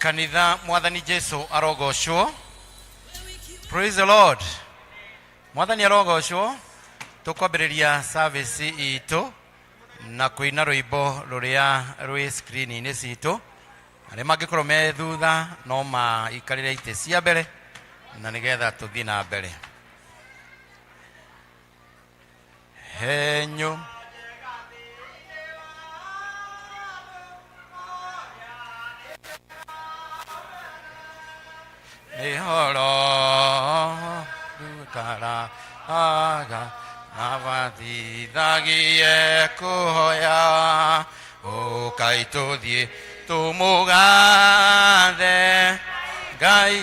Kanitha, Mwathani Jesu arogocwo. Praise the Lord. Mwathani arogocwo. Tũkwambĩrĩria service itũ na kũina rwĩmbo rũrĩa rwĩ screen-inĩ citũ. Arĩa mangĩkorwo me thutha no maikarĩre itĩ cia mbere na nĩgetha tũthiĩ na mbere. Henyu Nĩhoro rukaraga abathithagie kũhoya, ũkai tũthiĩ tũmũgathe Ngai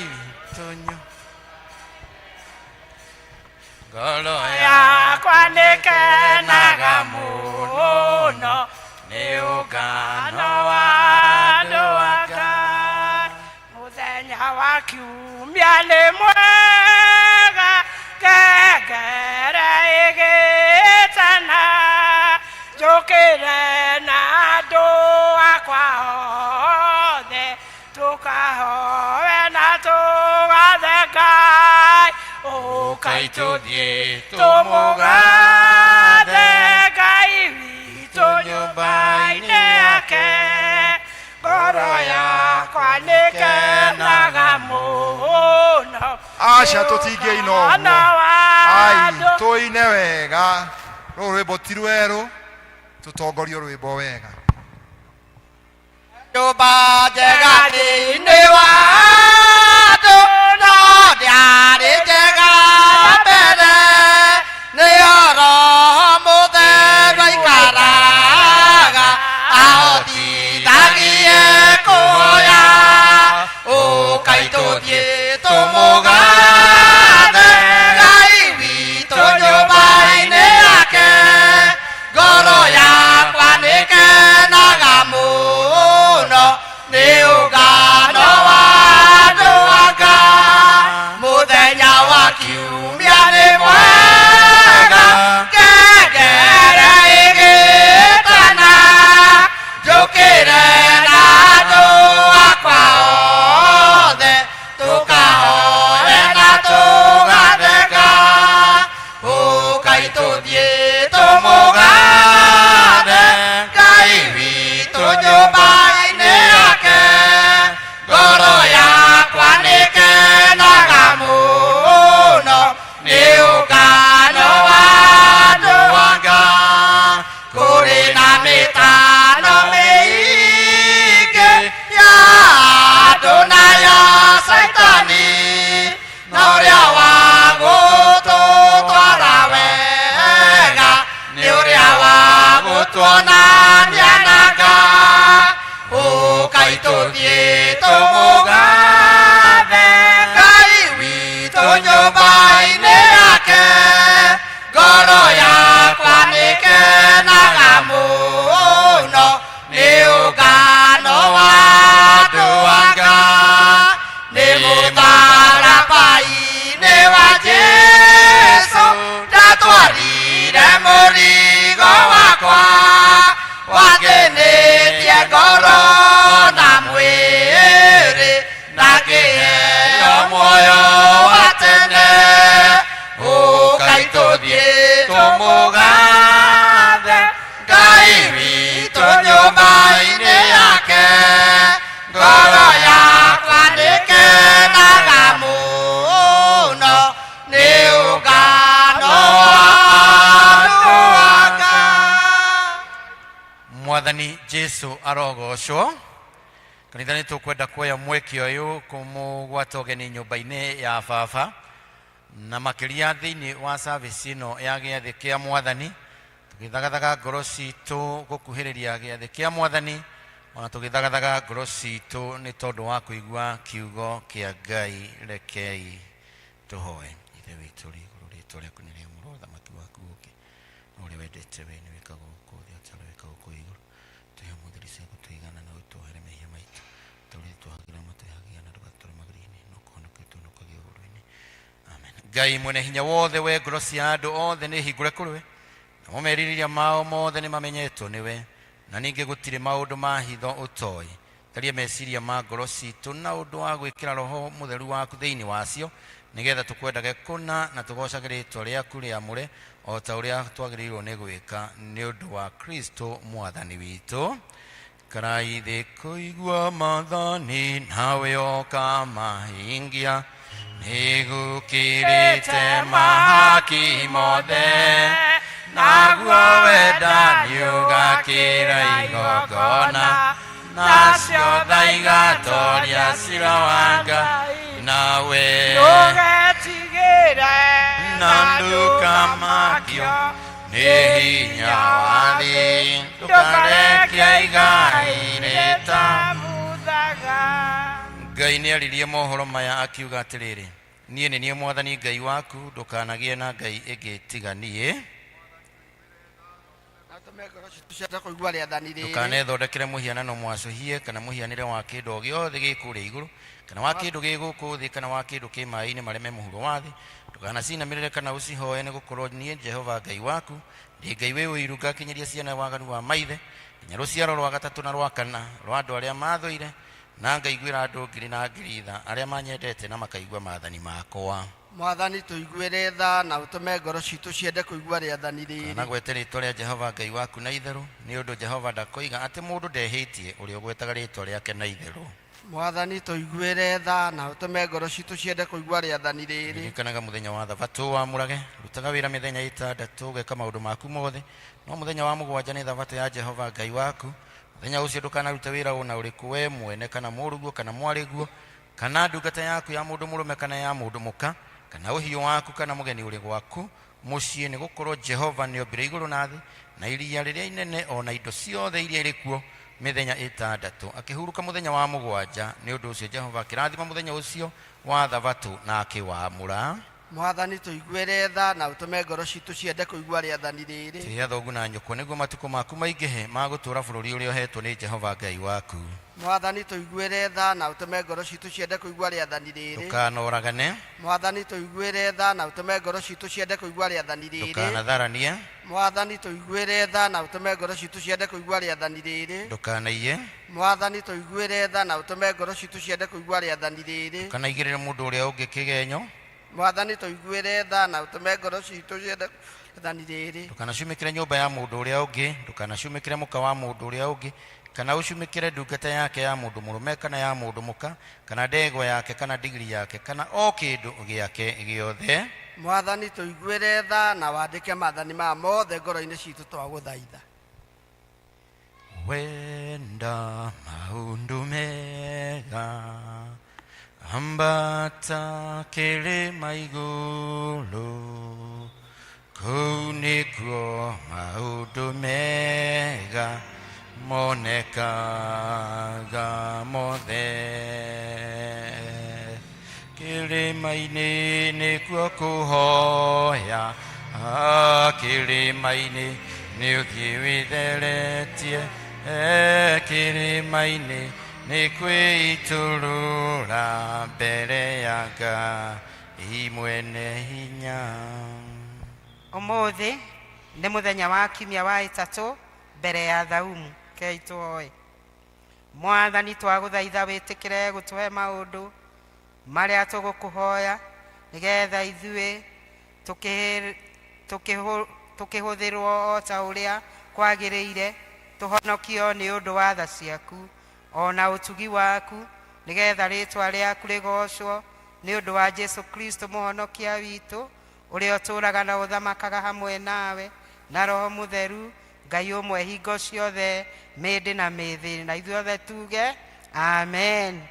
tũnyũ ngoro yakwa nĩkenaga mũno nĩ ũngano wa andũ a Ngai. Mũthenya wa kiumia nĩ mwega, ngengere ĩgĩtana, njũkĩre na andũ akwa othe, tũkahoe na tũgathe Ngai. Ũkai tũthiĩ tũmũgathe Ngai witũ nyũmba-inĩ yake. Ngoro yakwa nĩkenaga mũno. Aca, tũtingĩina ũguo. Ai, tũine wega. Rũrũ rwĩmbo ti rwerũ, tũtongorio rwĩmbo wega. Nyũmba njega thĩinĩ wa andũ no ndĩarĩ njega mbere, nĩyo Roho Mũtheru aikaraga ahotithagie kũhoya. Ũkai tũthiĩ tũmũgathe Ngai witũ nyũmba-inĩ yake. Ngoro yakwa nĩkenaga mũno nĩ ũngano wa andũ a Ngai. Mũthenya wa kiumia nĩ mwega, ngengere ĩgĩtana, njũkĩre na andũ akwa othe, tũkahoe na tũgathe Ngai. Ũkai tũthiĩ tũmũgathe Ngai witũ nyũmba-inĩ yake. Ngoro yakwa nĩkenaga mũno nĩ ũngano wa andũ a Ngai. Kũrĩ na mĩtano mĩingĩ ya andũ na ya Caitani, na ũrĩa wa gũtũtwara wega nĩ ũrĩa wa gũtuonania na Ngai. Ũkai tũthiĩ tũmũgathe Ngai witũ nyũmba-inĩ yake. Ngoro yakwa nĩkenaga mũno nĩ ũngano wa andũ a Ngai. Nĩ mũtharaba-inĩ wa Jesũ ndatwarire mũrigo wakwa, wathĩnĩtie ngoro na mwĩrĩ, na ngĩheo muoyo wa tene. Ũkai tũthiĩ tũmũgathe Ngai witũ nyũmba-inĩ yake. Ngoro yakwa nĩkenaga mũno nĩ ũngano wa andũ a Ngai. Mwathani Jesu arogocwo. Kanitha, nĩ tũkwenda kuoya mweke ũyũ kũmũgwata ũgeni nyũmba-inĩ ya baba, na makĩria thĩinĩ wa service ĩno ya gĩathĩ kĩa Mwathani, tũgĩthagathaga ngoro citũ gũkuhĩrĩria gĩathĩ kĩa Mwathani, ona tũgĩthagathaga ngoro citũ nĩ tondũ wa kũigua kiugo kĩa Ngai. Rekei tũhoe. Ithe witũ ũrĩ igũrũ, rĩtwa rĩaku nĩ rĩamũrwo, ũthamaki waku ũke, na ũrĩa wendete we nĩ wĩkagwo gũkũ thĩ o ta ũrĩa wĩkagwo kũu igũrũ. Tũhe ũmũthĩ irio cia gũtũigana, na ũtuohere mehia maitũ ta ũrĩa tuohagĩra matwĩhagia, na ndũgatũtware magerio-inĩ, no kũhonokia ũtũhonokagie ũũru-inĩ. Amen. Ngai mwene hinya wothe, we ngoro cia andũ othe nĩ hingũre kũrĩ we, namo merirĩria mao mothe nĩ mamenyetwo nĩwe, na ningĩ gũtirĩ maũndũ ma hitho ũtoĩ. Tharia meciria ma ngoro citũ na ũndũ wa gwĩkĩra Roho Mũtheru waku thĩinĩ wacio, nĩgetha tũkwendage kũna na tũgoocage rĩĩtwa rĩaku rĩamũre o ta ũrĩa twagĩrĩirwo nĩ gwĩka nĩ ũndũ wa Kristo Mwathani witũ. Karai thĩ kũigua maathani nawe ũkamahingia, nĩgũkĩrĩte mahaki mothe, naguo wendani ũgakĩra igongona, nacio tha igatoria cira wa Ngai, nawe Ndũgetigĩre na ndũkamakio nĩ hinya wa thĩ, ndũkareke igai rĩta rĩtamuthaga. Ngai nĩ aririe mohoro maya akiuga atĩrĩrĩ, niĩ nĩ niĩ Mwathani Ngai waku, ndũkanagĩe na ngai ĩngĩ tiga niĩ. Na ũtũme ngoro citũ ciende kũigua rĩathani rĩrĩ. Ndũkanethondekere mũhianano mwacũhie kana mũhianĩre wa kĩndũ o gĩothe gĩ kũrĩa igũrũ, kana wa kĩndũ gĩ gũkũ thĩ, kana wa kĩndũ kĩ maĩ-inĩ marĩa me mũhuro wa thĩ. Ndũkanacinamĩrĩre kana ũcihoe, nĩ gũkorwo niĩ Jehova Ngai waku ndĩ Ngai wĩ ũiru, ngakinyĩria ciana waganu wa maithe nginya rũciaro rwa gatatũ na rwa kana rwa andũ arĩa mathũire, na ngaiguĩra andũ ngiri na ngiri tha arĩa manyendete na makaigua maathani makwa. Mwathani tũiguĩre tha na ũtũme ngoro citũ ciende kũigua rĩathani rĩrĩ. Ndũkanagwete rĩĩtwa rĩa Jehova Ngai waku na itherũ, nĩ ũndũ Jehova ndakoiga atĩ mũndũ ndehĩtie ũrĩa ũgwetaga rĩĩtwa rĩake na itherũ. Mwathani tũiguĩre tha na ũtũme ngoro citũ ciende kũigua rĩathani rĩrĩ. Ririkanaga mũthenya wa thabatũ wamũrage, rutaga wĩra mĩthenya ĩtandatũ ũgeka maũndũ maku mothe, no mũthenya wa mũgwanja nĩ thabatũ ya Jehova Ngai waku. Mũthenya ũcio ndũkanarute wĩra ũna ũrĩkũ we mwene, kana mũrũguo kana mwarĩguo, kana ndungata yaku ya mũndũ mũrũme kana ya mũndũ mũka, kana ũhiũ waku kana mũgeni ũrĩ gwaku mũciĩ, nĩ gũkorwo Jehova nĩombire igũrũ na thĩ na iria rĩrĩa inene o na indo ciothe iria irĩ kuo mĩthenya ĩtandatũ, akĩhurũka mũthenya wa mũgwanja. Nĩ ũndũ ũcio Jehova akĩrathima mũthenya ũcio wa thabatũ na akĩwamũra. Mwathani tũiguĩre tha na ũtũme ngoro citũ ciende kũigua rĩathani rĩrĩ. Tĩĩa thoguo na nyũkwa nĩguo matukũ maku maingĩhe ma gũtũũra bũrũri ũrĩa ũheetwo nĩ Jehova Ngai waku. Mwathani tũiguĩre tha na ũtũme ngoro citũ ciende kũigua rĩathani rĩrĩ. Ndũkanoragane. Mwathani tũiguĩre tha na ũtũme ngoro citũ ciende kũigua rĩathani rĩrĩ. Ndũkanatharanie. Mwathani tũiguĩre tha na ũtũme ngoro citũ ciende kũigua rĩathani rĩrĩ. Ndũkanaiye. Mwathani tũiguĩre tha na ũtũme ngoro citũ ciende kũigua rĩathani rĩrĩ. Ndũkanaigĩrĩre mũndũ ũrĩa ũngĩ kĩgenyo. Mwathani tũiguĩre tha na ũtũme ngoro citũ ciende rĩathani rĩrĩ. Ndũkanacumĩkĩre nyũmba ya mũndũ ũrĩa ũngĩ, ndũkanacumĩkĩre mũka wa mũndũ ũrĩa ũngĩ, kana ũcumĩkĩre ndungata yake ya mũndũ mũrũme kana ya mũndũ mũka, kana ndegwa yake kana ndigiri yake, kana o kĩndũ gĩake gĩothe. Mwathani tũiguĩre tha na wandĩke maathani maya mothe ngoro-inĩ citũ twagũthaitha. Wenda maũndũ mega, ambata kĩrĩma igũrũ, kũu nĩkuo maũndũ mega monekaga mothe. Kĩrĩma-inĩ nĩkuo kũhoya, kĩrĩma-inĩ nĩ ũthiĩ wĩtheretie, kĩrĩma-inĩ nĩ kwĩitũrũra mbere ya Ngai mwene hinya. Ũmũthĩ nĩ mũthenya wa kiumia wa ĩtatũ mbere ya thaumu. Kei tũhoe. Mwathani twagũthaitha wĩtĩkĩre gũtũhe maũndũ marĩa tũgũkũhoya, nĩgetha ithuĩ tũkĩhũthĩrwo o ta ũrĩa kwagĩrĩire, tũhonokio nĩ ũndũ wa tha ciaku o na ũtugi waku, nĩgetha rĩĩtwa rĩaku rĩgoocwo nĩ ũndũ wa Jesu Kristo mũhonokia witũ, ũrĩa ũtũũraga na ũthamakaga hamwe nawe na Roho Mũtheru, Ngai ũmwe hingo ciothe, mĩndĩ na mĩthĩ. Na ithuothe tuge amen.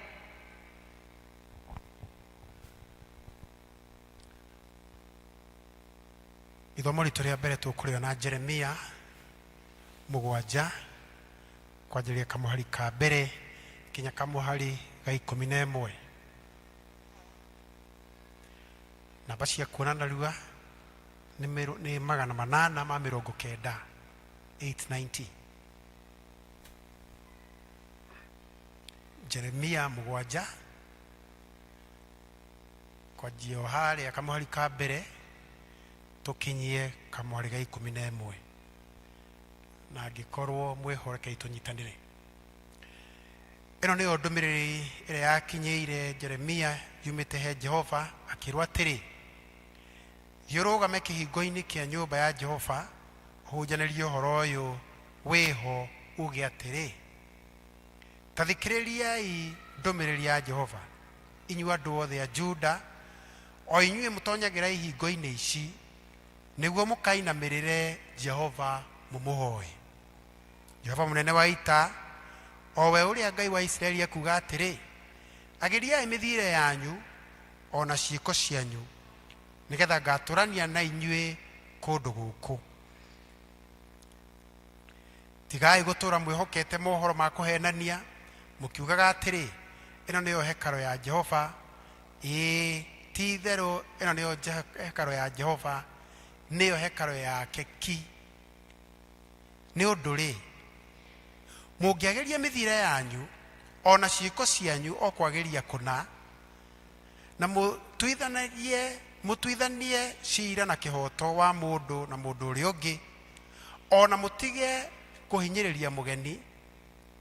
Ithomo ritũ rĩa mbere tũkũrĩona Jeremia 7 kwanjĩrĩria kamũhari ka mbere nginya kamũhari ga 11. Namba cia kuona narua nĩ 890, 890. Jeremia 7 kwanjia o harĩa kamũhari ka mbere tũkinyie kamũhari ga 11, na angĩkorwo mwĩho rekei tũnyitanĩre. Ĩno nĩyo ndũmĩrĩri ĩrĩa yakinyĩire Jeremia yumĩte he Jehova, akĩrwo atĩrĩ, Thiĩ ũrũgame kĩhingo-inĩ kĩa nyũmba ya Jehova, ũhunjanĩrie ũhoro ũyũ wĩho, uuge atĩrĩ, Ta thikĩrĩriai ndũmĩrĩri ya Jehova, inyuĩ andũ othe a Juda, o inyuĩ mũtonyagĩra ihingo-inĩ ici, nĩguo mũkainamĩrĩre Jehova mũmũhoe. Jehova mũnene wa ita, o we ũrĩa Ngai wa Isiraeli ekuuga atĩrĩ, Agĩriai mĩthiĩre yanyu o na ciĩko cianyu, nĩgetha ngatũrania na inyuĩ kũndũ gũkũ. Tigai gũtũũra mwĩhokete mohoro ma kũheenania, mũkiugaga atĩrĩ, Ĩno nĩyo hekarũ ya Jehova, ĩĩ, ti-itherũ ĩno nĩyo hekarũ ya Jehova, nĩyo hekarũ yake ki. Nĩ ũndũ-rĩ, mũngĩagĩria mĩthiĩre yanyu o na ciĩko cianyu o kwagĩria kũna, na mũtuithanagie mũtuithanie cira na kĩhooto wa mũndũ na mũndũ ũrĩa ũngĩ, o na mũtige kũhinyĩrĩria mũgeni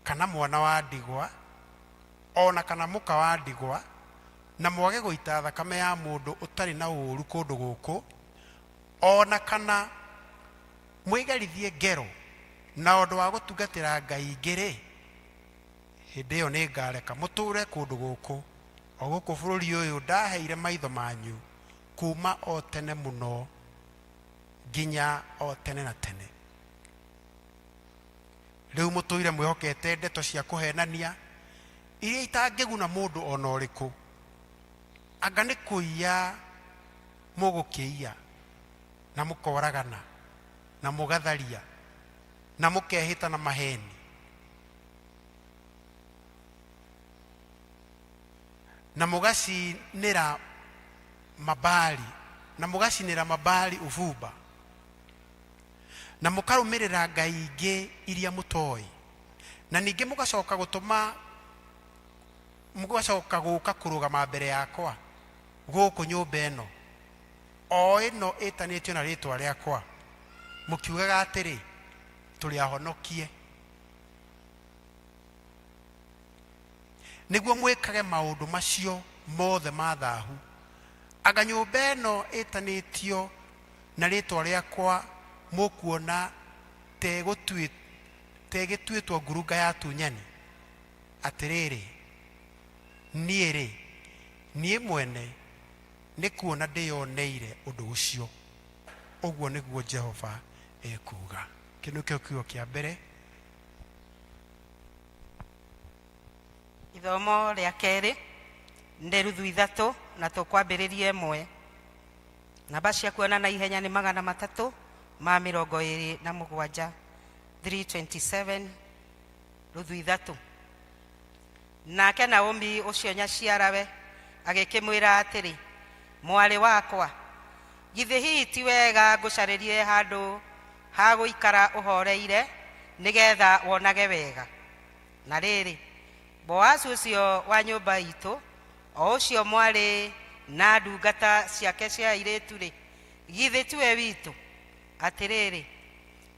kana mwana wa ndigwa, o na kana mũka wa ndigwa, na mwage gũita thakame ya mũndũ ũtarĩ na ũũru kũndũ gũkũ, o na kana mwĩgerithie ngero na ũndũ wa gũtungatĩra ngai ingĩ-rĩ, hĩndĩ ĩyo nĩngareka mũtũũre kũndũ gũkũ, o gũkũ bũrũri ũyũ ndaheire maitho manyu kuuma o tene mũno nginya o tene na tene. Rĩu mũtũire mwĩhokete ndeto cia kũhenania iria itangĩguna mũndũ o na ũrĩkũ. Anga nĩ kũiya mũgũkĩiya na mũkoragana na mũgatharia na mũkehĩta na maheni na mũgacinĩra mabali na mũgacinĩra mabali ũbumba na mũkarũmĩrĩra ngai ingĩ iria mũtoĩ na ningĩ mũgacoka gũtũma mũgacoka gũka kũrũgama mbere yakwa gũkũ nyũmba ĩno o ĩno ĩtanĩtio na rĩtwa rĩakwa mũkiugaga atĩrĩ, tũrĩ ahonokie. Nĩguo mwĩkage maũndũ macio mothe ma thahu, anga nyũmba ĩno ĩtanĩtio na rĩtwa rĩakwa mũkuona ta ĩgĩtuĩtwo ngurunga ya atunyani? Atĩrĩrĩ, niĩ-rĩ, niĩ mwene nĩ kuona ndĩyoneire ũndũ ũcio, ũguo nĩguo Jehova ekuuga. Kĩu nĩkĩo kiugo kĩa mbere. Ithomo rĩa kerĩ nĩ Ruthu ithatũ na tũkwambĩrĩria ĩmwe. Namba cia kuona na ihenya nĩ 327, 327, Ruthu ithatũ. Nake Naomi ũcio nyaciarawe agĩkĩmwĩra atĩrĩ, Mwarĩ wakwa, githĩ hihi ti wega ngũcarĩrie handũ ha gũikara ũhoreire nĩgetha wonage wega? Na rĩrĩ, Boazu ũcio wa nyũmba itũ, o ũcio mwarĩ na ndungata ciake cia airĩtu-rĩ, githĩ tiwe witũ? Atĩrĩrĩ,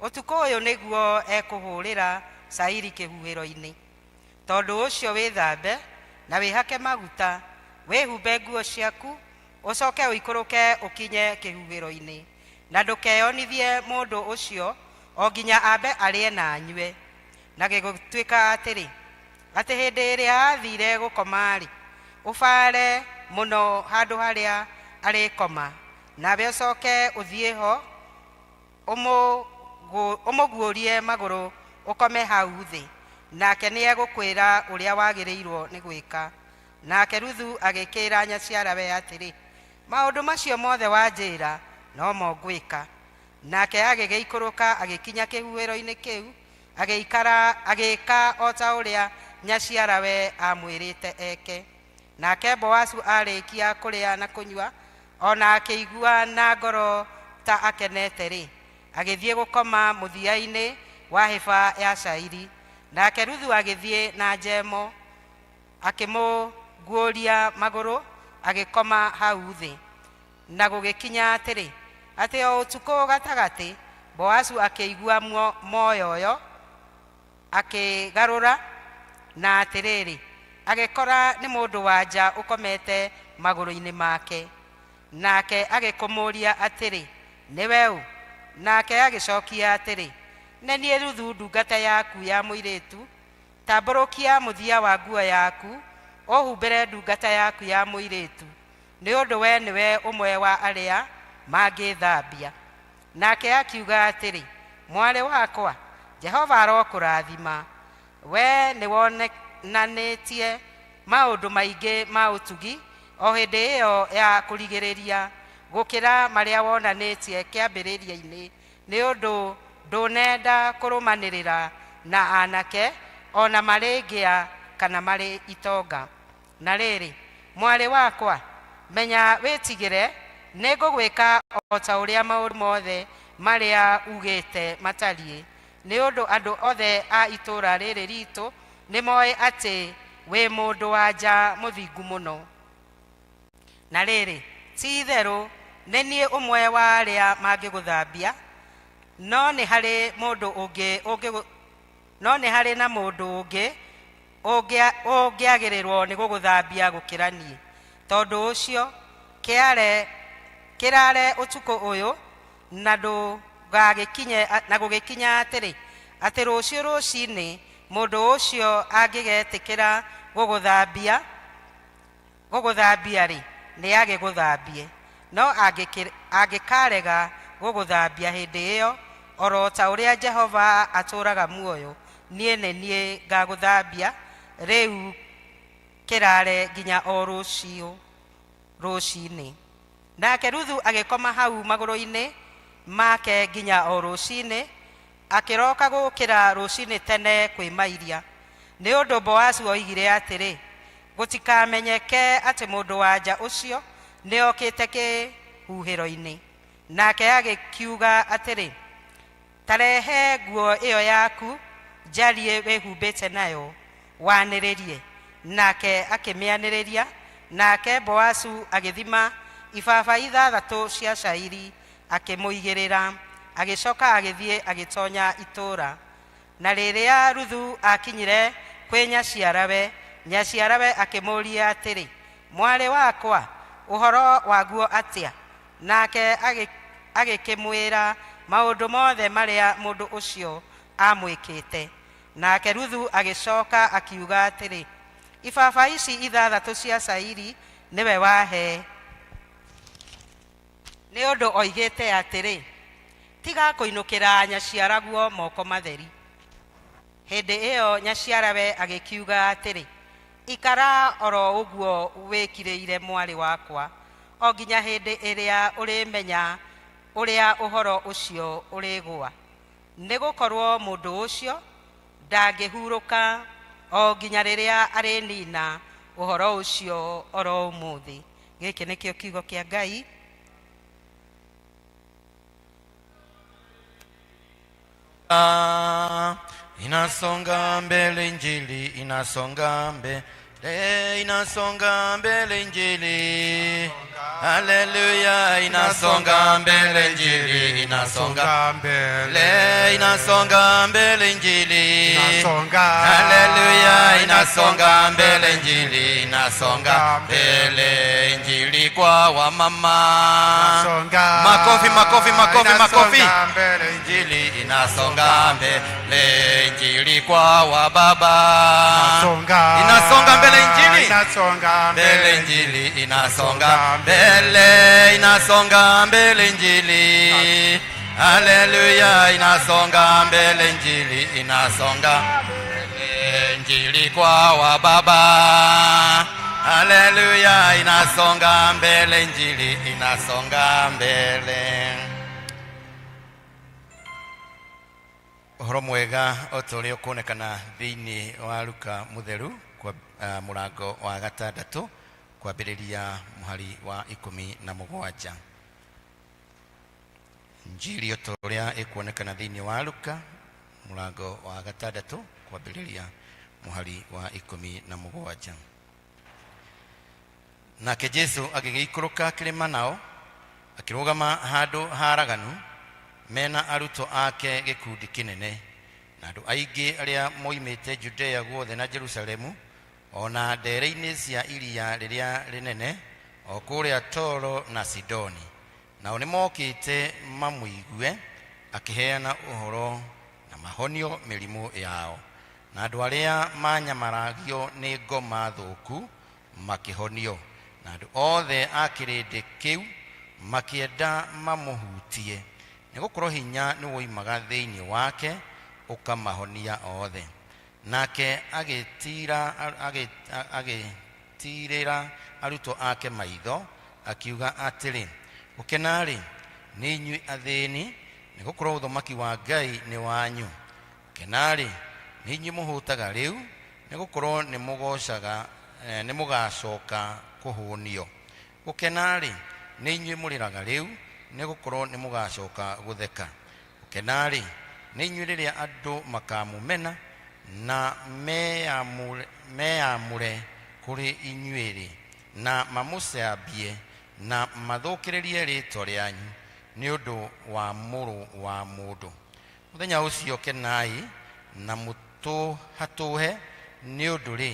ũtukũ ũyũ nĩguo ekũhũrĩra cairi kĩhuhĩro-inĩ. Tondũ ũcio wĩthambe, na wĩhake maguta, wĩhumbe nguo ciaku, ũcoke ũikũrũke ũkinye kĩhuhĩro-inĩ, na ndũkeyonithie mũndũ ũcio o nginya ambe arĩe na anyue. Na gĩgũtuĩka atĩrĩ, atĩ hĩndĩ ĩrĩa aathiire gũkoma-rĩ, ũbaare mũno handũ harĩa arĩkoma, nawe ũcoke ũthiĩ ho, ũmũguũrie magũrũ ũkome hau thĩ, nake nĩegũkwĩra ũrĩa wagĩrĩirwo nĩ gwĩka. Nake Ruthu agĩkĩĩra nyaciarawe atĩrĩ, Maũndũ macio mothe wanjĩra nomo ngwĩka. Nake agĩgĩikũrũka agĩkinya kĩhuhĩro-inĩ kĩu, agĩikara agĩĩka o ta ũrĩa nyaciarawe aamwĩrĩte eke. Nake Boazu aarĩkia kũrĩa na kũnyua, o na akĩigua na ngoro ta akenete-rĩ, agĩthiĩ gũkoma mũthia-inĩ wa hĩba ya cairi. Nake Ruthu agĩthiĩ na njemo, akĩmũguũria magũrũ, agĩkoma hau thĩ. Na gũgĩkinya atĩrĩ, atĩ o ũtukũ gatagatĩ, Boazu akĩigua moyoyo, akĩgarũra, Na atĩrĩrĩ, agĩkora nĩ mũndũ wa nja ũkomete magũrũ-inĩ make. Nake agĩkũmũũria atĩrĩ, nĩwe ũ? Nake agĩcokia atĩrĩ, nĩ niĩ Ruthu ndungata yaku ya mũirĩtu. Tambũrũkia mũthia wa nguo yaku, ũhumbĩre ndungata yaku ya mũirĩtu, nĩ ũndũ we nĩwe ũmwe wa arĩa mangĩthambia. Nake akiuga atĩrĩ, mwarĩ wakwa, Jehova arokũrathima. We nĩwonanĩtie maũndũ maingĩ ma ũtugi o hĩndĩ ĩyo ya kũrigĩrĩria, gũkĩra marĩa wonanĩtie kĩambĩrĩria-inĩ, nĩ ũndũ ndũnenda kũrũmanĩrĩra na anake ona marĩ ngĩa kana marĩ itonga. Na rĩrĩ, mwarĩ wakwa, menya wĩtigĩre, nĩngũgwĩka o ta ũrĩa maũndũ mothe marĩa ugĩte matariĩ, nĩ ũndũ andũ othe a itũũra rĩrĩ ritũ nĩmoĩ atĩ wĩ mũndũ wa nja mũthingu mũno. Na rĩrĩ, ti itherũ nĩ niĩ ũmwe wa arĩa mangĩgũthambia, no nĩ harĩ mũndũ ũngĩ ũngĩgũ no nĩ harĩ na mũndũ ũngĩ ũngĩagĩrĩrwo nĩ gũgũthambia gũkĩra niĩ. Tondũ ũcio kĩare kĩrare ũtukũ ũyũ, na ndũgagĩkinye na gũgĩkinya atĩrĩ, atĩ rũciũ rũcinĩ mũndũ ũcio angĩgetĩkĩra gũgũthambia rĩ, nĩ agĩgũthambie. No angĩkarega gũgũthambia hĩndĩ ĩyo, oro ta ũrĩa Jehova atũũraga muoyo, niĩ nĩ niĩ ngagũthambia. Rĩu kĩrare nginya o rũciũ rũcinĩ. Nake Ruthu agĩkoma hau magũrũ-inĩ make nginya o rũcinĩ, akĩroka gũkĩra rũcinĩ tene kwĩmairia. Nĩ ũndũ Boazu oigire atĩrĩ, gũtikamenyeke atĩ mũndũ wa nja ũcio nĩokĩte kĩhuhĩro-inĩ. Nake agĩkiuga atĩrĩ, ta rehe nguo ĩyo yaku njariĩ wĩhumbĩte nayo wanĩrĩrie. Nake akĩmĩanĩrĩria. Nake Boazu agĩthima ibaba 6 cia cairi akĩmũigĩrĩra, agĩcoka agĩthiĩ agĩtonya itũũra. Na rĩrĩa Ruthu akinyire kwĩ nyaciarawe, nyaciarawe akĩmũũria atĩrĩ, mwarĩ wakwa, ũhoro waguo atĩa? Nake agĩkĩmwĩra maũndũ mothe marĩa mũndũ ũcio amwĩkĩte. Nake Ruthu agĩcoka akiuga atĩrĩ, ibaba ici 6 cia cairi nĩwe wahe, nĩ ũndũ oigĩte atĩrĩ, tiga kũinũkĩra nyaciaraguo moko matheri. Hĩndĩ ĩyo nyaciarawe agĩkiuga atĩrĩ, ikara oro ũguo wĩkirĩire mwarĩ wakwa, o nginya hĩndĩ ĩrĩa ũrĩmenya ũrĩa ũhoro ũcio ũrĩgũa. Nĩ gũkorwo mũndũ ũcio ndangĩhurũka o nginya rĩrĩa arĩnina ũhoro ũcio oro ũmũthĩ. Gĩkĩ nĩkĩo kiugo kĩa Ngai. Inasonga mbele injili, inasonga mbele, inasonga mbele injili. Haleluya, inasonga mbele injili, inasonga mbele, inasonga mbele injili. Inasonga. Haleluya, inasonga mbele injili, inasonga mbele injili kwa wamama. Inasonga. Makofi, makofi, makofi, makofi. Inasonga mbele injili. Injili inasonga mbele injili kwa wababa. Inasonga. Inasonga mbele injili. Inasonga Mbele injili inasonga mbele, inasonga mbele injili. Haleluya, inasonga mbele injili, inasonga mbele injili kwa wababa. Haleluya, inasonga mbele injili, inasonga mbele. Ũhoro mwega o ta ũrĩa ũkuonekana thĩinĩ wa Luka mũtheru kwa mũrango wa 6 kwambĩrĩria mũhari wa 17. Injili o ta ũrĩa ĩkuonekana thĩinĩ wa Luka mũrango wa 6 kwambĩrĩria mũhari wa 17. Nake Jesu agĩgĩikũrũka kĩrĩma nao, akĩrũgama handũ haraganu mena arutwo ake gĩkundi kĩnene. Na andũ aingĩ arĩa moimĩte Judea guothe na Jerusalemu, o na ndere-inĩ cia iria rĩrĩa rĩnene, o kũrĩa Toro na Sidoni, nao nĩmokĩte mamũigue akĩheana ũhoro na mahonio mĩrimũ yao. Na andũ arĩa manyamaragio nĩ ngoma thũku makĩhonio. Na andũ othe a kĩrĩndĩ kĩu makĩenda mamũhutie, nĩgũkorwo hinya nĩwoimaga thĩinĩ wake ũkamahonia othe. Nake agĩtiirĩra arutwo ake maitho, akiuga atĩrĩ, Gũkena-rĩ, nĩ inyuĩ athĩni, nĩgũkorwo ũthamaki wa Ngai nĩ wanyu. Gũkena-rĩ, nĩ inyuĩ mũhũtaga rĩu, nĩgũkorwo nĩmũgacoka kũhũnio. Gũkena-rĩ, nĩ inyuĩ mũrĩraga rĩu, nĩgũkorwo nĩmũgacoka gũtheka. Gũkena-rĩ, nĩ inyuĩ rĩrĩa andũ makamũmena na meyamũre kũrĩ inyuĩ-rĩ, na mamũcambie na mathũkĩrĩrie rĩĩtwa rĩanyu nĩ ũndũ wa Mũrũ wa Mũndũ. Mũthenya ũcio kenai na mũtũhatũhe, nĩ ũndũ-rĩ,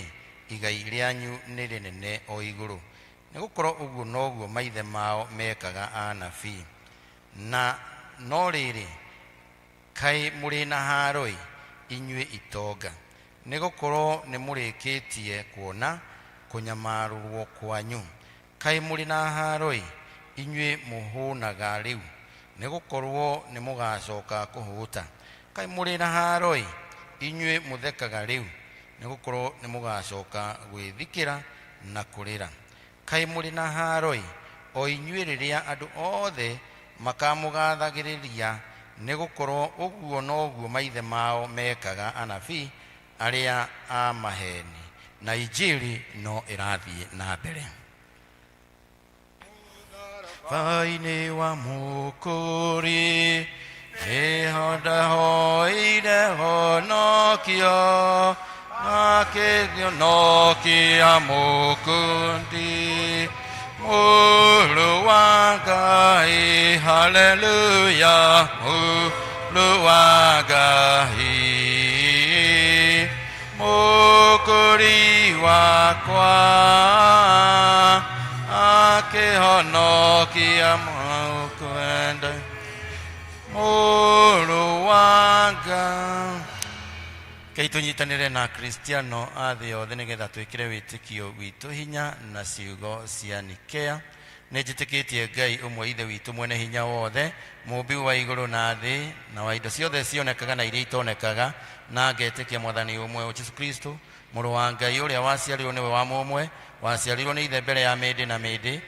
igai rĩanyu nĩ rĩnene o igũrũ, nĩgũkorwo ũguo noguo maithe mao mekaga anabii. Na no rĩrĩ, kaĩ mũrĩ na haaro-ĩ, inyuĩ itonga, nĩgũkorwo nĩmũrĩkĩtie kuona kũnyamarũrwo kwanyu. Kaĩ mũrĩ na haaro-ĩ, inyuĩ mũhũnaga rĩu, nĩgũkorwo nĩmũgacoka kũhũta. Kaĩ mũrĩ na haaro-ĩ, inyuĩ mũthekaga rĩu, nĩgũkorwo nĩmũgacoka gwĩthikĩra na kũrĩra. Kaĩ mũrĩ na haaro-ĩ, o inyuĩ rĩrĩa andũ othe makamũgathagĩrĩria, nĩgũkorwo ũguo noguo maithe mao mekaga anabii arĩa a maheni. Na injili no ĩrathiĩ na mbere. Mũtharaba-inĩ wa Mũkũri nĩho ndahoire honokio, akĩhonokia Mũkũri, Mũrũ wa Ngai, haleluya, Mũrũ wa Ngai, Mũkũri wakwa, akĩhonokia Mũkwenda, Mũrũ wa Ngai. Kei tũnyitanĩre na Akristiano a thĩ yothe nĩgetha twĩkĩre wĩtĩkio witũ hinya na ciugo cia Nikea. Nĩ njĩtĩkĩtie Ngai ũmwe Ithe witũ mwene hinya wothe, mũũmbi wa igũrũ na thĩ, na wa indo ciothe cionekaga na iria itonekaga, na ngetĩkia Mwathani ũmwe, o Jesu Kristo, Mũrũ wa Ngai, ũrĩa waciarirwo nĩwe wa mũmwe, waciarirwo nĩ Ithe mbere ya mĩndĩ na mĩndĩ,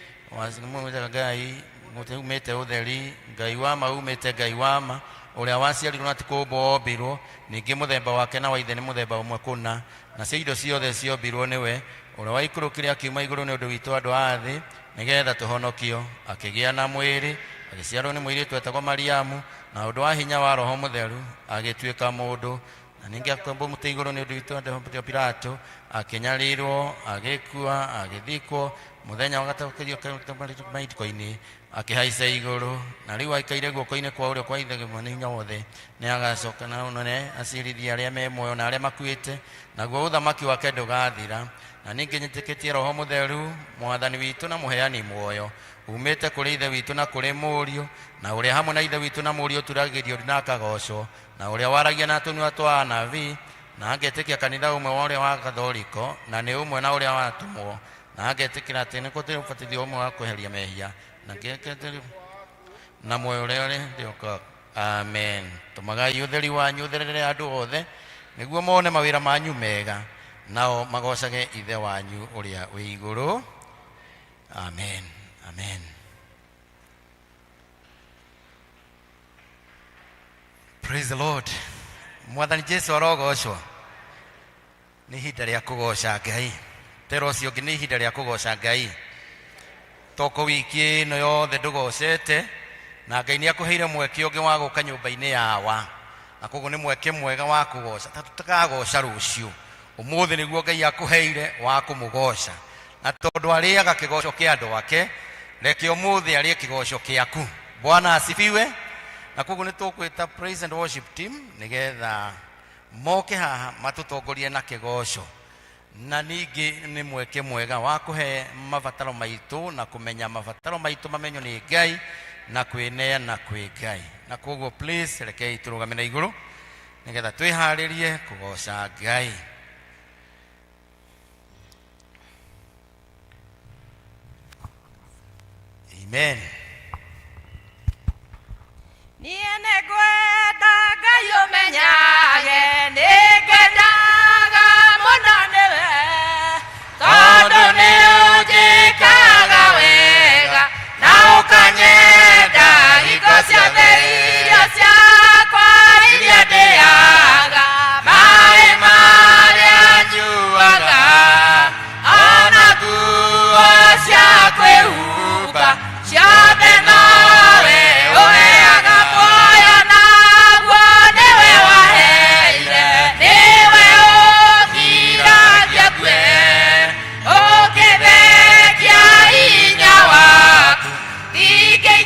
Ngai umĩte ũtheri, Ngai wa ma umĩte Ngai wa ma, ũrĩa waciarirwo na ti kũũmbwo ombirwo, ningĩ mũthemba wake na wa Ithe nĩ mũthemba ũmwe kũna, nacio indo ciothe ciombirwo nĩwe, ũrĩa waikũrũkire akiuma igũrũ nĩ ũndũ witũ andũ a thĩ, nĩgetha tũhonokio, akĩgĩa na mwĩrĩ, agĩciarwo nĩ mũirĩtu etagwo Mariamu, na ũndũ wa hinya wa Roho Mũtheru, agĩtuĩka mũndũ, na ningĩ akĩambwo mũtĩ igũrũ nĩ ũndũ witũ andũ Pilato, akĩnyarirwo, agĩkua, agĩthikwo, mũthenya wa gatatũ maitiko-inĩ, akĩhaica igũrũ, na rĩu aikaire guoko-inĩ kwa ũrĩo kwa Ithe Mwene Hinya Wothe. Nĩ agacoka na ũnene acirithie arĩa me muoyo na arĩa makuĩte, naguo ũthamaki wake ndũgathira. Na ningĩ nyĩtĩkĩtie Roho Mũtheru, Mwathani witũ na mũheani muoyo, umĩte kũrĩ Ithe witũ na kũrĩ Mũriũ, na ũrĩa hamwe na Ithe witũ na Mũriũ ũturagĩrio na akagocwo, na ũrĩa waragia na tũnua twa anabii, na ngetĩkia kanitha ũmwe wa ũrĩa wa Katholiko, na nĩ ũmwe na ũrĩa wa atũmwo, na ngetĩkĩra atĩ nĩ kũrĩ ũbatithio ũmwe wa kweheria mehia, na ngetĩkĩra na muoyo ũrĩa ũrĩ amen. Tũmagai ũtheri wanyu ũtherere andũ othe, nĩguo mone mawĩra manyu mega, nao magocage Ithe wanyu ũrĩa wĩ igũrũ. Amen, amen. Praise the Lord. Mwathani Jesu arogocwo. Nĩ ihinda rĩa kũgoca Ngai. Tera ũcio ũngĩ, nĩ ihinda rĩa kũgoca Ngai. Toko wiki ĩno yothe ndũgocete, na Ngai nĩ akũheire mweke ũngĩ wa gũka nyũmba-inĩ yawa, na koguo nĩ mweke mwega wa kũgoca. Ta tũtakagoca rũciũ, ũmũthĩ nĩguo Ngai akũheire wa kũmũgoca. Na tondũ arĩaga kĩgoco kĩa andũ ake, reke ũmũthĩ arĩe kĩgoco kĩaku. Bwana asifiwe. Na koguo nĩ tũkwĩta praise and worship team nĩgetha Moke haha matũtongorie na kĩgoco, na ningĩ nĩ mweke mwega wa kũhe mabataro maitũ na kũmenya mabataro maitũ mamenyo nĩ Ngai na kwĩneana kwĩ Ngai. Na koguo please rekei tũrũgame na igũrũ nĩgetha twĩharĩrie kũgoca Ngai. Amen. Niĩ nĩngwenda Ngai ũmenyage nĩngenaga mũno nĩwe, tondũ nĩ ũnjĩkaga wega na ũkanyenda hingo ciothe. Irio ciakwa iria ndĩaga, maĩ marĩa nyuaga, ona nguo cia kwĩhumba, ciothe nowe ũheaga muoyo, naguo nĩwe waheire, nĩwe ũkiragia kue ũkĩthengia hinya waku. Ndingĩigua.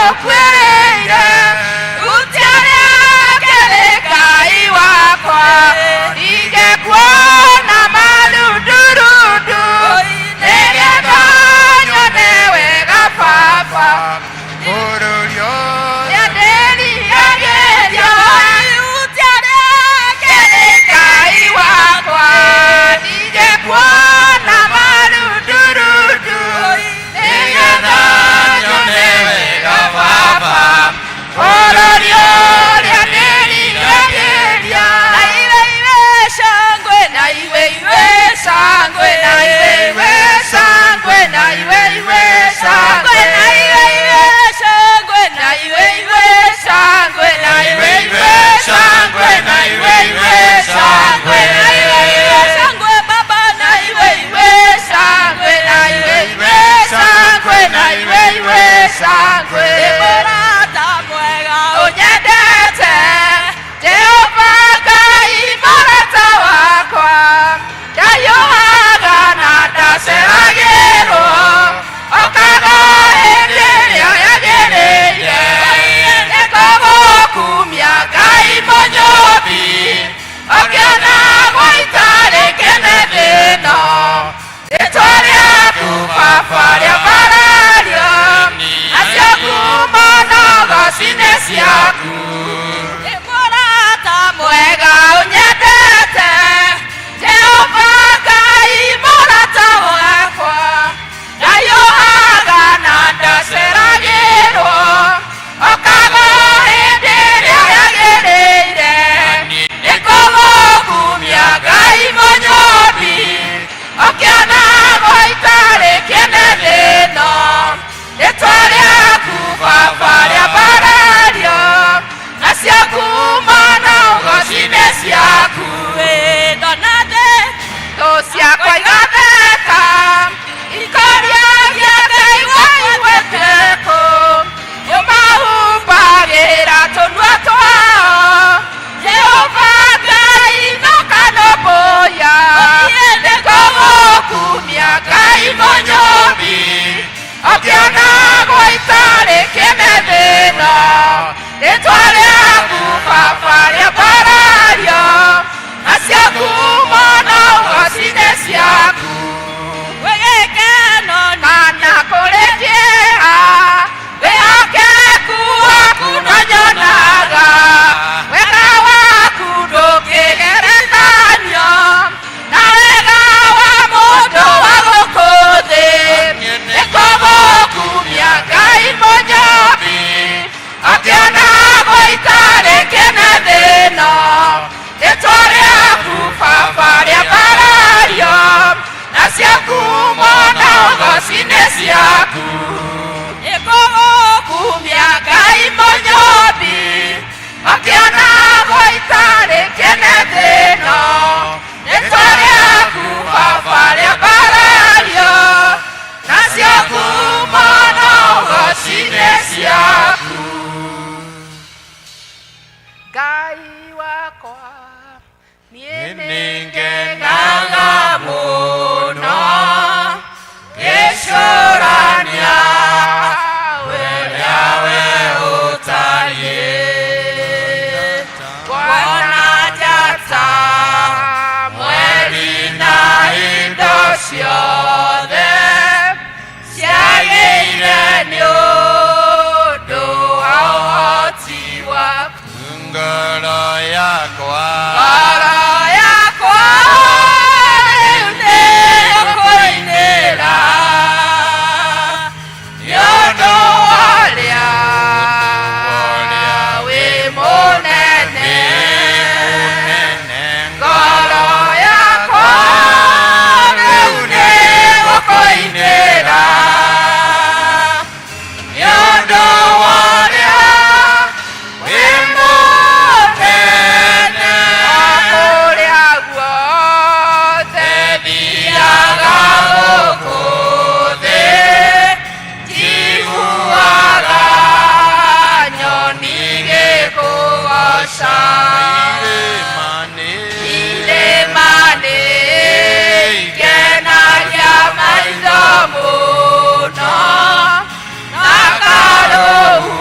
ũkuĩrĩire Hutia rĩake nĩ Ngai wakwa Ingekuona marundurundu Nĩgetha nyone wega baba Bũrũri ũrĩa Nĩndĩriragĩria Hutia rĩake nĩ Ngai wakwa Ingekuona marundurundu Nĩgetha nyone wega baba Bũrũri ũrĩa ndĩriragĩria Na iwe iwe shangwe na iwe iwe shangwe na iwe iwe shangwe na iwe iwe shangwe na iwe iwe shangwe na iwe iwe shangwe na iwe iwe shangwe na iwe iwe shangwe na iwe iwe shangwe baba na iwe iwe shangwe na iwe iwe shangwe na iwe iwe shangwe Mũrata mwega ũnyendete Jehova Ngai mũrata wakwa ndayũhaga na ndaceragĩrwo okaga hĩndĩ ĩrĩa yagĩrĩire nĩngũgũkumia Ngai mũnyũmbi ũkĩonagwo itarĩ kĩene thĩ ĩno rĩtwa rĩaku baba rĩambarario nacio ngumo na ũgoci nĩ ciaku Nĩ mũrata mwega ũnyendete Jehova Ngai mũrata wakwa ndayũhaga na ndaceragĩrwo okaga hĩndĩ ĩrĩa yagĩrĩire nĩngũgũkumia Ngai mũnyũmbi ũkĩonagwo itarĩ kĩene thĩ ĩno rĩtwa rĩaku baba rĩambarario nacio ngumo na ũgoci nĩ ciaku ndona thĩ thũ ciakwa igatheka ikoria gĩake igũiguĩte kũ nĩũmahumbagĩra tũnua twao Jehova Ngai nũkanũmbũiya nĩngũgũkumia Ngai mũnyũmbi ũkĩonagwo itarĩ kĩene thĩ ĩno rĩtwa rĩaku baba rĩambarario nacio ngumo na ũgoci nĩ ciaku Wĩgĩkeno kana kũrĩ kĩeha wĩhokeku waku no nyonaga wega waku ndũngĩgerekanio na wega wa mũndũ wa gũkũ thĩ nĩngũgũkumia Ngai mũnyũmbi ũkĩonagwo itarĩ kĩene thĩ ĩno rĩtwa rĩaku baba rĩambarario nacio ngumo na ũgoci nĩ ciaku nĩngũgũkumia Ngai mũnyũmbi ũkĩonagwo itarĩ kĩene thĩ ĩno rĩtwa rĩaku baba rĩambarario nacio ngumo na ũgoci nĩ ciaku Ngai wakwa niĩ nĩngenaga mũno ngĩcũrania ũrĩa we ũtariĩ kuona njata mweri na indo ciothe ciagĩire nĩ ũndũ wa ũhoti waku Ngoro yakwa Ngoro yakwa rĩu nĩngũkũinĩra nĩ ũndũ wa ũrĩa wĩ mũnene ngoro yakwa rĩu nĩngũkũinĩra nĩ ũndũ wa ũrĩa wĩ mũnene kũrĩa guothe thiaga gũkũ thĩ njiguaga nyoni igĩkũgooca irĩma-inĩ ikenagia maitho mũno na karũhuho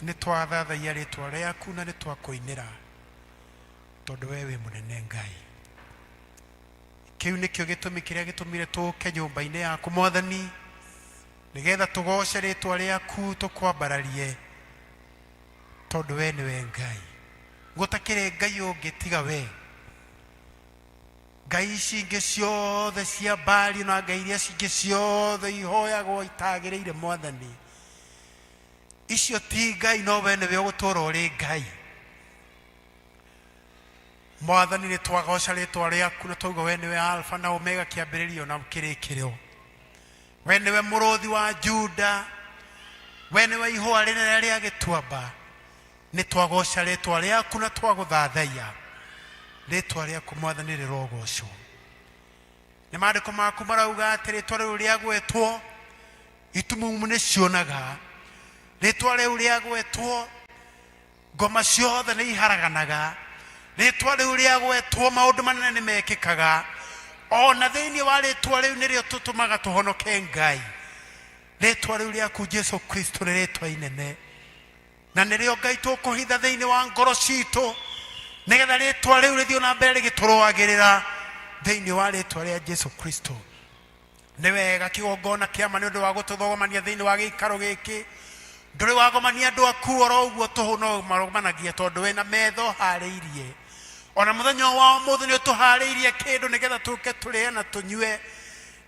Nĩ twathathaiya rĩtwa rĩaku na nĩ twakũinĩra tondũ we wĩ mũnene Ngai. Kĩu nĩkĩo gĩtũmi kĩrĩa gĩtũmire tũke nyũmba-inĩ yaku Mwathani, nĩgetha tũgoce rĩtwa rĩaku tũkwambararie, tondũ we nĩwe Ngai. Gũtakĩrĩ Ngai ũngĩ tiga we. Ngai ici ingĩ ciothe cia Baali na ngai iria cingĩ ciothe ihoyagwo itagĩrĩire Mwathani, icio ti Ngai, no we nĩwe ũgũtũũra ũrĩ Ngai. Mwathani, nĩ twagoca rĩtwa rĩaku na twauga we nĩwe Alfa na Omega, kĩambĩrĩrio na kĩrĩkĩrĩro. We nĩwe mũrũthi wa Juda, we nĩwe ihũa rĩnene rĩa gĩtuamba. Nĩ twagoca rĩtwa rĩaku na twagũthathaiya. Rĩtwa rĩaku Mwathani rĩrogocwo. Nĩ maandĩko maku marauga atĩ rĩtwa rĩu rĩagwetwo itumumu nĩ cionaga, rĩtwa rĩu rĩagwetwo ngoma ciothe nĩ iharaganaga, rĩtwa rĩu rĩagwetwo maũndũ manene nĩ mekĩkaga. Ona thĩinĩ wa rĩtwa rĩu nĩrĩo tũtũmaga tũhonoke Ngai. Rĩtwa rĩu rĩaku Jesu Kristo nĩ rĩtwa inene, na nĩrĩo Ngai tũkũhitha thĩinĩ wa ngoro citũ, nĩgetha rĩtwa rĩu rĩthiĩ na mbere rĩgĩtũrũagĩrĩra thĩinĩ wa rĩtwa rĩa Jesu Kristo. Nĩ wega kĩgongona kĩama nĩ ũndũ wa gũtũthogomania thĩinĩ wa gĩikaro gĩkĩ. Ndũrĩ wagomania andũ aku oro ũguo tũhũ, no maromanagia tondũ wĩna metha ũharĩirie. Ona mũthenya wa ũmũthĩ nĩ ũtũharĩirie kĩndũ nĩgetha tũke tũrĩe na tũnyue,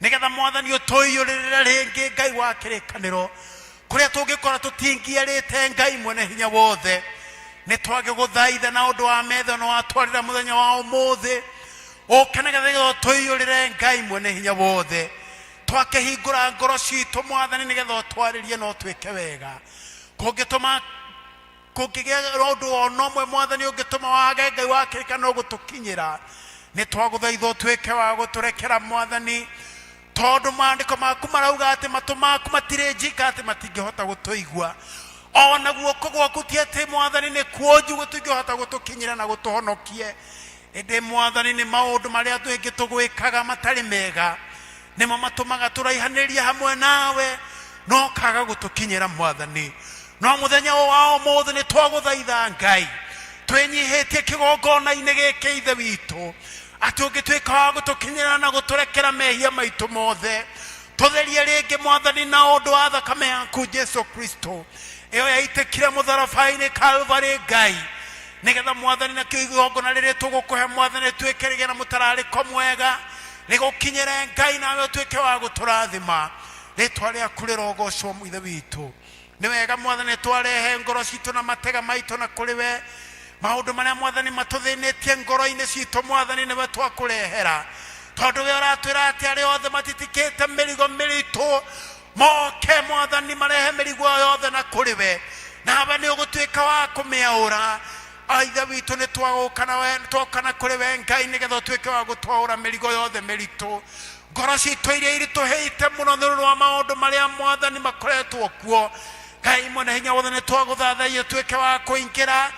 nĩgetha Mwathani ũtũiyũrĩrĩre rĩngĩ, Ngai wa kĩrĩkanĩro, kũrĩa tũngĩkora tũtingĩarĩte. Ngai mwene hinya wothe, nĩ twagĩgũthaitha na ũndũ wa metha na watwarĩra mũthenya wa ũmũthĩ, ũke nĩgetha ũtũiyũrĩre. Ngai mwene hinya wothe, twakĩhingũra ngoro citũ Mwathani, nĩgetha ũtwarĩrie na ũtwĩke wega. Kũngĩtũma kũngĩgĩa ũndũ ona ũmwe Mwathani ũngĩtũma wage Ngai wa kĩrĩkanĩro gũtũkinyĩra, nĩ twagũthaitha ũtuĩke wa gũtũrekera Mwathani, tondũ maandĩko maku marauga atĩ matũ maku matirĩ njika atĩ matingĩhota gũtũigua, ona guoko gwaku ti atĩ Mwathani nĩ kuonju gũtingĩhota gũtũkinyĩra na gũtũhonokie. Ĩndĩ Mwathani, nĩ maũndũ marĩa twĩngĩ tũgwĩkaga matarĩ mega nĩmo matũmaga tũraihanĩrie hamwe nawe no kaga gũtũkinyĩra Mwathani. No mũthenya wa ũmũthĩ nĩ twagũthaitha Ngai, twĩnyihĩtie kĩgongona-inĩ gĩkĩ Ithe witũ, atĩ ũngĩtuĩka wa gũtũkinyĩra na gũtũrekera mehia maitũ mothe, tũtherie rĩngĩ Mwathani na ũndũ wa thakame yaku Jesu Kristo ĩyo yaitĩkire mũtharaba-inĩ Kalvarĩ Ngai, nĩgetha Mwathani nakĩo igongona rĩrĩ tũgũkũhe Mwathani rĩtuĩke rĩgĩe na mũtararĩko mwega, rĩgũkinyĩre Ngai, nawe ũtuĩke wa gũtũrathima. Rĩtwa rĩaku rĩrogocwo Ithe witũ. Nĩ wega Mwathani twarehe ngoro citũ na matega maitũ na kũrĩ we. Maũndũ marĩa Mwathani matũthĩnĩtie ngoro-inĩ citũ Mwathani nĩwe twakũrehera, tondũ we ũratwĩra atĩ arĩa othe matitikĩte mĩrigo mĩritũ moke Mwathani marehe mĩrigo yothe na kũrĩ we, nawe nĩ ũgũtuĩka wa kũmĩaũra. Ithe witũ, nĩ twagũka na we, twoka na kũrĩ we Ngai, nĩgetha ũtuĩke wa gũtwaũra mĩrigo yothe mĩritũ, ngoro citũ iria iritũhĩte mũno nĩ ũndũ wa maũndũ marĩa Mwathani makoretwo kuo. Ngai mwene hinya wothe, nĩ twagũthathaiya ũtuĩke wa kũingĩra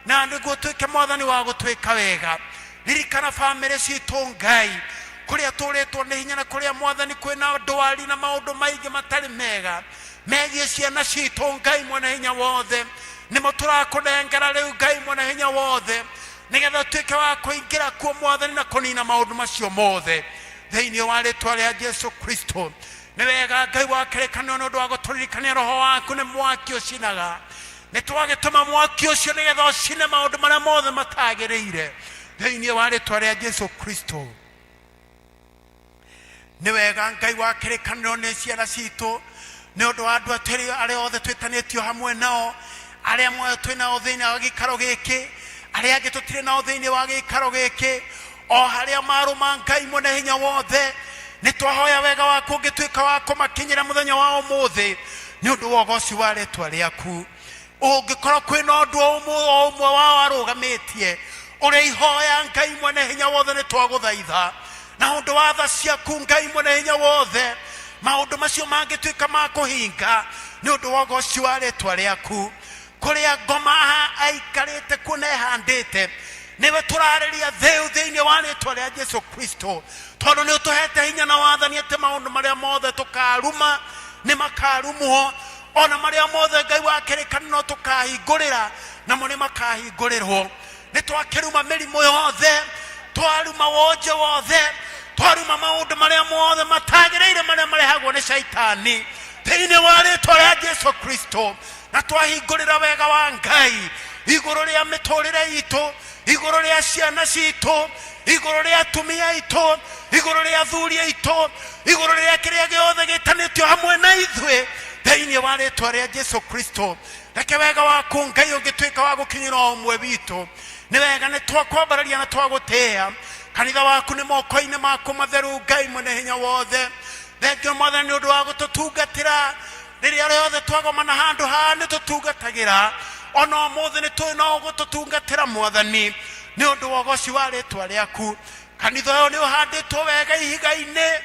na nĩguo ũtuĩke Mwathani wa gũtwĩka wega. Ririkana bamĩrĩ citũ Ngai, kũrĩa tũrĩtwo nĩ hinya na kũrĩa Mwathani kwĩna ndwari na maũndũ maingĩ matarĩ mega megiĩ ciana citũ. Ngai mwene hinya wothe, nĩmo tũrakũnengera rĩu Ngai mwene hinya wothe, nĩgetha ũtuĩke wa kũingĩra kuo Mwathani na kũnina maũndũ macio mothe thĩinĩ wa rĩtwa rĩa Jesu Kristo. Nĩ wega Ngai wa kĩrĩkanĩro, nĩ ũndũ wa gũtũririkania roho waku nĩ mwaki ũcinaga. Nĩ twagĩtũma mwaki ũcio nĩgetha ũcine maũndũ marĩa mothe matagĩrĩire thĩinĩ wa rĩtwa rĩa Jesu Kristo. Nĩ wega Ngai wa kĩrĩkanĩro, nĩ ciana citũ, nĩ ũndũ wa andũ atĩrĩ arĩa othe twĩtanĩtio hamwe nao, arĩa muoyo twĩ nao thĩinĩ wa gĩikaro gĩkĩ, arĩa angĩ tũtirĩ nao thĩinĩ wa gĩikaro gĩkĩ, o harĩa marũma Ngai mwene hinya wothe, nĩ twahoya wega waku ũngĩtuĩka wa kũmakinyĩra mũthenya wa ũmũthĩ nĩ ũndũ wa ũgoci wa rĩtwa rĩaku. Ũngĩkorwo kwĩna ũndũ o ũmwe wao arũgamĩtie ũrĩa ihoya, Ngai mwene hinya wothe, nĩ twagũthaitha na ũndũ wa tha ciaku Ngai mwene hinya wothe, maũndũ macio mangĩtuĩka ma kũhinga nĩ ũndũ wa ũgoci wa rĩtwa rĩaku. Kũrĩa ngoma aikarĩte kuo na ehandĩte, nĩwe tũrarĩria thĩu thĩinĩ wa rĩtwa rĩa Jesu Kristo, tondũ nĩ ũtũhete hinya na wathani atĩ maũndũ marĩa mothe tũkaruma nĩ makarumwo. Ona marĩa mothe Ngai wa kĩrĩkanĩro tũkahingũrĩra, namo nĩ makahingũrĩrwo. Nĩ twakĩruma mĩrimũ yothe, twaruma wonje wothe, twaruma maũndũ marĩa mothe matagĩrĩire marĩa marehagwo nĩ Shaitani thĩinĩ wa rĩtwa rĩa Jesu Kristo, na twahingũrĩra wega wa Ngai igũrũ rĩa mĩtũrĩre itũ, igũrũ rĩa ciana citũ, igũrũ rĩa atumia aitũ, igũrũ rĩa athuri aitũ, igũrũ rĩa kĩrĩa gĩothe gĩtanĩtio hamwe na ithuĩ thĩinĩ wa rĩtwa rĩa Jesu Kristo. Reke wega waku Ngai ũngĩtuĩka wa gũkinyĩra o ũmwe witũ. Nĩ wega, nĩ twakwambararia na twagũtĩĩa. Kanitha waku nĩ moko-inĩ maku matheru, Ngai mwene hinya wothe. Thengio Mwathani nĩ ũndũ wa gũtũtungatĩra rĩrĩa rĩothe twagomana handũ haha. Nĩ tũtungatagĩra, ona ũmũthĩ nĩ tũĩ no ũgũtũtungatĩra Mwathani, nĩ ũndũ wa ũgoci wa rĩtwa rĩaku. Kanitha ũyũ nĩ ũhandĩtwo wega ihiga-inĩ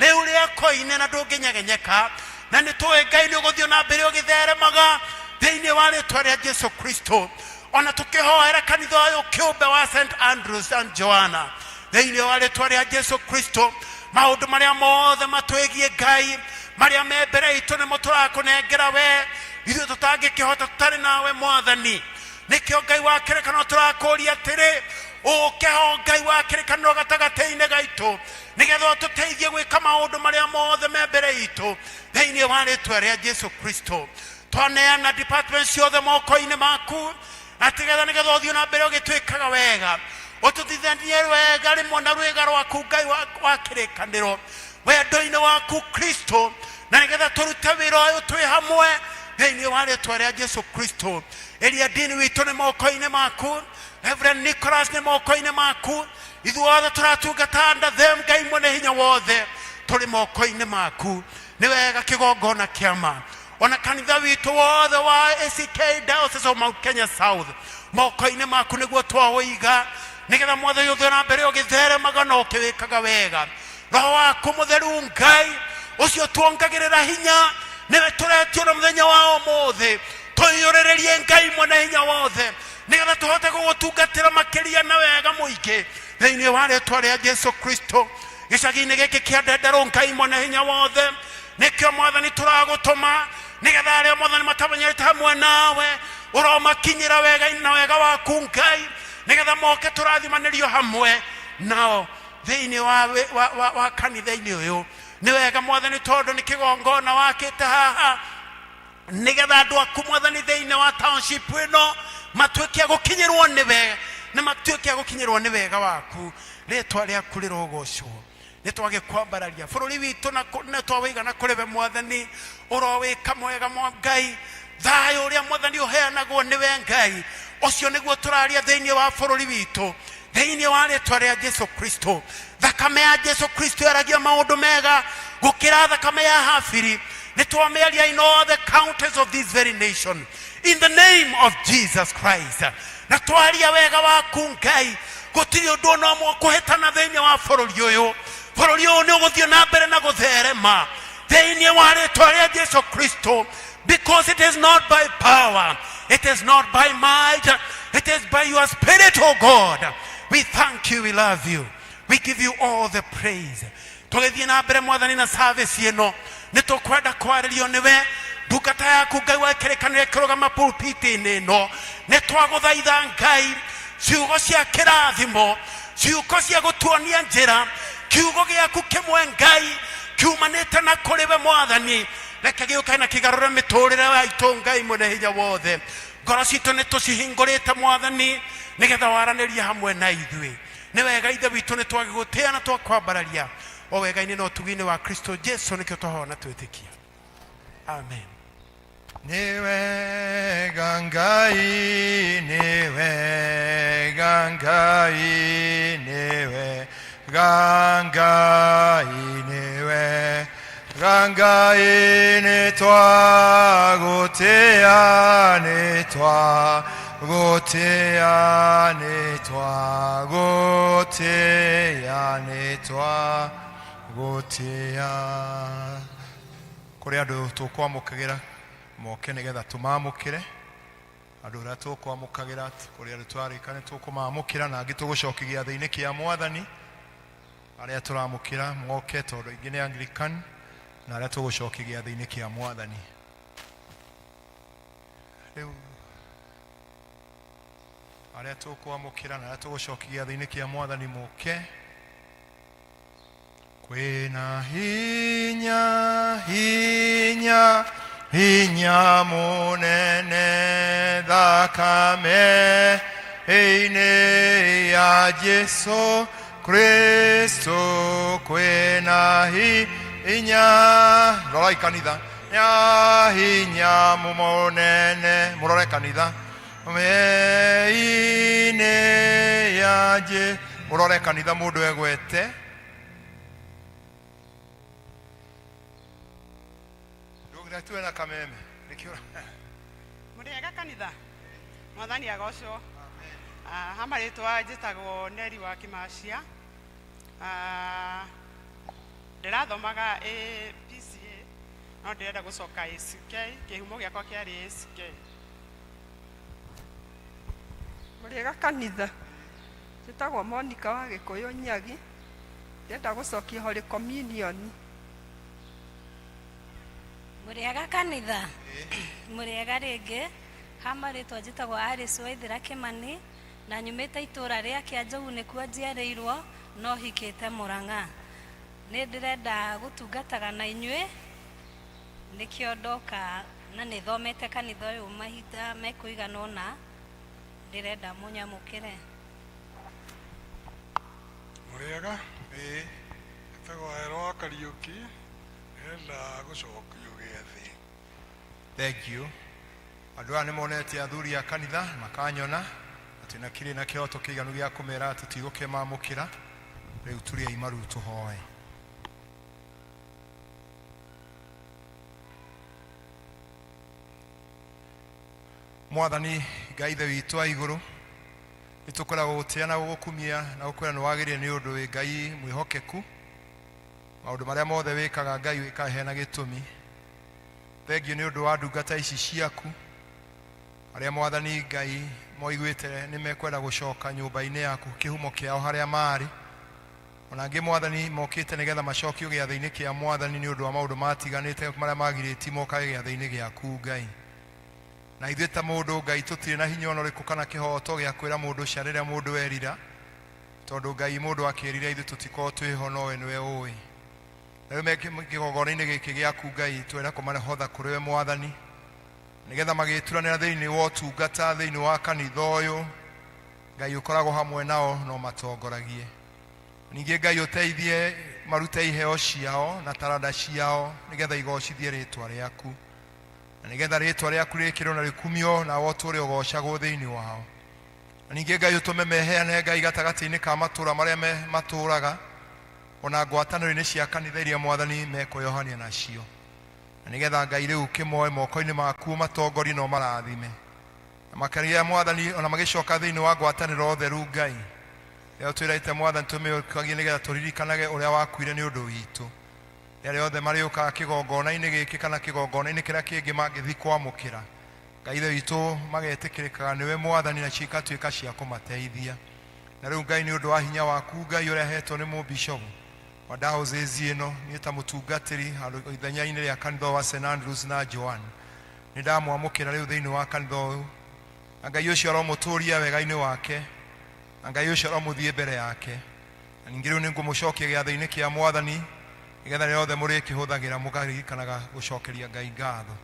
rĩu rĩa koine na ndũngĩnyegenyeka, na nĩ tũĩ Ngai nĩ ũgũthiĩ na mbere ũgĩtheremaga thĩinĩ wa rĩtwa rĩa Jesu Kristo. Ona tũkĩhoera kanitha ũyũ kĩũmbe wa St Andrews and Joanna thĩinĩ wa rĩtwa rĩa Jesu Kristo, maũndũ marĩa mothe matwĩgiĩ Ngai marĩa me mbere itũ nĩmo tũrakũnengera we. Ithuĩ tũtangĩkĩhota tũtarĩ nawe Mwathani. Nĩkĩo Ngai wa kĩrĩkanĩro tũrakũria atĩrĩ, ũke ho Ngai wa kĩrĩkanĩro gatagatĩ-inĩ gaitũ, nĩgetha ũtũteithie gwĩka maũndũ marĩa mothe me mbere itũ thĩinĩ wa rĩtwa rĩa Jesu Kristo. Twaneana department ciothe moko-inĩ maku, atigetha nĩgetha ũthiĩ na mbere ũgĩtwĩkaga wega, ũtũthithanie wega rĩmwe na rwĩga rwaku Ngai wa kĩrĩkanĩro, wendo-inĩ waku Kristo, na nĩgetha tũrute wĩra ũyũ twĩ hamwe thĩinĩ wa rĩtwa rĩa Jesu Kristo. Ĩria dini witũ nĩ moko-inĩ maku, Reverend Nicholas nĩ moko-inĩ maku, ithuothe tũratungata under them, Ngai mwene hinya wothe, tũrĩ moko-inĩ maku. Nĩ wega kĩgongona kĩama ona kanitha witũ wothe wa ACK Diocese of Mount Kenya South moko-inĩ maku nĩguo twaũiga, nĩgetha Mwathani ũthiĩ na mbere ũgĩtheremaga na ũkĩwĩkaga wega. Roho waku mũtheru Ngai ũcio tuongagĩrĩra hinya, nĩwe tũretio na mũthenya wa ũmũthĩ tũiyũrĩrĩrie Ngai mwene hinya wothe, nĩgetha tũhote gũgũtungatĩra makĩria na wega mũingĩ thĩinĩ wa rĩtwa rĩa Jesu Kristo. Gĩcagi-inĩ gĩkĩ kĩa Ndenderũ, Ngai mwene hinya wothe, nĩkĩo Mwathani tũragũtũma, nĩgetha arĩa Mwathani matamenyerete hamwe nawe ũromakinyĩra wega na wega waku Ngai, nĩgetha moke tũrathimanĩrio hamwe nao thĩinĩ wa, wa, wa, wa kanitha-inĩ ũyũ. Nĩ wega Mwathani, tondũ nĩ kĩgongona wakĩte haha, nĩgetha andũ aku Mwathani thĩinĩ wa township ĩno matuĩke a gũkinyĩrwo nĩwe, na matuĩke a gũkinyĩrwo nĩ wega waku. Rĩtwa rĩaku rĩrogocwo. Nĩ twagĩkwambararia bũrũri witũ na nĩ twawĩiga na kũrĩ we Mwathani. Ũrowĩka mwega mwa Ngai. Thayũ ũrĩa Mwathani ũheanagwo nĩwe Ngai, ũcio nĩguo tũraria thĩinĩ wa bũrũri witũ thĩinĩ wa rĩtwa rĩa Jesu Kristo. Thakame ya Jesu Kristo yaragia maũndũ mega gũkĩra thakame ya Habili. Nĩ twamĩaria in all the counties of this very nation in the name of Jesus Christ, na twaria wega waku Ngai. Gũtirĩ ũndũ ona ũmwe ũkũhĩtana thĩinĩ wa bũrũri ũyũ. Bũrũri ũyũ nĩ ũgũthiĩ na mbere na gũtherema thĩinĩ wa rĩtwa rĩa Jesu Kristo, because it is not by power, it is not by might, it is by your spirit, oh God. We thank you, we love you, we give you all the praise. Tũgĩthiĩ na mbere Mwathani na service ĩno, nĩ tũkwenda kwarĩrio nĩwe. Ndungata yaku Ngai wa kĩrĩkanĩro ĩkĩrũgama pulpiti-inĩ ĩno, nĩ twagũthaitha Ngai, ciugo cia kĩrathimo, ciugo cia gũtuonia njĩra, kiugo gĩaku kĩmwe Ngai kiumanĩte na kũrĩ we Mwathani, reke gĩũke na kĩgarũre mĩtũrĩre yaitũ. Ngai mwene hinya wothe, ngoro citũ nĩ tũcihingũrĩte Mwathani, nĩgetha waranĩrie hamwe na ithuĩ. Nĩ wega Ithe witũ, nĩ twagĩgũtĩa na twakwambararia o wega-inĩ na ũtugi-inĩ wa Kristo Jesu, nĩkĩo twahoya na twĩtĩkia, amen. Nĩ wega Ngai, nĩ wega Ngai, nĩ wega Ngai, nĩ wega Ngai, nĩ twagũtĩa, nĩ twagũtĩa, nĩ twagũtĩa, nĩ twagũtĩa. Kũrĩ andũ tũkwamũkagĩra moke nĩgetha tũmamũkĩre, andũ arĩa tũkwamũkagĩra, kũrĩ andũ twarĩka nĩ tũkũmamũkĩra, na angĩ tũgũcokia gĩathĩ-inĩ kĩa Mwathani. Arĩa tũramũkĩra moke, tondũ aingĩ nĩ Anglican, na arĩa tũgũcokia gĩathĩ-inĩ kĩa Mwathani. Rĩu arĩa tũkwamũkĩra na arĩa tũgũcokia gĩathĩ-inĩ kĩa mwathani mũke. Kwĩna hinya, hinya, hinya mũnene thakame-inĩ ya Jesu Kristo. Kwĩna hinya, rorai kanitha, ya hinya mũnene, mũrore kanitha, me-inĩ ya Jesu, mũrore kanitha mũndũ egwete. Ndũgĩra tuwe na kameme nĩkĩo. Mũrĩega kanitha, mwathani agocwo. Ah, ha marĩtwa njĩtagwo Neri wa Kĩmacia. Ah, ndĩrathomaga APCA no ndĩrenda gũcoka ACK, kĩhumo gĩakwa kĩarĩ ACK. Mũrĩega kanitha, njĩtagwo Monica wa Gĩkũyũ Nyagi, ndĩrenda gũcokia Holy Communion. Mũrĩega kanitha, mũrĩega rĩngĩ. Ha marĩtwa njĩtagwo Alice Waithĩra Kĩmani na nyumĩte itũũra rĩa Kĩanjogu, nĩkuo njiarĩirwo no hikĩte Mũrang'a. Nĩ ndĩrenda gũtungataga na inyuĩ, nĩkĩo ndoka, na nĩ thomete kanitha ũyũ mahinda mekũigana ũna, ndĩrenda mũnyamũkĩre. Mũrĩega, ĩĩ, njĩtagwo Hero wa Kariũki, ndĩrenda gũcokio gĩathĩ. Thank you. Andũ aya nĩ monete athuri a kanitha makanyona atĩ na kĩrĩ na kĩhoto kĩiganu gĩa kũmera atĩ tigũkĩmamũkĩra. Rĩu turiai maru tũhoe. Mwathani Ngai Ithe witũ wa igũrũ, nĩ tũkwenda gũgũtĩa na gũgũkumia na gũkwĩra nĩ wagĩrĩire nĩ ũndũ wĩ Ngai mwĩhokeku. Maũndũ marĩa mothe wĩkaga Ngai wĩkaga hena gĩtũmi. Thengiũ nĩ ũndũ wa ndungata ici ciaku arĩa mwathani Ngai moiguĩte nĩ mekwenda gũcoka nyũmba-inĩ yaku kĩhumo kĩao harĩa marĩ. Ona angĩ mwathani mokĩte nĩgetha macokio gĩathĩ-inĩ kĩa mwathani nĩ ũndũ wa maũndũ matiganĩte marĩa magirĩtie mokage gĩathĩ-inĩ gĩaku Ngai. Na ithuĩ ta mũndũ Ngai tũtirĩ na hinya ona ũrĩkũ kana kĩhoto gĩa kwĩra mũndũ ũcio rĩrĩa mũndũ erira, tondũ Ngai mũndũ akĩrira ithuĩ tũtikorwo twĩho nowe nĩwe ũĩ. Na rĩu me kĩgongona-inĩ gĩkĩ gĩaku Ngai twenda kũmahotha kũrĩ we mwathani, nĩgetha magĩturanĩra thĩinĩ wa ũtungata thĩinĩ wa kanitha ũyũ, Ngai ũkoragwo hamwe nao no matongoragie. Ningĩ Ngai ũteithie marute iheo ciao na taranda ciao nĩgetha igocithie rĩtwa rĩaku, na nĩgetha rĩtwa rĩaku rĩkĩrwo na rĩkumio nawe ũtũũre ũgocagwo thĩinĩ wao. Na ningĩ Ngai ũtũme meheane Ngai gatagatĩ-inĩ ka matũũra marĩa matũũraga, ona ngwatanĩro-inĩ cia kanitha iria mwathani mekwĩyohania nacio, na nĩgetha Ngai rĩu ũkĩmoe moko-inĩ maku ũmatongorie na ũmarathime. Na makĩria mwathani ona magĩcoka thĩinĩ wa ngwatanĩro theru Ngai rĩrĩa twĩraite mwathani tũmĩũkagie nĩgetha tũririkanage ũrĩa wakuire nĩ ũndũ witũ. Rĩrĩa othe marĩũkaga kĩgongona-inĩ gĩkĩ kana kĩgongona-inĩ kĩrĩa kĩngĩ mangĩthiĩ kwamũkĩra Ngai Ithe witũ magetĩkĩrĩkaga nĩwe mwathani na cikatuĩka cia kũmateithia. Na rĩu Ngai nĩ ũndũ wa hinya waku Ngai ũrĩa hetwo nĩ mũbishobu wa diocese ĩno, niĩ ta mũtungatĩri handũ ithenya-inĩ rĩa kanitha wa St Andrews na Joan nĩ ndamwamũkĩra rĩu thĩinĩ wa kanitha ũyũ, na Ngai ũcio aromũtũria wega-inĩ wake, na Ngai ũcio aromũthiĩ mbere yake. Na ningĩ rĩu nĩ ngũmũcokia gĩathĩ-inĩ kĩa mwathani nĩgetha rĩrĩa othe mũrĩkĩhũthagĩra mũkaririkanaga gũcokeria Ngai ngatho.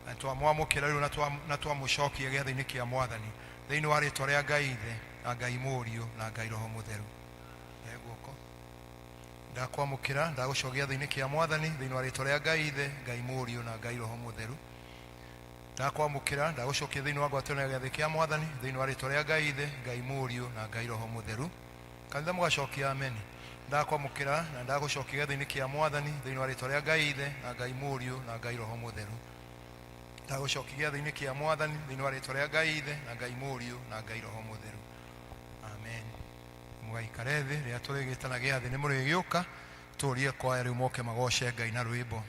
Na twamwamũkĩra rĩu na twamũcokia gĩathĩ-inĩ kĩa mwathani thĩinĩ wa rĩtwa rĩa Ngai Ithe na Ngai Mũriũ na Ngai Roho Mũtheru. He guoko. Ndakwamũkĩra, ndagũcokia gĩathĩ-inĩ kĩa mwathani thĩinĩ wa rĩtwa rĩa Ngai Ithe, Ngai Mũriũ na Ngai Roho Mũtheru. Ndakwamũkĩra, ndagũcokia thĩinĩ wa ngwatanĩro ya gĩathĩ kĩa mwathani thĩinĩ wa rĩtwa rĩa Ngai Ithe, Ngai Mũriũ na Ngai Roho Mũtheru. Kanitha mũgacokia ameni. Ndakwamũkĩra na ndagũcokia gĩathĩ-inĩ kĩa mwathani thĩinĩ wa rĩtwa rĩa Ngai Ithe na Ngai Mũriũ na Ngai Roho Mũtheru. Ndagũcokia gĩathĩ-inĩ kĩa mwathani thĩinĩ wa rĩtwa rĩa Ngai Ithe na Ngai Mũriũ na Ngai Roho Mũtheru. Amen. Mũgaikare thĩ rĩrĩa tũrĩgĩtana gĩathĩ nĩ mũrĩgĩũka tũrie kwaya rĩu moke magoce Ngai na rwĩmbo.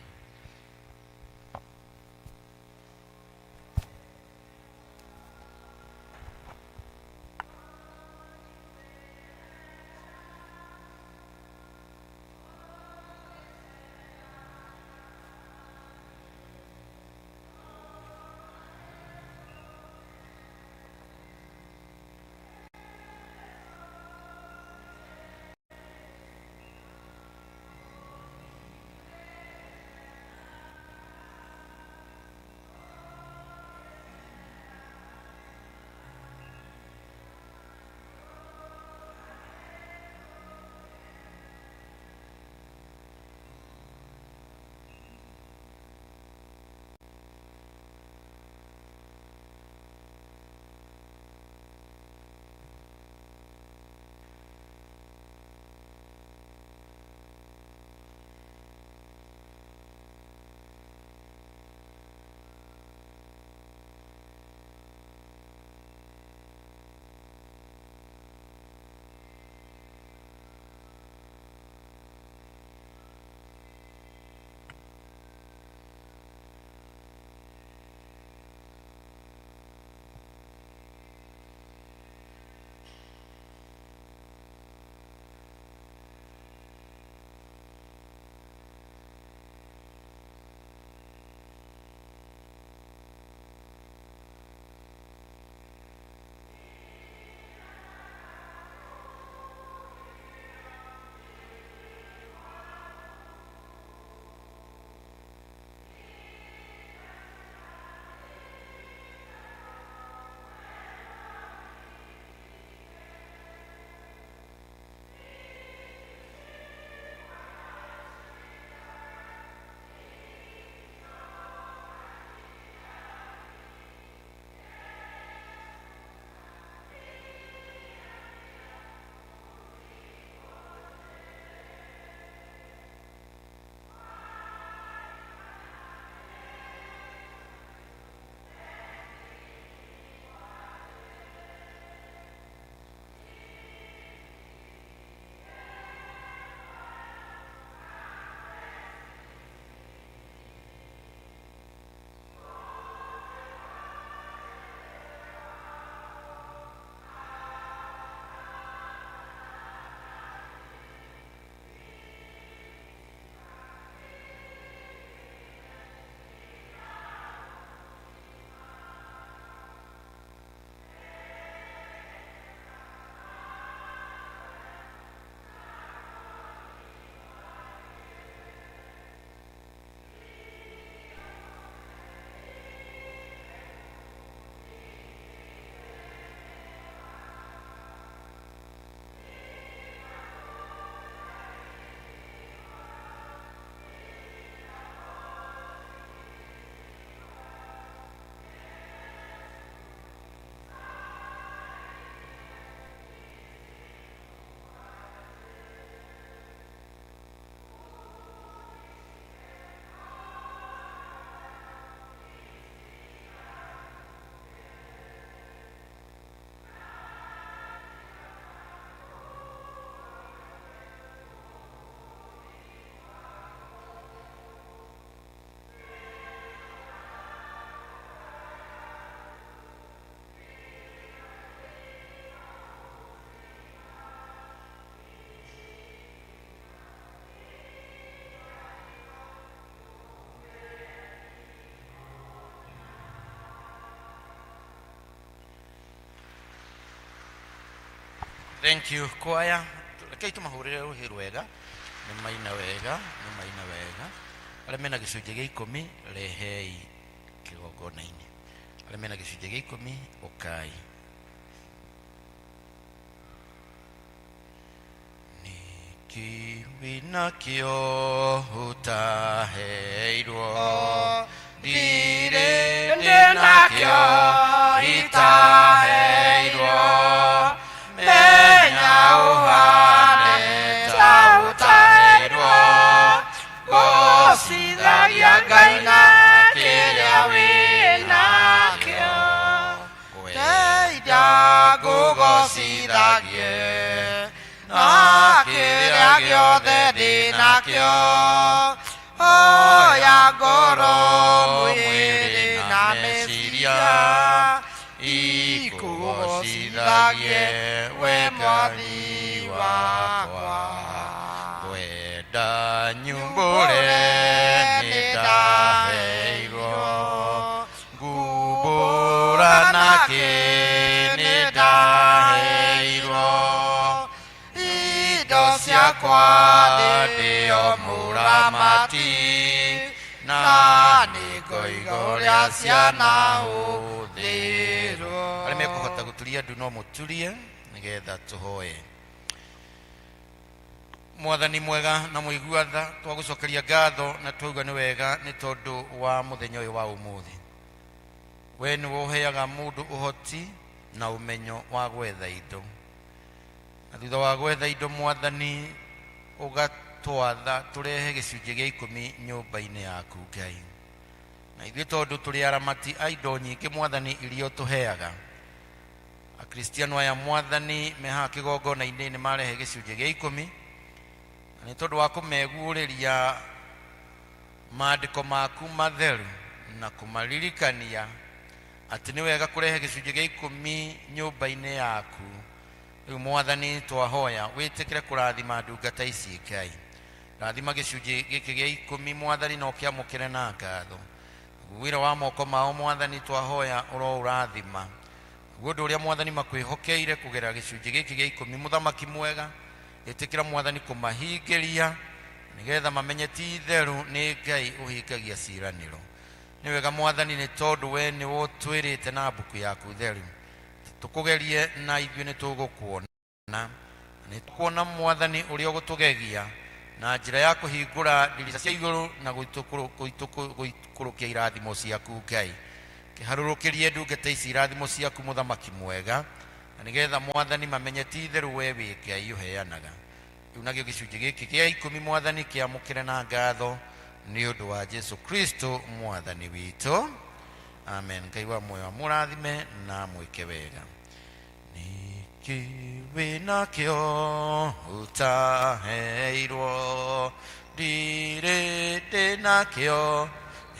Thank you kwaya. Rekei tũmahũrĩre rũhĩ rwega. Nĩ maina wega, nĩ maina wega. Arĩa mena gĩcunjĩ gĩa ikũmi rehei kĩgongona-inĩ. Arĩa mena gĩcunjĩ gĩa ikũmi ũkai. Nĩkĩ wĩnakĩo ũtaheirwo? Ndirĩ ndĩnakĩo itaheirwo. Menya ũhane ta ũtaheirwo. Gocithagia Ngai na kĩrĩa wĩnakĩo. Ngwenda ngũgocithagie na kĩrĩa gĩothe ndĩnakĩo. Oya ngoro, mwĩrĩ na meciria ikũgocithagie we Mwathi wakwa. Ngwenda nyumbũre nĩ ndaheirwo, ngumbũra nakĩ nĩ ndaheirwo. Indo ciakwa ndĩo mũramati na nĩ ngoiga ũrĩa ciana hũthĩrwo. Arĩa mekũhota gũturia ndu no mũturie nĩgetha tũhoye. Mwathani mwega na mũigua tha, twagũcokeria ngatho na twauga nĩ wega nĩ tondũ wa mũthenya ũyũ wa ũmũthĩ. We nĩwe ũheaga mũndũ ũhoti na ũmenyo wa gwetha indo, na thutha wa gwetha indo Mwathani ũgatwatha tũrehe gĩcunjĩ gĩa ikũmi nyũmba-inĩ yaku Ngai. Na ithuĩ tondũ tũrĩ aramati a indo nyingĩ Mwathani iria ũtũheaga, Akristiano aya Mwathani me haha kĩgongona-inĩ nĩ marehe gĩcunjĩ gĩa ikũmi, na nĩ tondũ wa kũmeguũrĩria maandĩko maku matheru na kũmaririkania atĩ nĩ wega kũrehe gĩcunjĩ gĩa ikũmi nyũmba-inĩ yaku. Rĩu Mwathani twahoya wĩtĩkĩre kũrathima ndungata ici Ngai. Rathima gĩcunjĩ gĩkĩ gĩa ikũmi Mwathani na ũkĩamũkĩre na ngatho. Wĩra wa moko mao Mwathani twahoya ũroũrathima. Naguo ũndũ ũrĩa Mwathani makwĩhokeire kũgerera gĩcunjĩ gĩkĩ gĩa ikũmi, mũthamaki mwega, ĩtĩkĩra Mwathani kũmahingĩria nĩgetha mamenye ti itherũ nĩ Ngai ũhingagia ciĩranĩro. Nĩ wega Mwathani nĩ tondũ we nĩwe ũtwĩrĩte na mbuku yaku theru tũkũgerie na ithuĩ nĩ tũgũkuona. Nĩ tũkuona Mwathani ũrĩa ũgũtũgegia na njĩra ya kũhingũra ndirica cia igũrũ na gũikũrũkia irathimo ciaku Ngai. Kĩharũrũkĩrie ndungata ici irathimo ciaku mũthamaki mwega, na nĩgetha Mwathani mamenye ti itherũ we wĩ Ngai ũheanaga. Rĩu nakĩo gĩcunjĩ gĩkĩ gĩa ikũmi Mwathani kĩamũkĩre na ngatho nĩ ũndũ wa Jesu Kristo Mwathani witũ. Amen. Ngai wa muoyo amũrathime na amwĩke wega. Nĩkĩ wĩnakĩo ũtaheirwo? Ndirĩ ndĩnakĩo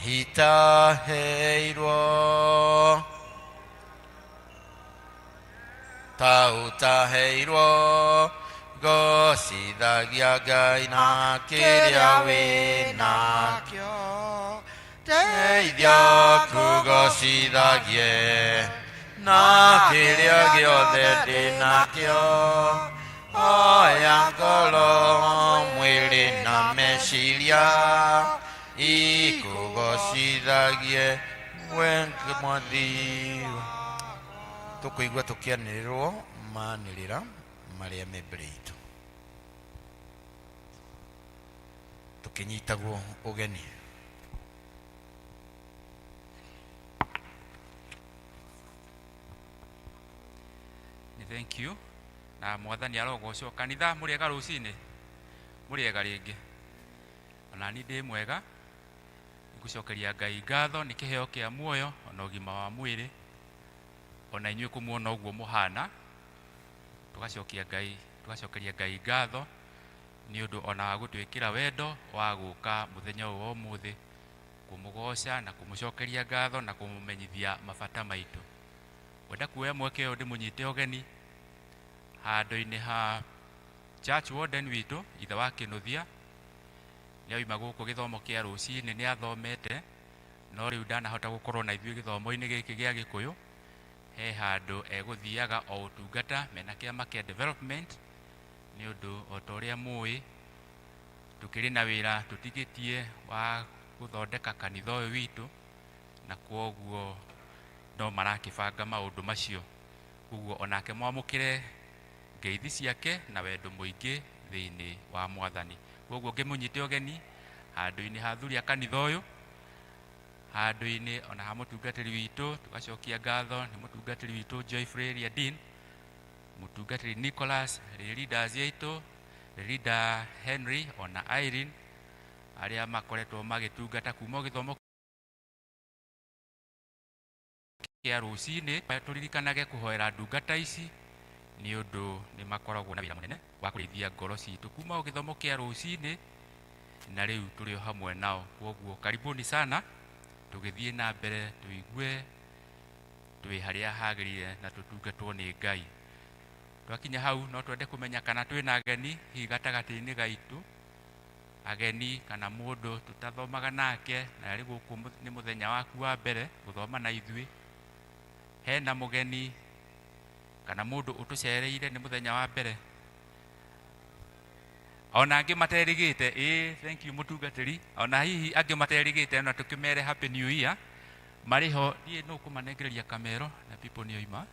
itaheirwo. Ta ũtaheirwo gocithagia Ngai na kĩrĩa wĩnakĩo. Teithia kũgocithagie na kĩrĩa gĩothe ndĩnakĩo. Oya ngoro, mwĩrĩ na meciria ikũgocithagie we Mwathi. Tũkũigua tũkĩanĩrĩrwo manĩrĩra marĩa me mbere itũ, tũkĩnyitagwo ũgeni. Nĩ thank you na Mwathani arogocwo. Kanitha mũrĩega rũcinĩ, mũrĩega rĩngĩ. Ona ni ndĩ mwega, nĩngũcokeria Ngai ngatho nĩ kĩheo kĩa muoyo ona ũgima wa mwĩrĩ, ona inyuĩ kũmuona ũguo mũhana. Tũgacokia Ngai, tũgacokeria Ngai ngatho nĩ ũndũ ona wa gũtwĩkĩra wendo wa gũka mũthenya ũyũ wa ũmũthĩ kũmũgoca na kũmũcokeria ngatho na kũmũmenyithia mabata maitũ. Ngwenda kuoya mweke ũyũ ndĩmũnyite ũgeni handũ-inĩ ha church warden witũ ithe wa Kĩnuthia. Nĩ auma gũkũ gĩthomo kĩa rũcinĩ, nĩ athomete no rĩu ndanahota gũkorwo na ithuĩ gĩthomo-inĩ gĩkĩ gĩa Gĩkũyũ. He handũ egũthiaga o ũtungata mena kĩama kĩa development, nĩ ũndũ o ta ũrĩa mũĩ tũkĩrĩ na wĩra tũtigĩtie wa gũthondeka kanitha ũyũ witũ, na kwoguo no marakĩbanga maũndũ macio. Koguo onake mwamũkĩre ngeithi ciake na wendo mũingĩ thĩinĩ wa Mwathani. Koguo ngĩmũnyite ũgeni handũ-inĩ ha athuri a kanitha ũyũ, handũ-inĩ ona ha mũtungatĩri witũ, tũgacokia ngatho nĩ mũtungatĩri witũ Joyfrey Riadin, mũtungatĩri Nicholas, leaders aitũ, leader Henry ona Irene, arĩa makoretwo magĩtungata kuma gĩthomo kĩa rũcinĩ. Tũririkanage kũhoera ndungata ici nĩ ũndũ nĩ makoragwo na wĩra mũnene wa kũrĩithia ngoro citũ kuma o gĩthomo kĩa rũcinĩ, na rĩu tũrĩ o hamwe nao. Kwoguo karibuni sana, tũgĩthiĩ na mbere tũigue twĩ harĩa hagĩrĩire na tũtungatwo nĩ Ngai. Twakinya hau no twende kũmenya kana twĩna ageni hihi gatagatĩ-inĩ gaitũ, ageni kana mũndũ tũtathomaga nake na arĩ gũkũ nĩ mũthenya waku wa mbere gũthoma na ithuĩ. Hena mũgeni kana mũndũ ũtũcereire nĩ mũthenya wa mbere, ona angĩ materĩgĩte. Ĩĩ, thank you mũtungatĩri. Ona hihi angĩ materĩgĩte na tũkĩmere happy new year marĩ ho. Niĩ no kũmanengereria kamero na people nĩ oima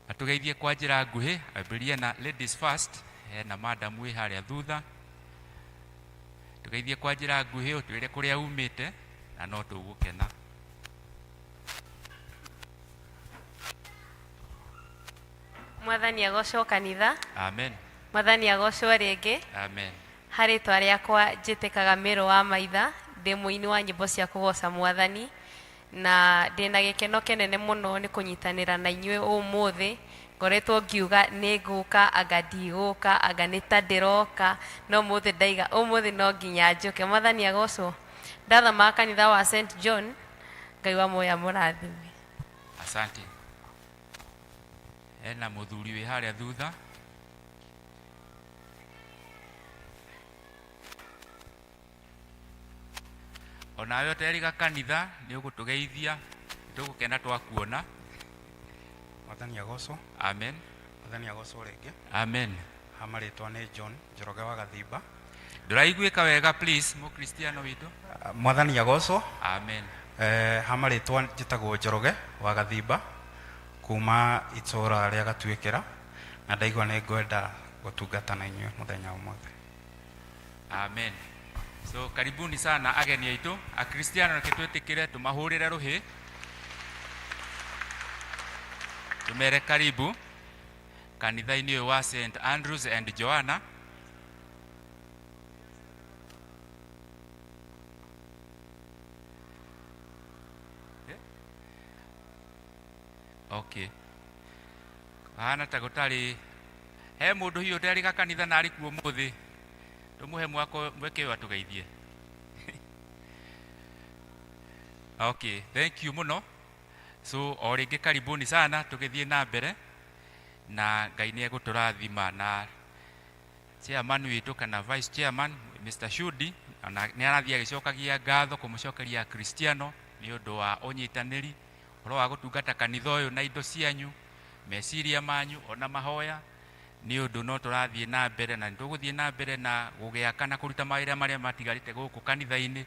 atũgeithie kwa njĩra nguhĩ. Ambĩrĩrie na ladies first, hena madam wĩ harĩa thutha. Tũgeithie kwa njĩra nguhĩ, ũtwĩre kũrĩa umĩte na no tũgũkena. Mwathani agocwo kanitha. Amen. Mwathani agocwo rĩngĩ. Amen. Harĩ rĩtwa rĩakwa njĩtĩkaga Mĩrũ wa Maitha, ndĩ mũini wa nyĩmbo cia kũgoca Mwathani, na ndĩna gĩkeno kĩnene mũno nĩ kũnyitanĩra na inyuĩ ũmũthĩ. Ngoretwo ngiuga nĩ ngũka, anga ndigũka, anga nĩ ta ndĩroka, no ũmũthĩ ndaiga ũmũthĩ no nginya njũke. Mwathani agocwo. Ndathomaga kanitha wa St John. Ngai wa muoyo amũrathime. Asante. Hena mũthuri wĩ harĩa thutha. Onawe ũteriga kanitha nĩ ũgũtũgeithia, tũgũkena twakuona. Mwathani agocwo. Amen. Mwathani agocwo rĩngĩ. Amen. Ha marĩtwa nĩ John Njoroge wa Gathimba. Ndũraiguĩka wega please, mũkristiano witũ. Mwathani agocwo. Amen. Ha marĩtwa njĩtagwo Njoroge wa Gathimba kuma itũra rĩa Gatuĩkĩra, na ndaigua nĩ ngwenda gũtungata na inyuĩ mũthenya ũmũthĩ. Amen. So karibuni sana ageni aitũ akristiano, reke twĩtĩkĩre tũmahũrĩre rũhĩ tũmere karibu kanitha-inĩ ũyũ wa St Andrews and Joanna. Okay, hana ta gũtarĩ he mũndũ hihi ũterĩga kanitha na arĩ kuo ũmũthĩ, tũmũhe mwako mweke ũyũ atũgeithie. Okay, thank you mũno. So o rĩngĩ karibuni sana, tũgĩthiĩ na mbere na Ngai nĩ egũtũrathima. Na chairman witũ kana vice chairman Mr. Shudi ona nĩ arathiĩ agĩcokagia ngatho kũmũcokeria Kristiano nĩ ũndũ wa ũnyitanĩri ũhoro wa gũtungata kanitha ũyũ na indo cianyu, meciria manyu ona mahoya, nĩ ũndũ no tũrathiĩ na mbere na nĩ tũgũthiĩ na mbere na gũgĩaka na kũruta mawĩra marĩa matigarĩte gũkũ kanitha-inĩ.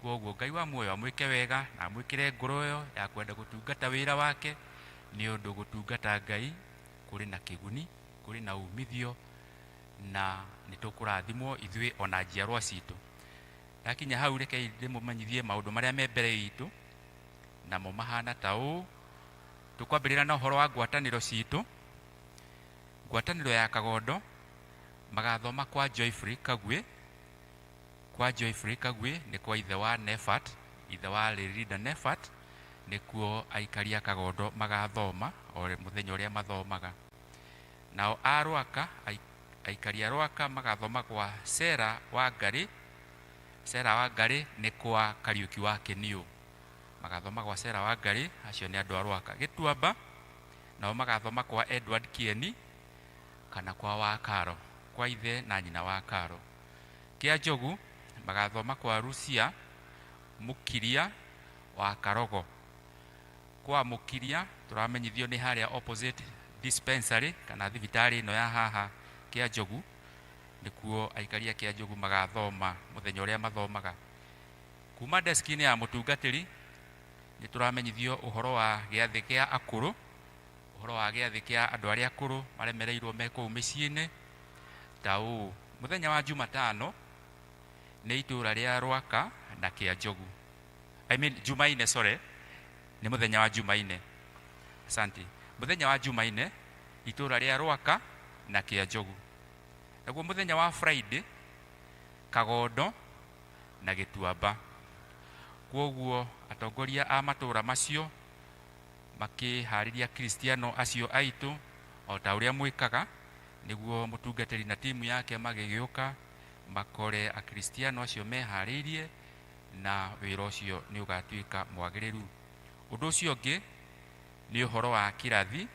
Kwoguo Ngai wa muoyo amwĩke wega na amwĩkĩre ngoro ĩyo ya kwenda gũtungata wĩra wake, nĩ ũndũ gũtungata Ngai kũrĩ na kĩguni, kũrĩ na umithio, na nĩ tũkũrathimwo ithuĩ ona njiarwa citũ. Ndakinya hau reke ndĩmũmenyithie maũndũ marĩa me mbere itũ, namo mahana ta ũũ. Tũkwambĩrĩra na ũhoro wa ngwatanĩro citũ. Ngwatanĩro ya Kagondo magathoma kwa Joyfrey Kagwe. Kwa Joyfrey Kagwe nĩ kwa ithe wa Nefat, ithe wa Lerida Nefat, nĩkuo aikari a Kagondo magathoma o mũthenya ũrĩa mathomaga. Nao a Rwaka, aikari a Rwaka magathoma kwa Sera wa Ngarĩ. Sera wa Ngarĩ nĩ kwa Kariũki wa Kĩniũ, magathoma gwa Sera wa Ngarĩ, acio nĩ andũ a Rwaka. Gĩtuamba nao magathoma kwa Edward Kieni kana kwa Wakaro, kwa ithe na nyina wa Karo. Kĩa Njogu Magathoma kwa Rusia Mukiria wa Karogo. Kwa Mukiria turamenyithio nĩ harĩa opposite dispensary kana thibitarĩ ĩno ya haha Kĩanjogu, nĩkuo aikari a Kĩanjogu magathoma mũthenya ũrĩa mathomaga. Kuma deski-inĩ ya mũtungatĩri nĩ tũramenyithio ũhoro wa gĩathĩ kĩa akũrũ, ũhoro wa gĩathĩ kĩa andũ arĩa akũrũ maremereirwo me kũu mĩciĩ-inĩ ta ũũ. Mũthenya wa Jumatano nĩ itũra rĩa Rwaka na Kĩanjogu. I mean Jumaine, sorry, nĩ mũthenya wa Jumaine. Asante. Mũthenya wa Jumaine itũra rĩa Rwaka na Kĩanjogu. Naguo mũthenya wa Friday Kagondo na Gĩtuamba. Kwoguo atongoria a matũra macio makĩharĩria Kristiano acio aitũ o ta ũrĩa mwĩkaga, nĩguo mũtungatĩri na timu yake magĩgĩũka makore akristiano acio meharĩirie na wĩra ũcio nĩ ũgatuĩka mwagĩrĩru. Ũndũ ũcio ũngĩ nĩ ũhoro wa kĩrathi,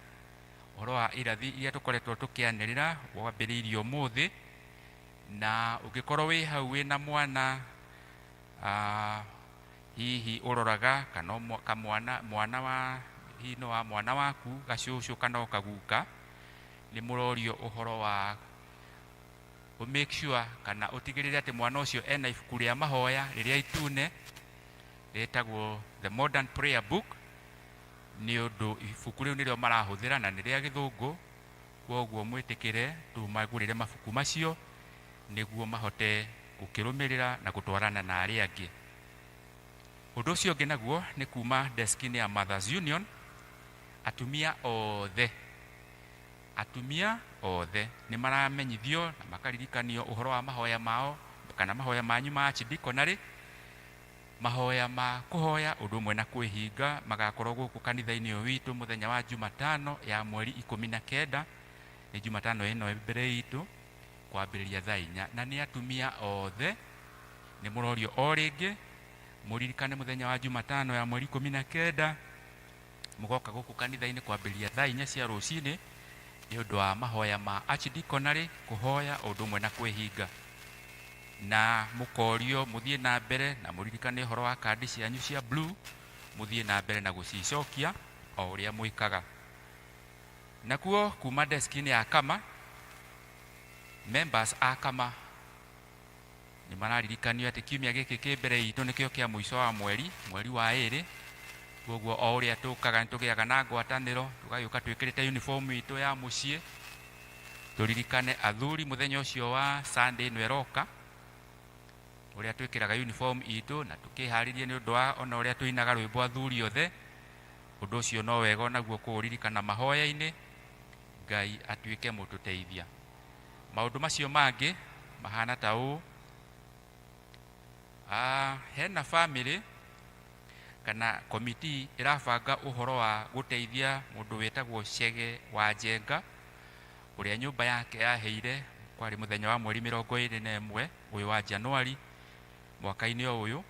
ũhoro wa irathi iria tũkoretwo tũkĩanĩrĩra wambĩrĩirio ũmũthĩ, na ũngĩkorwo wĩ hau wĩna mwana hihi ũroraga kana kamwana mwana wa hihi no wa mwana waku gacũcũ kana o kaguka, nĩ mũrorio ũhoro wa ũ make sure kana ũtigĩrĩre atĩ mwana ũcio ena ibuku rĩa mahoya rĩrĩa itune rĩtagwo The Modern Prayer Book, nĩ ũndũ ibuku rĩu nĩrĩo marahũthĩra na nĩ rĩa gĩthũngũ. Kwoguo mwĩtĩkĩre tũmagũrĩre mabuku macio nĩguo mahote gũkĩrũmĩrĩra na gũtwarana na arĩa angĩ. Ũndũ ũcio ũngĩ naguo nĩ kuma deski-inĩ ya Mothers Union, atumia othe, atumia othe nĩ maramenyithio na makaririkanio ũhoro wa mahoya mao kana mahoya manyu ma archdeaconry, mahoya ma kũhoya ũndũ ũmwe na kwĩhinga magakorwo gũkũ kanitha-inĩ ũyũ witũ mũthenya wa Jumatano ya mweri 19, nĩ Jumatano ĩno mbere itũ, kwambĩrĩria thaa 4. Na nĩ atumia othe nĩ mũrorio o rĩngĩ mũririkane mũthenya wa Jumatano ya mweri 19 mũgoka gũkũ kanitha-inĩ kwambĩrĩria thaa 4 cia rũcinĩ nĩ ũndũ wa mahoya ma archdeaconry, kũhoya ũndũ ũmwe na kwĩhinga. Na mũkorio mũthiĩ na mbere na mũririkane ũhoro wa kandi cianyu cia blue, mũthiĩ na mbere na gũcicokia o ũrĩa mwĩkaga. Nakuo kuma deski-inĩ ya Kama, members a Kama nĩ mararirikanio atĩ kiumia gĩkĩ kĩ mbere itũ nĩkĩo kĩa mũico wa mweri, mweri wa 2. Koguo o ũrĩa tũkaga nĩ tũgĩaga na ngwatanĩro, tũgagĩũka twĩkĩrĩte uniform itũ ya mũciĩ. Tũririkane athuri mũthenya ũcio wa Sunday ĩno ĩroka, ũrĩa twĩkĩraga uniform itũ na tũkĩharĩrie nĩ ũndũ wa ona ũrĩa tũinaga rwĩmbo athuri othe. Ũndũ ũcio no wega onaguo kũũririkana mahoya-inĩ, Ngai atuĩke mũtũteithia. Maũndũ macio mangĩ mahana ta ũũ. Hena family kana komiti ĩrabanga ũhoro wa gũteithia mũndũ wĩtagwo Chege wa Njenga, ũrĩa nyũmba yake yaheire kwarĩ mũthenya wa mweri 21 ũyũ wa Januari mwaka-inĩ o ũyũ.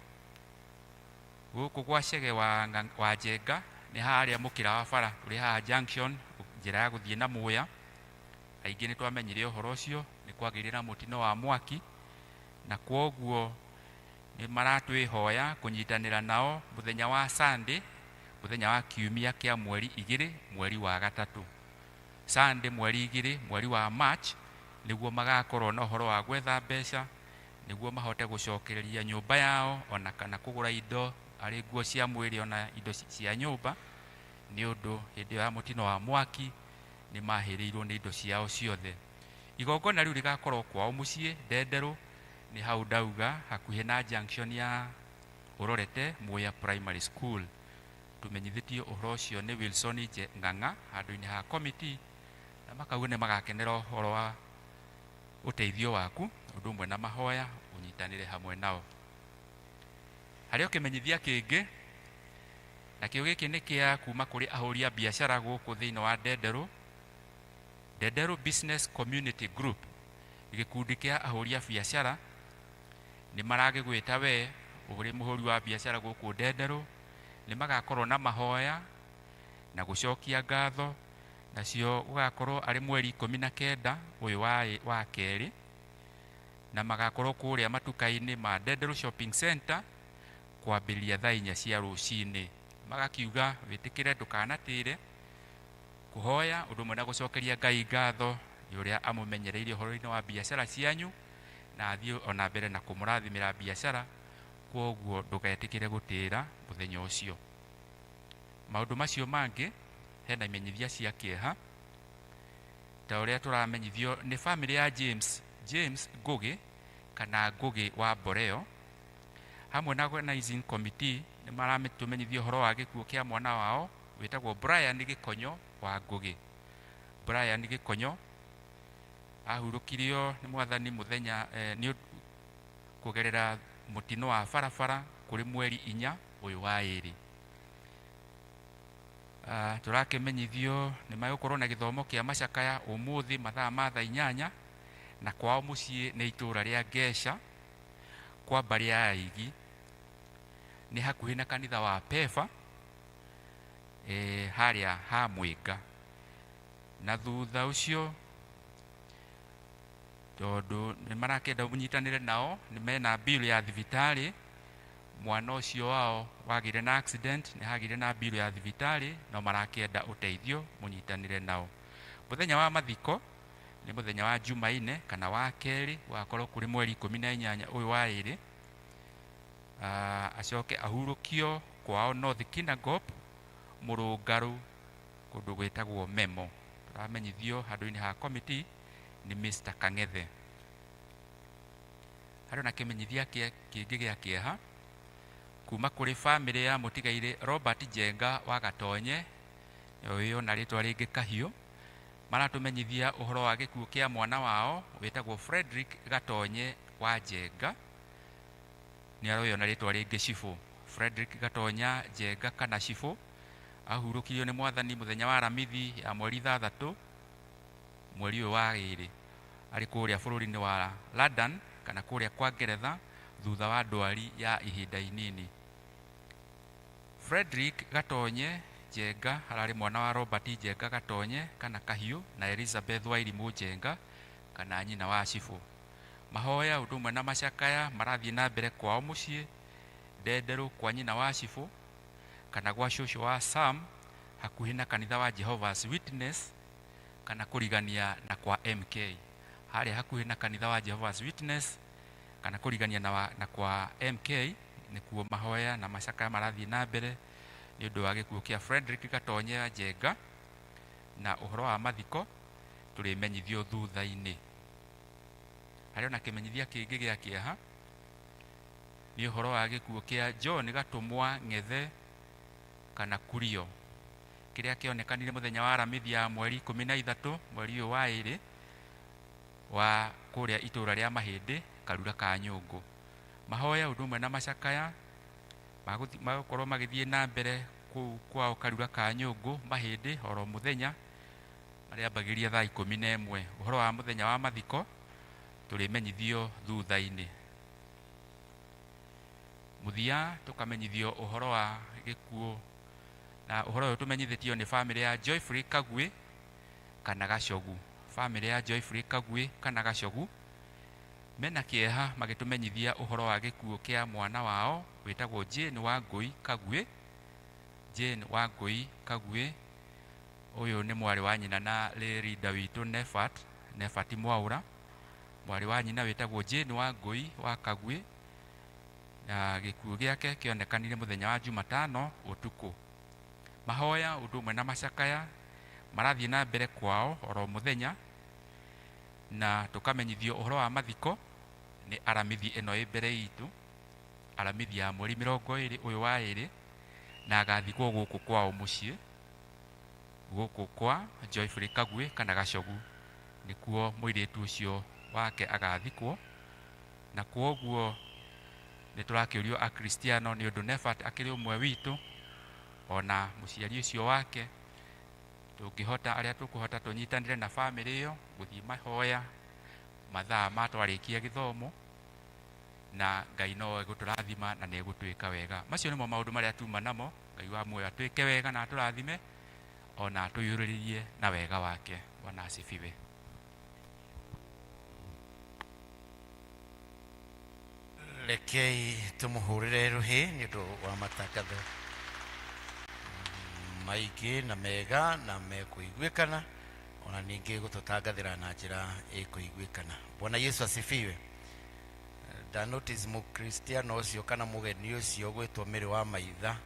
Gũkũ gwa Chege wa Njenga nĩ harĩa mũkĩra wa bara ũrĩ haha junction, njĩra ya gũthiĩ na Muya. Aingĩ nĩ twamenyire ũhoro ũcio nĩ kwagĩire na mũtino wa mwaki, na kwoguo nĩ maratwĩhoya kũnyitanĩra nao mũthenya wa Sunday, mũthenya wa kiumia kĩa mweri 2 mweri wa 3. Sunday mweri 2 mweri wa March nĩguo magakorwo na ũhoro wa gwetha mbeca nĩguo mahote gũcokereria nyũmba yao ona kana kũgũra indo arĩ nguo cia mwĩrĩ ona indo cia nyũmba, nĩ ũndũ hĩndĩ ya mũtino wa mwaki nĩ mahĩrĩirwo nĩ indo ciao ciothe. Igongona rĩu rĩgakorwo kwao mũciĩ Ndenderũ, nĩ hau ndauga hakuhĩ na junction ya ũrorete Muya Primary School. Tũmenyithĩtio ũhoro ũcio nĩ Wilson Ng'ang'a handũ-inĩ ha committee, na makauga nĩ magakenera ũhoro wa ũteithio waku ũndũ ũmwe na mahoya ũnyitanĩre hamwe nao. Harĩ o kĩmenyithia kĩngĩ, nakĩo gĩkĩ nĩ kĩa kuma kũrĩ ahũri a biacara gũkũ thĩinĩ wa Ndenderũ, Ndenderũ Business Community Group, gĩkundi kĩa ahũri a biacara. Nĩ maragĩgwĩta we ũrĩ mũhũri wa biacara gũkũ Ndenderũ, nĩ magakorwo na mahoya na gũcokia ngatho, nacio gũgakorwo arĩ mweri 19 ũyũ wa kerĩ. Na magakorwo kũrĩa matuka-inĩ ma Ndenderũ Shopping Center kwambĩrĩria thaa 4 cia rũcinĩ. Magakiuga wĩtĩkĩre ndũkanatĩre kũhoya ũndũ ũmwe na gũcokeria Ngai ngatho nĩ ũrĩa amũmenyereirie ũhoro-inĩ wa biacara cianyu, na athiĩ ona mbere na kũmũrathimĩra biacara, kwoguo ndũgetĩkĩre gũtĩra mũthenya ũcio. Maũndũ macio mangĩ hena imenyithia cia kĩeha ta ũrĩa tũramenyithio nĩ bamĩrĩ ya James Ngũgĩ kana Ngũgĩ wa Mboreo hamwe na organizing committee nĩ maratũmenyithia ũhoro wa gĩkuũ kĩa mwana wao wĩtagwo Brian Gĩkonyo wa Ngũgĩ. Brian Gĩkonyo ahurũkirio nĩ mwathani mũthenya nĩ kũgerera mũtino wa barabara kũrĩ mweri 4 ũyũ wa 2. Tũrakĩmenyithio nĩ magũkorwo na gĩthomo kĩa macakaya ũmũthĩ mathaa ma thaa 8 na kwao mũciĩ nĩ itũũra rĩa Ngeca kwa mbarĩ ya Aigi, nĩ hakuhĩ na kanitha wa Pefa, harĩa ha Mwĩnga. Na thutha ũcio tondũ nĩ marakĩenda mũnyitanĩre nao, nĩ mena bill ya thibitarĩ, mwana ũcio wao wagĩire na accident, nĩ hagĩire na bill ya thibitarĩ, no marakĩenda ũteithio mũnyitanĩre nao. Mũthenya wa mathiko nĩ mũthenya wa Jumaine kana wa kerĩ, wakorwo kũrĩ mweri 18 ũyũ wa 2. Acoke ahurũkio kwao North Kinangop Mũrũngarũ kũndũ gwĩtagwo Memo. Tũramenyithio handũ-inĩ ha committee nĩ Mr. Kang'ethe. Harĩ na kĩmenyithia kĩngĩ gĩa kĩeha kuma kũrĩ bamĩrĩ ya mũtigairĩ Robert Njenga wa Gatonye, ũyũ na rĩtwa rĩngĩ Kahiũ, maratũmenyithia ũhoro wa gĩkuũ kĩa mwana wao wĩtagwo Frederick Gatonye wa Njenga, nĩ aroywo na rĩtwa rĩngĩ Cibũ. Frederick Gatonya Njenga kana Cibũ ahurũkirio nĩ mwathani mũthenya wa Aramithi ya mweri 6 mweri ũyũ wa 2 arĩ kũrĩa bũrũri-inĩ wa London kana kũrĩa kwa Ngeretha thutha wa ndwari ya ihinda inini. Frederick Gatonye Njenga ararĩ mwana wa Robert Njenga Gatonye kana Kahiũ na Elizabeth Wairimũ Njenga kana nyina wa Cibũ. Mahoya ũndũ ũmwe na macakaya marathiĩ na mbere kwao mũciĩ Ndenderũ kwa nyina wa Cibũ kana gwa cũcũ wa Sam hakuhĩ na kanitha wa Jehovah's Witness kana kũrigania na kwa MK harĩa hakuhĩ na kanitha wa Jehovah's Witness kana kũrigania na kwa MK nĩkuo mahoya na macakaya marathiĩ na mbere nĩ ũndũ wa gĩkuũ kĩa Frederick Gatonye Njenga, na ũhoro wa mathiko tũrĩmenyithio thutha-inĩ. Harĩ ona kĩmenyithia kĩngĩ gĩa kĩeha nĩ ũhoro wa gĩkuũ kĩa John Gatũmwa Ng'ethe kana Kurio kĩrĩa kĩonekanire mũthenya wa Aramithi ya mweri 13 mweri ũyũ wa 2 wa kũrĩa itũũra rĩa Mahĩndĩ Karura ka Nyũngũ. Mahoya ũndũ ũmwe na macakaya magũkorwo magĩthiĩ na mbere kũu kwao Karura ka Nyũngũ Mahĩndĩ oro mũthenya marĩambagĩrĩria thaa 11. Ũhoro wa mũthenya wa mathiko tũrĩmenyithio thutha-inĩ. Mũthia tũkamenyithio ũhoro wa gĩkuũ na ũhoro ũyũ tũmenyithĩtio nĩ bamĩrĩ ya Joyfrey Kagwe kana Gacogu. Bamĩrĩ ya Joyfrey Kagwe kana Gacogu mena kĩeha magĩtũmenyithia ũhoro wa gĩkuũ kĩa mwana wao wĩtagwo Jane Wangũi Kagwe. Jane Wangũi Kagwe ũyũ nĩ mwarĩ wa nyina na lĩrinda witũ Nefat Mwaũra, mwarĩ wa nyina wĩtagwo Jane Wangũi wa Kagwe, na gĩkuũ gĩake kĩonekanire mũthenya wa Jumatano ũtukũ. Mahoya ũndũ ũmwe na macakaya marathiĩ na mbere kwao oro mũthenya, na tũkamenyithio ũhoro wa mathiko nĩ Aramithi ĩno ĩ mbere itũ, Aramithi ya mweri 20 ũyũ wa 2, na agathikwo gũkũ kwao mũciĩ gũkũ kwa Joyfrey Kagwe kana Gacogu nĩkuo mũirĩtu ũcio wake agathikwo. Na kwoguo nĩ tũrakĩũrio Akristiano nĩ ũndũ Nefat akĩrĩ ũmwe witũ ona mũciari ũcio wake, tũngĩhota arĩa tũkũhota tũnyitanĩre na bamĩrĩ ĩyo gũthiĩ mahoya mathaa ma twarĩkia gĩthomo, na Ngai no egũtũrathima na nĩ egũtwĩka wega. Macio nĩmo maũndũ marĩa tuma namo. Ngai wa muoyo atwĩke wega na atũrathime ona atũiyũrĩrĩrie na wega wake. Bwana asifiwe. Rekei tũmũhũrĩre rũhĩ nĩ ũndũ wa matangatho maingĩ na mega na mekũiguĩkana, ona ningĩ gũtũtangathĩra na njĩra ĩkũiguĩkana. Bwana Yesu asifiwe. Nda notice mũkristiano ũcio kana mũgeni ũcio gwĩtwo Mary wa Maitha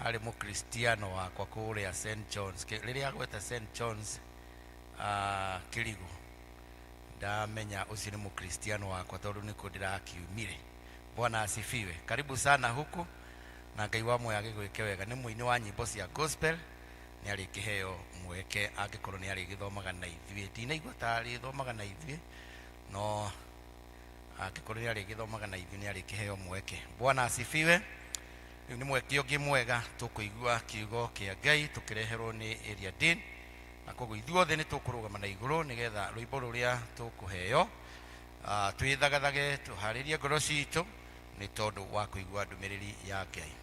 harĩ mũkristiano wakwa kũrĩa St John's. Rĩrĩa agweta St John's Kĩrigũ, ndamenya ũcio nĩ mũkristiano wakwa tondũ nĩkuo ndĩrakiumire. Bwana asifiwe. Karibu sana huku na Ngai wa muoyo agĩgwĩke wega. Nĩ mũini wa nyĩmbo cia gospel, nĩ arĩkĩheo mweke angĩkorwo nĩ arĩgĩthomaga na ithuĩ. Ndinaigua ta arĩthomaga na ithuĩ, no angĩkorwo nĩ arĩgĩthomaga na ithuĩ nĩ arĩkĩheo mweke. Bwana asifiwe. Rĩu nĩ mweke ũngĩ mwega tũkũigua kiugo kĩa Ngai tũkĩreherwo nĩ Area Dean, na koguo ithuothe nĩ tũkũrũgama na igũrũ nĩgetha rwĩmbo rũrĩa tũkũheo twĩthagathage tũharĩrie ngoro citũ nĩ tondũ wa kũigua ndũmĩrĩri ya Ngai.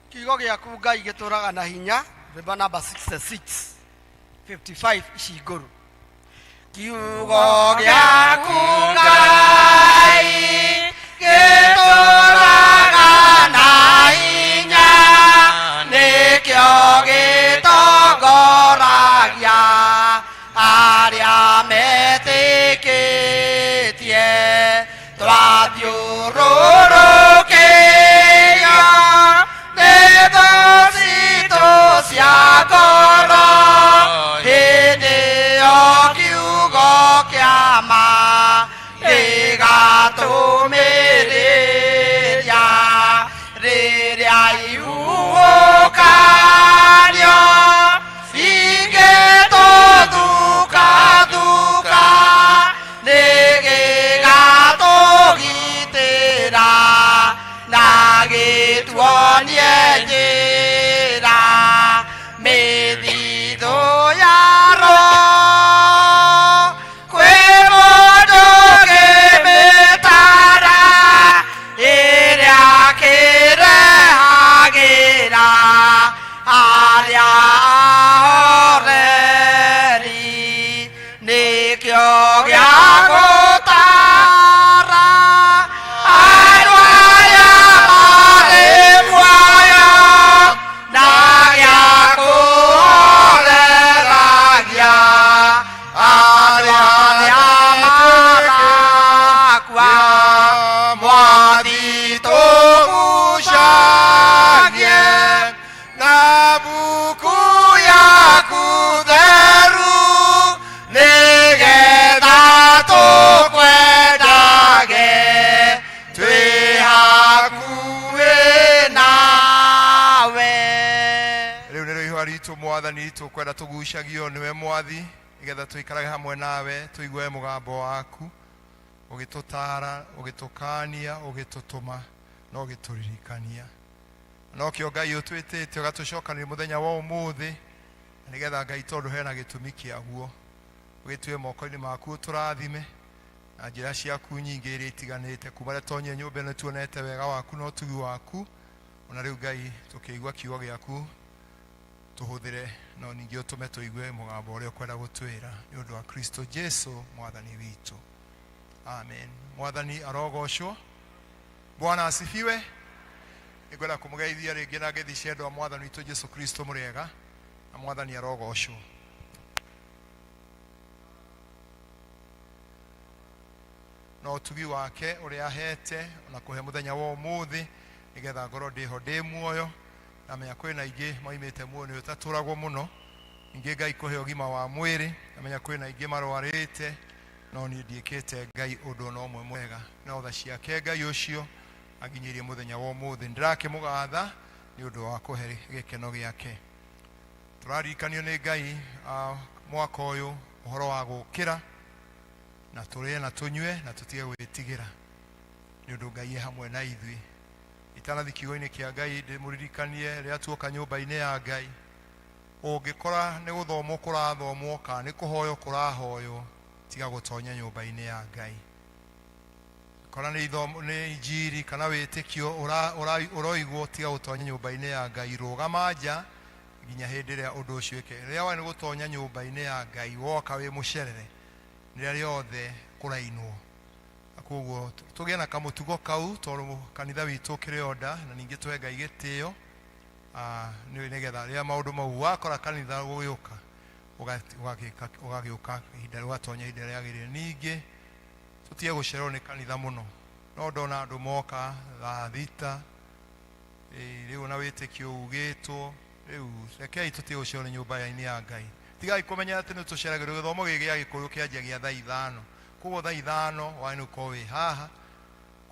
Kiugo gĩaku Ngai gĩtũraga na hinya. Rwĩmbo namba 66 55 ici ngũrũ. Kiugo gĩaku Ngai gĩtũraga na hinya, nĩkĩo gĩtongoragia arĩa metĩkĩtie. Twathiũrũrũkĩrio nĩ thũ citũ cia ngoro, hĩndĩ ĩyo kiugo kĩa ma gĩgatũmĩrĩria. Rĩrĩa ihuhũkanio ingĩtũthukathuka, nĩ gĩgatũgitĩra na gĩtuonie njĩra. Mĩthithũ ya roho kwĩ mũndũ ũngĩmĩtara, ĩrĩa kĩrehagĩra arĩa ahoreri, nĩkĩo gĩa gũtara andũ arĩa marĩ muoyo na gĩa kũhoreragia andũ arĩa marakua. Mwathi tũgucagie na mbuku yaku theru, nĩgetha tũkwendage twĩ hakuhĩ nawe. Rĩu nĩ rĩihũa ritũ Mwathani, tũkwenda tũgucagio nĩwe Mwathi, nĩgetha tũikarage hamwe nawe, tũigue mũgambo waku ũgĩtũtara, ũgĩtũkania, ũgĩtũtũma na ũgĩtũririkania. Nokĩo Ngai ũtwĩtĩte ũgatũcokanĩria mũthenya wa ũmũthĩ, nĩgetha Ngai tondũ hena gĩtũmi kĩaguo, ũgĩtue moko-inĩ maku, ũtũrathime na njĩra ciaku nyingĩ iria itiganĩte. Kuma rĩrĩa tonyire nyũmba ĩno tuonete wega waku na ũtugi waku, ona rĩu Ngai tũkĩigua kiugo gĩaku tũhũthĩre, no ningĩ ũtũme tũigue mũgambo ũrĩa ũkwenda gũtwĩra, nĩ ũndũ wa Kristo Jesu Mwathani witũ, amen. Mwathani arogocwo. Bwana asifiwe. Nĩngwenda kũmũgeithia rĩngĩ na ngeithi cia endwa a Mwathani witũ Jesu Kristo. Mũrĩega na Mwathani arogocwo. Na ũtugi wake ũrĩa ahete ona kũhe mũthenya wa ũmũthĩ, nĩgetha ngorwo ndĩho ndĩ muoyo. Namenya kwĩna aingĩ maimĩte muoyo nĩ ũtatũragwo mũno. Ningĩ Ngai kũhe ũgima wa mwĩrĩ, namenya kwĩna aingĩ marwarĩte, no niĩ ndiĩkĩte Ngai ũndũ ona ũmwe mwega, no tha ciake Ngai ũcio anginyĩirie mũthenya wa ũmũthĩ. Ndĩrakĩmũgatha nĩ ũndũ wa kũhe gĩkeno gĩake. Tũraririkanio nĩ Ngai mwaka ũyũ ũhoro wa gũkĩra na tũrĩe na tũnyue na tũtige gwĩtigĩra, nĩ ũndũ Ngai e hamwe na ithuĩ. Itanathi kiugo-inĩ kĩa Ngai, ndĩmũririkanie rĩrĩa tuoka nyũmba-inĩ ya Ngai, ũngĩkora nĩ gũthomwo kũrathomwo kana nĩ kũhoywo kũrahoywo, tiga gũtonya nyũmba-inĩ ya Ngai. Kora nĩ ithomo, nĩ injiri kana wĩtĩkio ũroigwo, tiga gũtonya nyũmba-inĩ ya Ngai. Rũgama nja nginya hĩndĩ ĩrĩa ũndũ ũcio wĩke. Rĩrĩa wagĩ nĩ gũtonya nyũmba-inĩ ya Ngai, woka wĩ mũcerere, rĩrĩa rĩothe kũrainwo. Na koguo tũgĩe na kamũtugo kau tondũ kanitha witũ ũkĩrĩ order, na ningĩ tũhe Ngai gĩtĩo, nĩ nĩgetha rĩrĩa maũndũ mau wakora kanitha gũgĩũka, ũgagĩũka ihinda, ũgatonya ihinda rĩagĩrĩire. Ningĩ tũtige gũcererwo nĩ kanitha mũno. No ndona andũ moka thaa 6, rĩu ona wĩtĩkio ugĩtwo rĩu, rekei tũtige gũcererwo nĩ nyũmba-inĩ ya Ngai. Tigai kũmenya atĩ nĩ tũceragĩrwo. Gĩthomo gĩkĩ gĩa Gĩkũyũ kĩanjagia thaa 5, koguo thaa 5 wagĩrĩirwo gũkorwo wĩ haha.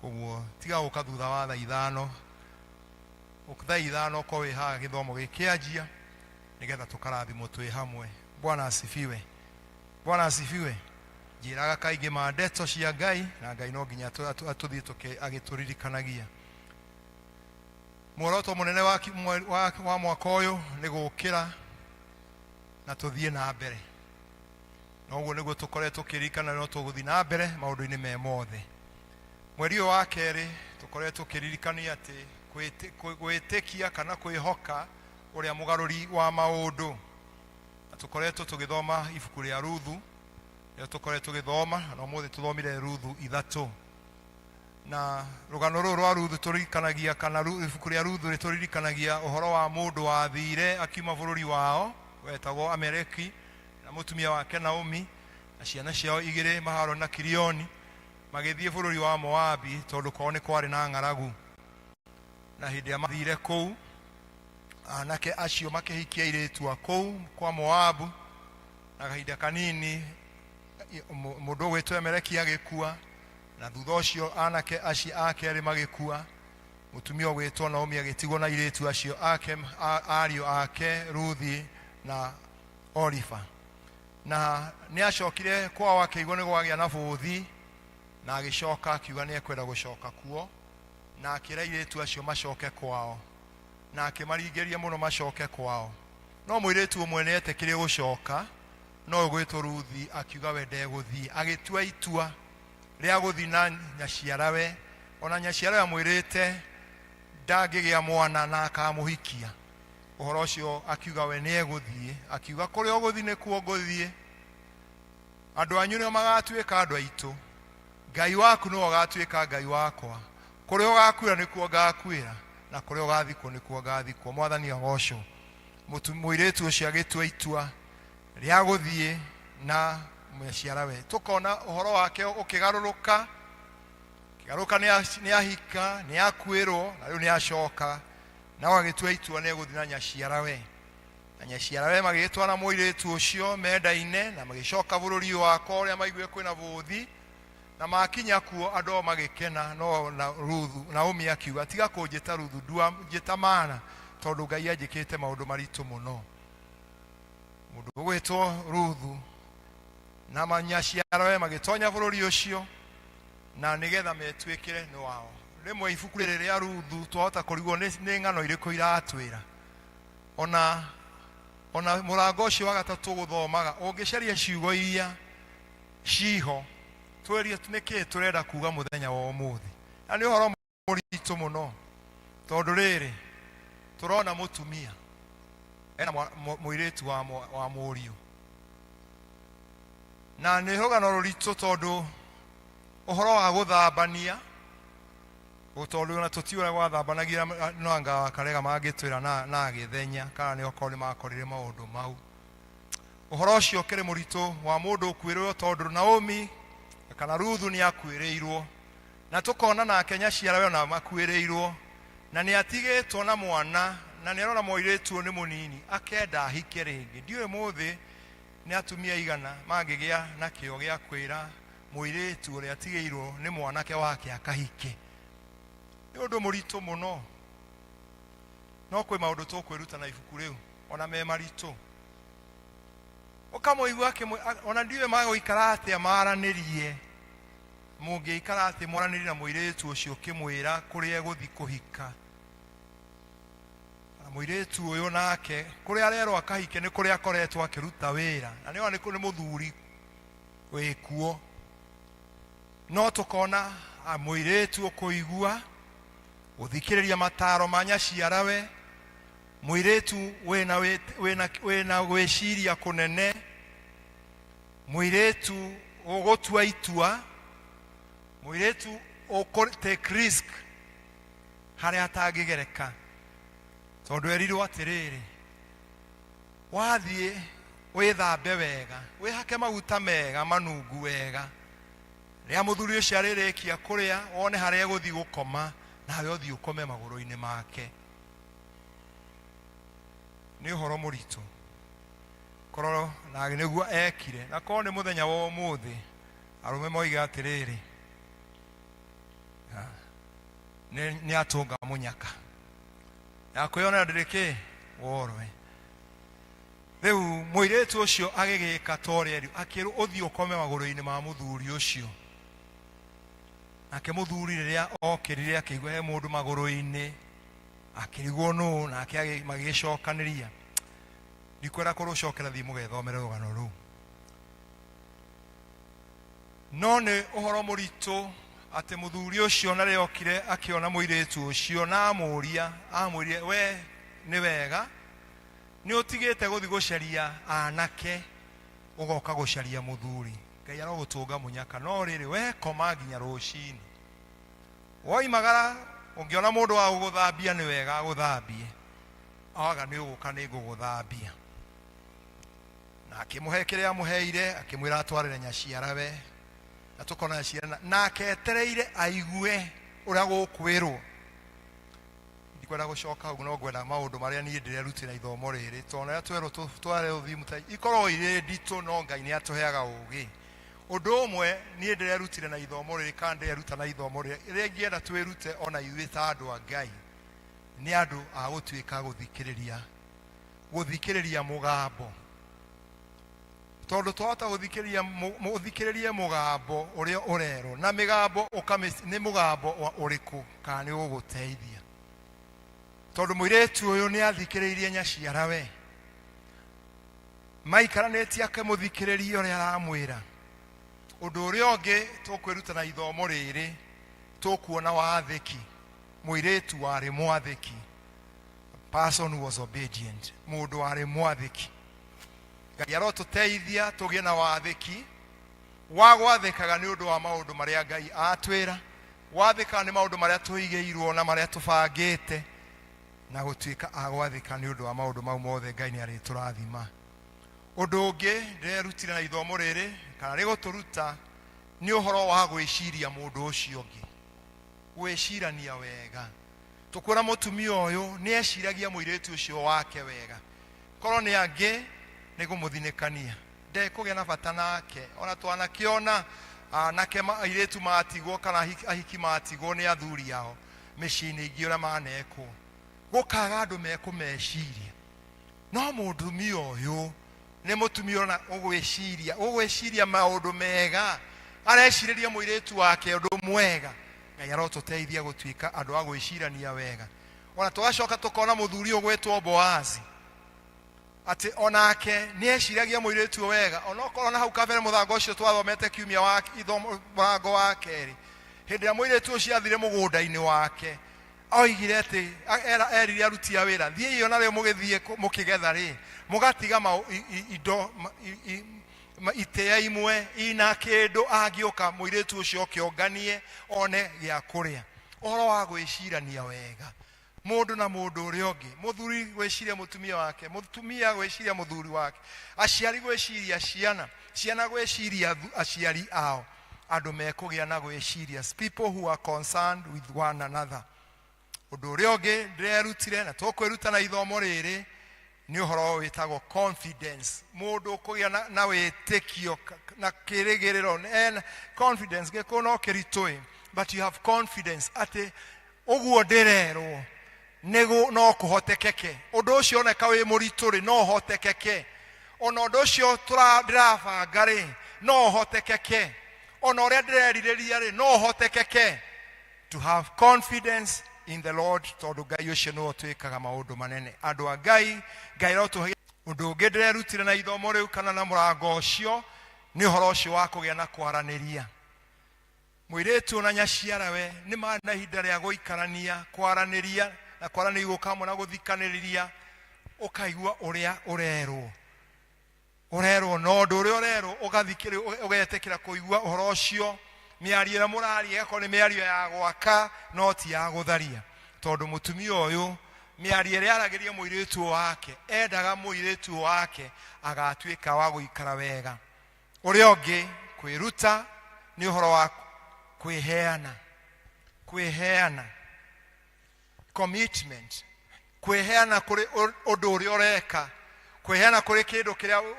Koguo tiga gũka thutha wa thaa 5, thaa 5 ũkorwo wĩ haha gĩthomo gĩkĩanjia, nĩgetha tũkarathimwo twĩ hamwe. Bwana asifiwe. Bwana asifiwe. Njĩraga kaingĩ ma ndeto cia Ngai, na Ngai no nginya atũthiĩ agĩtũririkanagia. Muoroto mũnene wa mwaka ũyũ nĩ gũkĩra na tũthiĩ na mbere. Na ũguo nĩguo tũkoretwo tũkĩririkana, no tũgũthiĩ na mbere maũndũ-inĩ me mothe. Mweri ũyũ wa kerĩ tũkoretwo tũkĩririkania atĩ gwĩtĩkia kana kwĩhoka ũrĩa mũgarũri wa maũndũ. Na tũkoretwo tũgĩthoma ibuku rĩa Ruthu, rĩo tũkoretwo tũgĩthoma, na ũmũthĩ tũthomire Ruthu 3. Na rũgano rũrũ rwa Ruthu tũririkanagia, kana ibuku rĩa Ruthu rĩtũririkanagia ũhoro wa mũndũ wathire akiuma bũrũri wao wetagwo Ameleki na mũtumia wake Naomi na ciana ciao igĩrĩ Mahaloni na Kilioni, magĩthiĩ bũrũri wa Moabi tondũ kwao nĩ kwarĩ na ng'aragu. Na hĩndĩ ĩrĩa mathire kũu, anake acio makĩhikia airĩtu a kũu kwa Moabu, na kahinda kanini mũndũ ũgwĩtwo Emeleki agĩkua, na thutha ũcio anake acio a kerĩ magĩkua. Mũtumia ũgwĩtwo Naomi agĩtigwo na airĩtu acio ake, ariũ ake Ruthi na Orifa. Na nĩ acokire kwao akĩigua nĩ gwagĩa na bũthi, na agĩcoka akiuga nĩ ekwenda gũcoka kuo, na akĩra airĩtu acio macoke kwao, na akĩmaringĩrĩria mũno macoke kwao. No mũirĩtu ũmwe nĩ etĩkĩrire gũcoka, no ũgwĩtwo Ruthi akiuga we ndegũthiĩ. Agĩtua itua rĩa gũthiĩ na nyaciarawe, ona nyaciarawe amwĩrĩte ndangĩgĩa mwana na akamũhikia. Ũhoro ũcio akiuga we nĩ egũthiĩ, akiuga kũrĩa ũgũthiĩ nĩkuo ngũthiĩ, andũ anyu nĩo magatuĩka andũ aitũ, Ngai waku nĩwe ũgatuĩka Ngai wakwa, kũrĩa ũgakuĩra nĩkuo ngakuĩra, na kũrĩa ũgathikwo nĩkuo ngathikwo. Mwathani agocwo. Mũirĩtu ũcio agĩtua itua rĩa gũthiĩ na nyaciarawe. Tũkona ũhoro wake ũkĩgarũrũka, ũkĩgarũrũka, nĩ ahika, nĩ akuĩrwo, na rĩu nĩ acoka, nao agĩtua itua nĩ egũthiĩ na nyaciarawe. Na nyaciarawe magĩgĩtwara mũirĩtu ũcio mendaine, na magĩcoka bũrũri ũyũ wakwa ũrĩa maiguire kwĩna bũthi. Na makinya kuo andũ ao magĩkena, no na Ruthu, Naomi akiuga, tiga kũnjĩta Ruthu, ndua njĩta Mara, tondũ Ngai anjĩkĩte maũndũ maritũ mũno. Mũndũ ũgwĩtwo Ruthu na manyaciarawe magĩtonya bũrũri ũcio, na nĩgetha metuĩkĩre nĩ wao. Rĩmwe ibuku rĩrĩ rĩa Ruthu twahota kũrigwo nĩ ng'ano irĩkũ iratwĩra. Ona mũrango ũcio wa gatatũ gũthomaga, ũngĩcaria ciugo iria ciho, twerie nĩkĩ tũrenda kuga mũthenya wa ũmũthĩ. Na nĩ ũhoro mũritũ mũno, tondũ rĩrĩ tũrona mũtumia ena mũirĩtu wa mũriũ, na nĩ rũgano rũritũ tondũ ũhoro wa gũthambania, tondũ ona tũtiũĩ ũrĩa gwathambanagia, no anga karega mangĩtwĩra na gĩthenya kana nĩ okorwo nĩ makorire maũndũ mau. Ũhoro ũcio ũkĩrĩ mũritũ wa mũndũ ũkuĩrĩirwo, tondũ Naomi kana Ruthu nĩ akuĩrĩirwo, na tũkona nake nyaciarawe ona makuĩrĩirwo, na nĩ atigĩtwo na mwana, na nĩ arona mũirĩtu ũyũ nĩ mũnini, akenda ahike rĩngĩ. Ndiũĩ mũthĩ nĩ atumia aigana mangĩgĩa na kĩo gĩa kwĩra mũirĩtu ũrĩa atigĩirwo nĩ mwanake wake akahike. Nĩ ũndũ mũritũ mũno, no kwĩ maũndũ tũkwĩruta na ibuku rĩu ona me maritũ. Ũkamũigua ona ndiũĩ magũikara atĩa maranĩrie, mũngĩikara atĩ mwaranĩrie na mũirĩtu ũcio ũkĩmwĩra kũrĩa egũthiĩ kũhika. Na mũirĩtu ũyũ nake kũrĩa arerwo akahike nĩ kũrĩa akoretwo akĩruta wĩra, na nĩona nĩ mũthuri wĩkuo. No tũkona mũirĩtu ũkũigua gũthikĩrĩria mataro ma nyaciarawe, mũirĩtu wĩna gwĩciria kũnene, mũirĩtu ũgũtua itua. Mũirĩtu ũkũ take risk harĩa atangĩgereka, tondũ erirwo atĩrĩrĩ, wathiĩ wĩthambe wega, wĩhake maguta mega manungu wega, rĩrĩa mũthuri ũcio arĩrĩkia kũrĩa wone harĩa egũthiĩ gũkoma, nawe ũthiĩ ũkome magũrũ-inĩ make. Nĩ ũhoro mũritũ korwo na nĩguo ekire, na korwo nĩ mũthenya wa ũmũthĩ arũme moiga atĩrĩrĩ, nĩ atũnga mũnyaka ya kwĩyonera ndĩrĩ kĩ worwe. Rĩu mũirĩtu ũcio agĩgĩka ta ũrĩa erirwo, akĩrwo ũthiĩ ũkome magũrũ-inĩ ma mũthuri ũcio. Nake mũthuri rĩrĩa okĩrire akĩigua he mũndũ magũrũ-inĩ, akĩrigwo nũ, nake magĩgĩcokanĩria. Ndikwenda kũrũcokera, thiĩ mũgethomere rũgano rũu. No nĩ ũhoro mũritũ atĩ mũthuri ũcio na rĩrĩa okire akĩona mũirĩtu ũcio na amũria, amwĩrire, we nĩ wega nĩ ũtigĩte gũthiĩ gũcaria anake ũgoka gũcaria mũthuri. Ngai arogũtũnga mũnyaka, no rĩrĩ we koma nginya rũcinĩ. Woimagara ũngĩona mũndũ wa gũgũthambia nĩ wega agũthambie, aga nĩ ũgũka nĩ ngũgũthambia. Na akĩmũhe kĩrĩa amũheire, akĩmwĩra atwarĩre nyaciarawe, na tũkona nyaciara nake etereire aigue ũrĩa gũkwĩrwo. Ndikwenda gũcoka hau, no ngwenda maũndũ marĩa niĩ ndĩrerutĩra ithomo rĩrĩ, tondũ rĩrĩa twerwo twarehwo thimu ta ikorwo irĩ nditũ, no Ngai nĩ atũheaga ũgĩ. Ũndũ ũmwe niĩ ndĩrerutire na ithomo rĩrĩ, kana ndĩreruta na ithomo rĩrĩ, rĩrĩa ingĩenda twĩrute ona ithuĩ ta andũ a Ngai, nĩ andũ a gũtuĩka gũthikĩrĩria, gũthikĩrĩria mũgambo. Tondũ twahota gũthikĩrĩria ũthikĩrĩrie mũgambo ũrĩa ũrerwo, na mĩgambo nĩ mũgambo ũrĩkũ, kana nĩ ũgũgũteithia. Tondũ mũirĩtu ũyũ nĩ athikĩrĩirie nyaciarawe, maikaranĩtie akĩmũthikĩrĩria ũrĩa aramwĩra. Ũndũ ũrĩa ũngĩ tũkwĩruta na ithomo rĩrĩ, tũkuona wathĩki. Mũirĩtu warĩ mwathĩki, person who was obedient, mũndũ warĩ mwathĩki. Ngai arotũteithia tũgĩe na wathĩki wa gwathĩkaga nĩ ũndũ wa maũndũ marĩa Ngai atwĩra, gwathĩka nĩ maũndũ marĩa tũigĩirwo na marĩa tũbangĩte, na gũtuĩka a gwathĩka nĩ ũndũ wa maũndũ mau mothe. Ngai nĩ arĩtũrathima. Ũndũ ũngĩ ndĩrerutire na ithomo rĩrĩ, kana rĩgũtũruta, nĩ ũhoro wa gwĩciria mũndũ ũcio ũngĩ, gwĩcirania wega. Tũkuona mũtumia ũyũ nĩ eciragia mũirĩtu ũcio wake wega. Korwo nĩ angĩ nĩ kũmũthinĩkania, ndekũgĩa na bata nake. Ona twanakĩona anake airĩtu matigwo kana ahiki matigwo nĩ athuri ao mĩciĩ-inĩ ingĩ ũrĩa manekwo, gũkaga andũ mekũmeciria. No mũtumia ũyũ nĩ mũtumia ona ũgwĩciria maũndũ mega, arecirĩria mũirĩtu wake ũndũ mwega. Ngai arotũteithia gũtuĩka andũ a gwĩcirania wega. Ona tũgacoka tũkona mũthuri ũgwĩtwo Boazi, atĩ onake nĩ eciragia mũirĩtu ũyũ wega. Onokorwo na hau kabere mũrango ũcio twathomete kiumia wa ithomo, mũrango wa kerĩ, hĩndĩ ĩrĩa mũirĩtu ũcio athire mũgũnda-inĩ wake, oigire atĩ, erire aruti a wĩra, thiĩi ona rĩu mũgĩthiĩ mũkĩgetha rĩ, mũgatiga indo, itĩa imwe ina kĩndũ, angĩũka mũirĩtu ũcio okĩonganie one gĩa kũrĩa. Ũhoro wa gwĩcirania wega mũndũ na mũndũ ũrĩa ũngĩ, mũthuri gwĩciria mũtumia wake, mũtumia gwĩciria mũthuri wake, aciari gwĩciria ciana, ciana gwĩciria aciari ao, andũ mekũgĩa na gwĩciria, people who are concerned with one another. Ũndũ ũrĩa ũngĩ ndĩrerutire na tũkwĩruta na ithomo rĩrĩ nĩ ũhoro wĩtagwo confidence. Mũndũ ũkũgĩa na wĩtĩkio na kĩrĩgĩrĩro, ena confidence, gĩkũyũ no kĩritũ, but you have confidence atĩ ũguo ndĩrerwo no kũhotekeke. Ũndũ ũcio oneka wĩ mũritũ rĩ, no ũhotekeke. Ona ũndũ ũcio ndĩrabanga rĩ, no ũhotekeke. Ona ũrĩa ndĩrerirĩria rĩ, no ũhotekeke. To have confidence in the Lord, tondũ Ngai ũcio nĩwe ũtwĩkaga maũndũ manene. Andũ a Ngai, Ngai arotũhe. Ũndũ ũngĩ ndĩrerutire na ithomo rĩu kana na mũrango ũcio nĩ ũhoro ũcio wa kũgĩa na kwaranĩria. Mũirĩtu na nyaciarawe nĩ marĩ na ihinda rĩa gũikarania, kwaranĩria, na kwaranĩria gũka hamwe na gũthikanĩrĩria, ũkaigua ũrĩa ũrerwo. Ũrerwo na ũndũ ũrĩa ũrerwo, ũgathikĩrĩria, ũgetĩkĩra kũigua ũhoro ũcio Mĩario ĩrĩa mũraria ĩgakorwo nĩ mĩario ya gwaka no ti ya gũtharia. Tondũ mũtumia ũyũ mĩario ĩrĩa aragĩria mũirĩtu wake, endaga mũirĩtu wake agatuĩka wa gũikara wega. Ũrĩa ũngĩ kwĩruta nĩ ũhoro wa kwĩheana, kwĩheana, commitment, kwĩheana kũrĩ ũndũ ũrĩa ũreka, kwĩheana kũrĩ kĩndũ kĩrĩa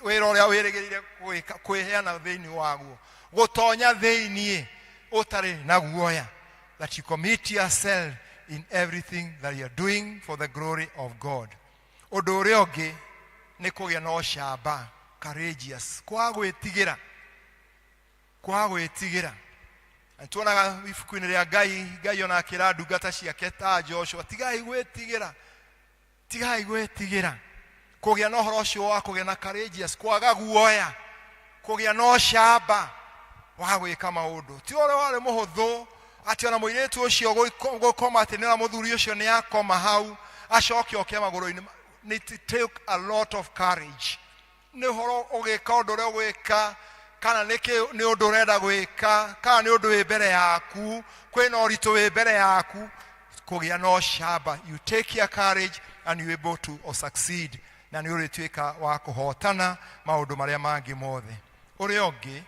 wĩra ũrĩa wĩrĩgĩrĩire gwĩka, kwĩheana thĩinĩ waguo, gũtonya thĩinĩ ũtarĩ na guoya, that you commit yourself in everything that you are doing for the glory of God. Ũndũ ũrĩa ũngĩ nĩ kũgĩa na ũcamba, courageous, kwaga gwĩtigĩra, kwaga gwĩtigĩra. Na tuonaga ibuku-inĩ rĩa Ngai, Ngai ona akĩra ndungata ciake ta Joshua, tigai gwĩtigĩra, tigai gwĩtigĩra. Kũgĩa na ũhoro ũcio wa kũgĩa na courageous, kwaga guoya, kũgĩa na ũcamba wa gwĩka maũndũ. Ti ũrĩa warĩ mũhũthũ atĩ ona mũirĩtu ũcio gũkoma atĩ nĩ ona mũthuri ũcio nĩ akoma hau acoke oke magũrũ-inĩ. It took a lot of courage. Nĩ ũhoro ũgĩka ũndũ ũrĩa ũgwĩka, kana nĩ kĩ, nĩ ũndũ ũrenda gwĩka, kana nĩ ũndũ wĩ mbere yaku, kwĩna ũritũ wĩ mbere yaku, kũgĩa na ũcamba. You take your courage and you able to succeed, na nĩ ũrĩtuĩka wa kũhotana maũndũ marĩa mangĩ mothe. Ũrĩa ũngĩ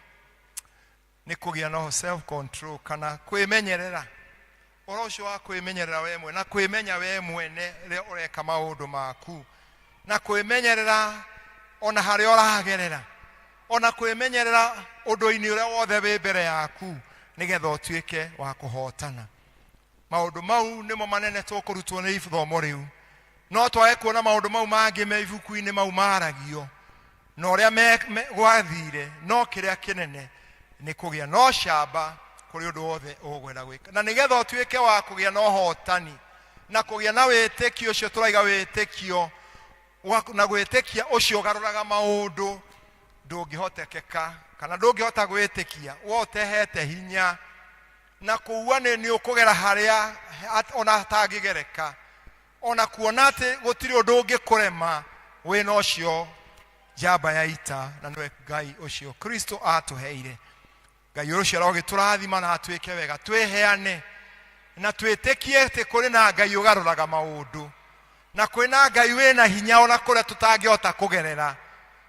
nĩ kũgĩa na self control kana kwĩmenyerera. Ũhoro ũcio wa kwĩmenyerera we mwene na kwĩmenya we mwene rĩrĩa ũreka maũndũ maku, na kwĩmenyerera ona harĩa ũragerera, ona kwĩmenyerera ũndũ-inĩ ũrĩa wothe wĩ mbere yaku, nĩgetha ũtuĩke wa kũhotana. Maũndũ mau nĩmo manene tũkũrutwo nĩ ithomo rĩu. No twage kuona maũndũ mau mangĩ me ibuku-inĩ mau maragio na ũrĩa gwathire, no kĩrĩa kĩnene nĩ kũgĩa na ũcamba kũrĩ ũndũ wothe ũgwenda gwĩka, na nĩgetha ũtuĩke wa kũgĩa na ũhotani na kũgĩa na wĩtĩkio ũcio tũraiga wĩtĩkio na gwĩtĩkia ũcio ũgarũraga maũndũ. Ndũngĩhotekeka kana ndũngĩhota gwĩtĩkia we ũtehete hinya na kuua nĩ ũkũgera harĩa ona hatangĩgereka, ona kuona atĩ gũtirĩ ũndũ ũngĩkũrema wĩna ũcio njamba ya ita, na nĩwe Ngai ũcio Kristo atũheire. Ngai ũcio arogĩtũrathima na atwĩke wega, twĩheane na twĩtĩkie atĩ kũrĩ na Ngai ũgarũraga maũndũ, na kwĩna Ngai wĩna hinya ona kũrĩa tũtangĩhota kũgerera,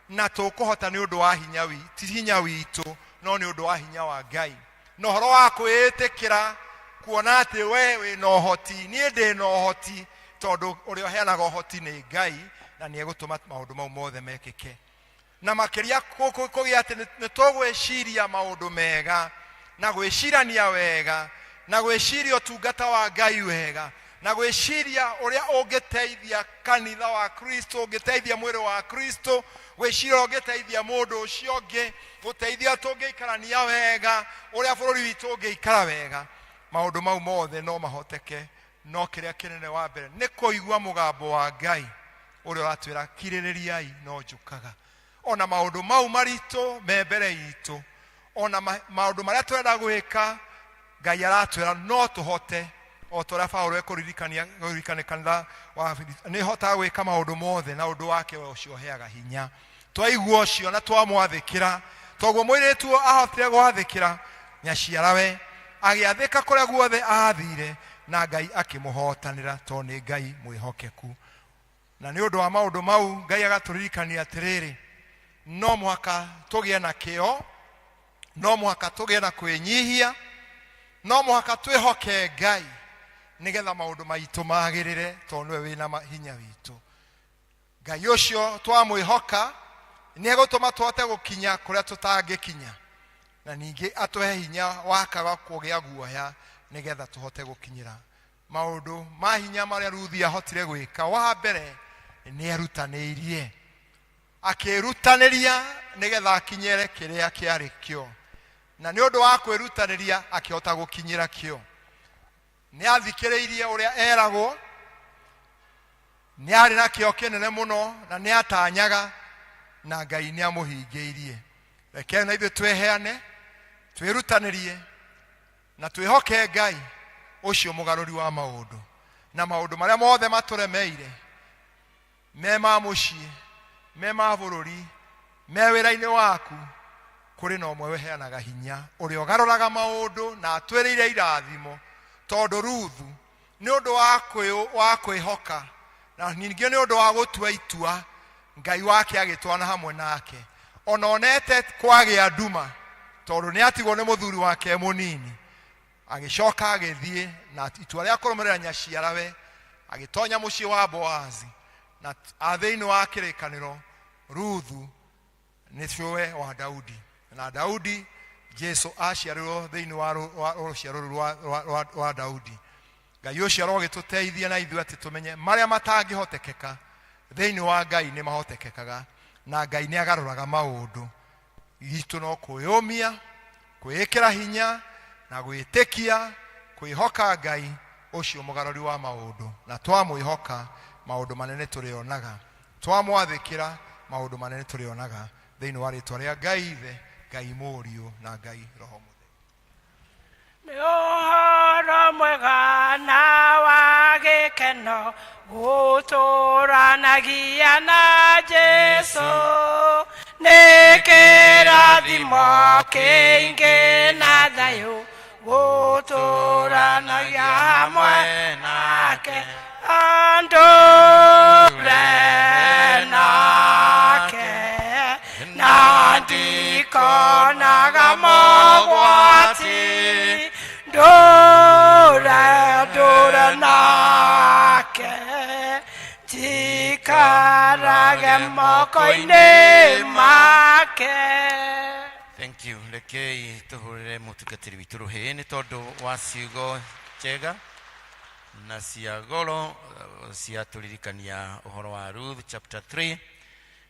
na tũkũhota nĩ ũndũ wa hinya ti hinya witũ, no nĩ ũndũ wa hinya wa Ngai. Na ũhoro wa kwĩĩtĩkĩra, kuona atĩ we wĩna ũhoti, niĩ ndĩna ũhoti, tondũ ũrĩa ũheanaga ũhoti nĩ Ngai, na nĩ egũtũma maũndũ mau mothe mekĩke. Na makĩria kũgĩa atĩ nĩ tũgwĩciria maũndũ mega, na gwĩcirania wega, na gwĩciria ũtungata wa Ngai wega, na gwĩciria ũrĩa ũngĩteithia kanitha wa Kristo, ũngĩteithia mwĩrĩ wa Kristo, gwĩciria ũngĩteithia mũndũ ũcio ũngĩ, gũteithia tũngĩikarania wega, ũrĩa bũrũri witũ ũngĩikara wega. Maũndũ mau mothe no mahoteke, no kĩrĩa kĩnene wa mbere nĩ kũigua mũgambo wa Ngai ũrĩa ũratwĩra kirĩrĩriai no njũkaga. Ona maũndũ mau maritũ me mbere itũ, ona maũndũ marĩa tũrenda gwĩka, Ngai aratwĩra no tũhote, o ta ũrĩa Paũlũ ekũririkania, kũririkania kanitha wa Filipi, nĩ hotaga gwĩka maũndũ mothe na ũndũ wake we ũcio ũheaga hinya. Twaigua ũcio na twamwathĩkĩra, toguo mũirĩtu ahotire gwathĩkĩra nyaciarawe, agĩathĩka kũrĩa guothe athire, na Ngai akĩmũhotanĩra, tondũ nĩ Ngai mwĩhokeku. Na nĩ ũndũ wa maũndũ mau Ngai agatũririkania atĩrĩrĩ, no mũhaka tũgĩe na kĩyo, no mũhaka tũgĩe na kwĩnyihia, no mũhaka twĩhoke Ngai nĩgetha maũndũ maitũ magĩrĩre, tondũ nĩwe wĩna hinya witũ. Ngai ũcio twamwĩhoka nĩ egũtũma tũhote gũkinya kũrĩa tũtangĩkinya, na ningĩ atũhe hinya wa kwaga kũgĩa guoya nĩgetha tũhote gũkinyĩra maũndũ ma hinya marĩa Ruthi ahotire gwĩka. Wa mbere nĩ erutanĩirie, akĩĩrutanĩria nĩgetha akinyĩre kĩrĩa kĩarĩ kĩo, na nĩ ũndũ wa kwĩrutanĩria akĩhota gũkinyĩra kĩo. Nĩ athikĩrĩirie ũrĩa eragwo, nĩ arĩ na kĩo kĩnene mũno na nĩ atanyaga, na Ngai nĩ amũhingĩirie. Reke na ithuĩ twĩheane, twĩrutanĩrie na twĩhoke Ngai ũcio mũgarũri wa maũndũ, na maũndũ marĩa mothe matũremeire, me ma mũciĩ, me ma bũrũri, me wĩra-inĩ waku, Kũrĩ na ũmwe ũheanaga hinya, ũrĩa ũgarũraga maũndũ na atwĩrĩire irathimo, tondũ Ruthu nĩ ũndũ wa wa kwĩhoka na ningĩ nĩ ũndũ wa gũtua itua, Ngai wake agĩtwana hamwe nake. Ona onete kwagĩa nduma, tondũ nĩ atigwo nĩ mũthuri wake mũnini, agĩcoka agĩthiĩ na itua rĩa kũrũmĩrĩra nyaciarawe, agĩtonya mũciĩ wa Boazi, na thĩinĩ wa kĩrĩkanĩro Ruthu nĩ cũwe wa Daudi, na Daudi Jesu aciarirwo thĩinĩ wa rũciaro rũu rwa Daudi. Ngai ũcio arogĩtũteithia na ithuĩ atĩ tũmenye marĩa matangĩhotekeka thĩinĩ wa Ngai nĩ mahotekekaga, na Ngai nĩ agarũraga maũndũ. Gitũ no kwĩyũmia, kwĩĩkĩra hinya na gwĩtĩkia, kwĩhoka Ngai ũcio mũgarũri wa maũndũ, na twamwĩhoka maũndũ manene tũrĩonaga, twamwathĩkĩra maũndũ manene tũrĩonaga, thĩinĩ wa rĩtwa rĩa Ngai Ithe, Ngai Mũriũ na Ngai Roho Mũtheru. Nĩ ũhoro mwega na wa gĩkeno gũtũranagia na Jesũ, nĩ kĩrathimo kĩingĩ na thayũ gũtũranagia hamwe nake, andũre nake na ndikonaga mogwati, ndũre ndũre nake, njikarage moko-inĩ make. Thank you. Rekei tũhũrĩre mũtungatĩri witũ rũhĩ nĩ tondũ wa ciugo njega na cia goro ciatũririkania ũhoro wa Ruth chapter 3,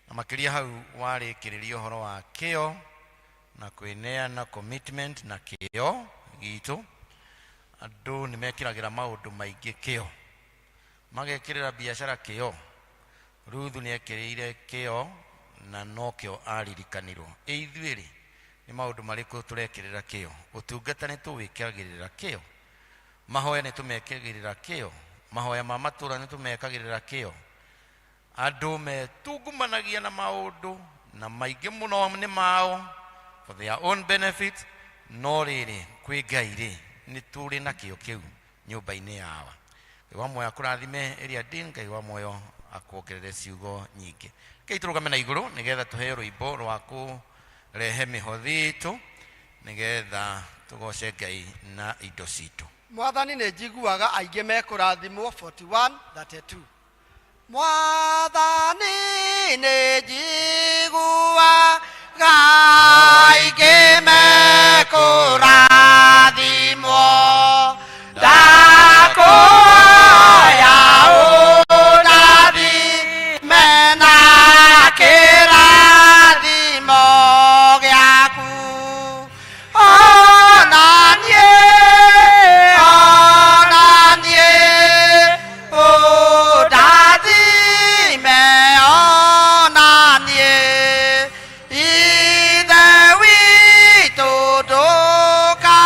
na makĩria hau warĩkĩrĩria ũhoro wa kĩo na kwĩneana, commitment na kĩo gitũ. Andũ nĩ mekĩragĩra maũndũ maingĩ kĩo, magekĩrĩra biacara kĩo. Ruthu nĩ ekĩrĩire kĩo na nokĩo aririkanirwo. Ĩ ithuĩ rĩ, nĩ maũndũ marĩkũ tũrekĩrĩra kĩo? Ũtungata nĩ tũwĩkagĩrĩra kĩo, mahoya nĩ tũmekagĩrĩra kĩo, mahoya ma matũra nĩ tũmekagĩrĩra kĩo. Andũ metungumanagia na maũndũ na maingĩ mũno nĩ mao for their own benefit, no rĩrĩ kwĩ Ngai rĩ, nĩ tũrĩ na kĩo kĩu nyũmba-inĩ yawa. Ngai wa muoyo akũrathime ĩrĩa ndin, Ngai wa muoyo akuongerere ciugo nyingĩ. Rekei tũrũgame na igũrũ nĩgetha tũheo rwĩmbo rwa kũrehe mĩhothi itũ nĩgetha tũgoce Ngai na indo citũ. Mwathani nĩ njiguaga aingĩ mekũrathimwo 41:32. Mwathani nĩ njiguaga aingĩ mekũrathimwo, ndakũhoya ũndathime na kĩrathimo gĩaku. Ona niĩ, ona niĩ, ũndathime ona niĩ, Ithe witũ ndũka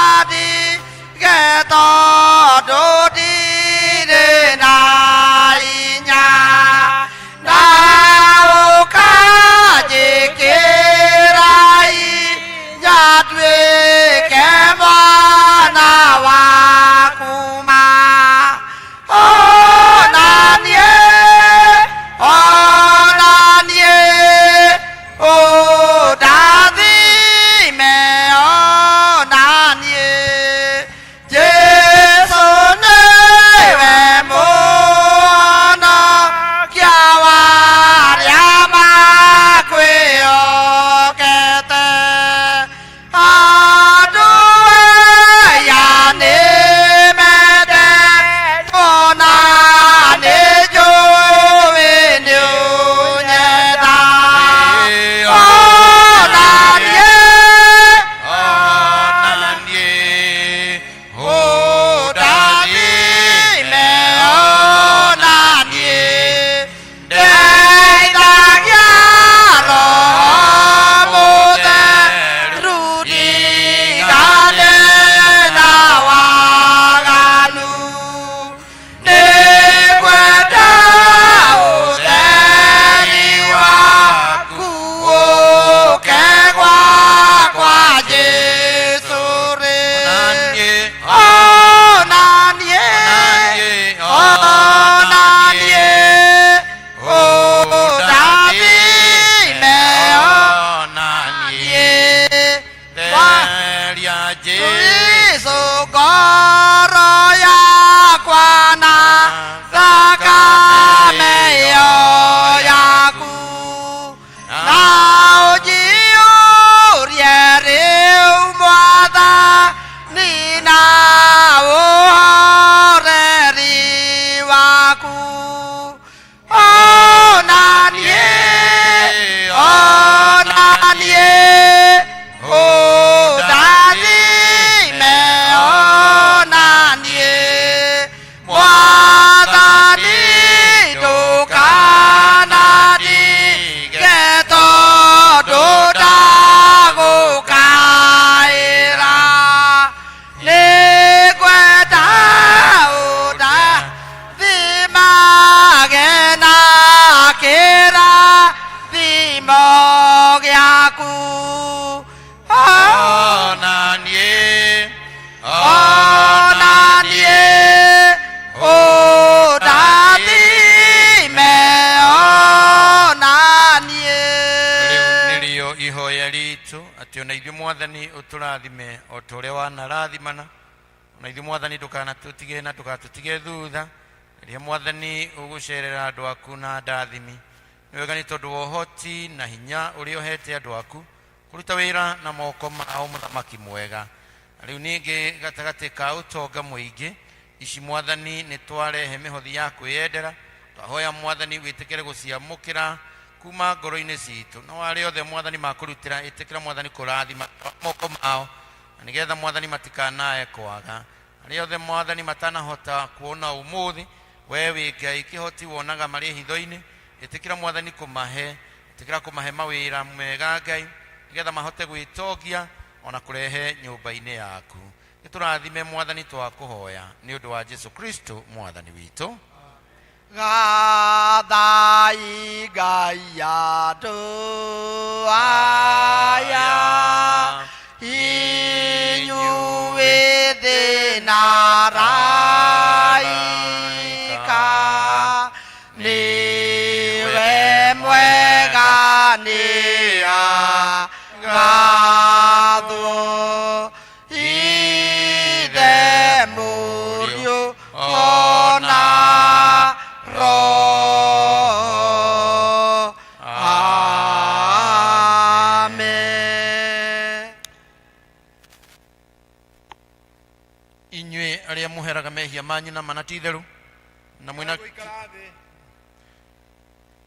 waku ona niĩ ona niĩ ũndathime ona niĩ mwathani ndũkanandige tondũ ndagũkaĩra nĩngwenda ũndathimage na kĩrathimo gĩaku ona niĩ ona niĩ ũndathime ona niĩ rĩu nĩrĩo ihoya ritũ atĩ ona ithuĩ mwathani ũtũrathime o ta ũrĩa wanarathimana ona ithuĩ mwathani ndũkanatũtige na ndũgatũtige thutha rĩrĩa mwathani ũgũcerera andũ aku na ndathimi nĩ wega nĩ tondũ wa ũhoti na hinya ũrĩa ũhete andũ aku kũruta wĩra na moko mao mũthamaki mwega na rĩu ningĩ gatagatĩ ka ũtonga mũingĩ ici mwathani nĩ twarehe mĩhothi ya kwĩyendera twahoya mwathani wĩtĩkĩre gũciamũkĩra kuma ngoro-inĩ citũ no arĩa othe mwathani makũrutĩra ĩtĩkĩra mwathani kũrathima moko mao na nĩgetha mwathani matikanae kwaga arĩa othe mwathani matanahota kuona ũmũthĩ we wĩ ngai kĩhoti wonaga marĩ hitho-inĩ ĩtĩkĩra mwathani kũmahe ĩtĩkĩra kũmahe mawĩra mega ngai nĩgetha mahote gwĩtongia ona kũrehe nyũmba-inĩ yaku nĩtũrathime mwathani twakũhoya nĩ ũndũ wa jesu kristo mwathani witũ gathai ngai andũ aya inyuĩ thĩ na araika nĩwe mwega nĩ agathwo ithe mũriũ ona roho amen inyuĩ arĩa mũheraga mehia manyu na mana ti itheru na mwĩna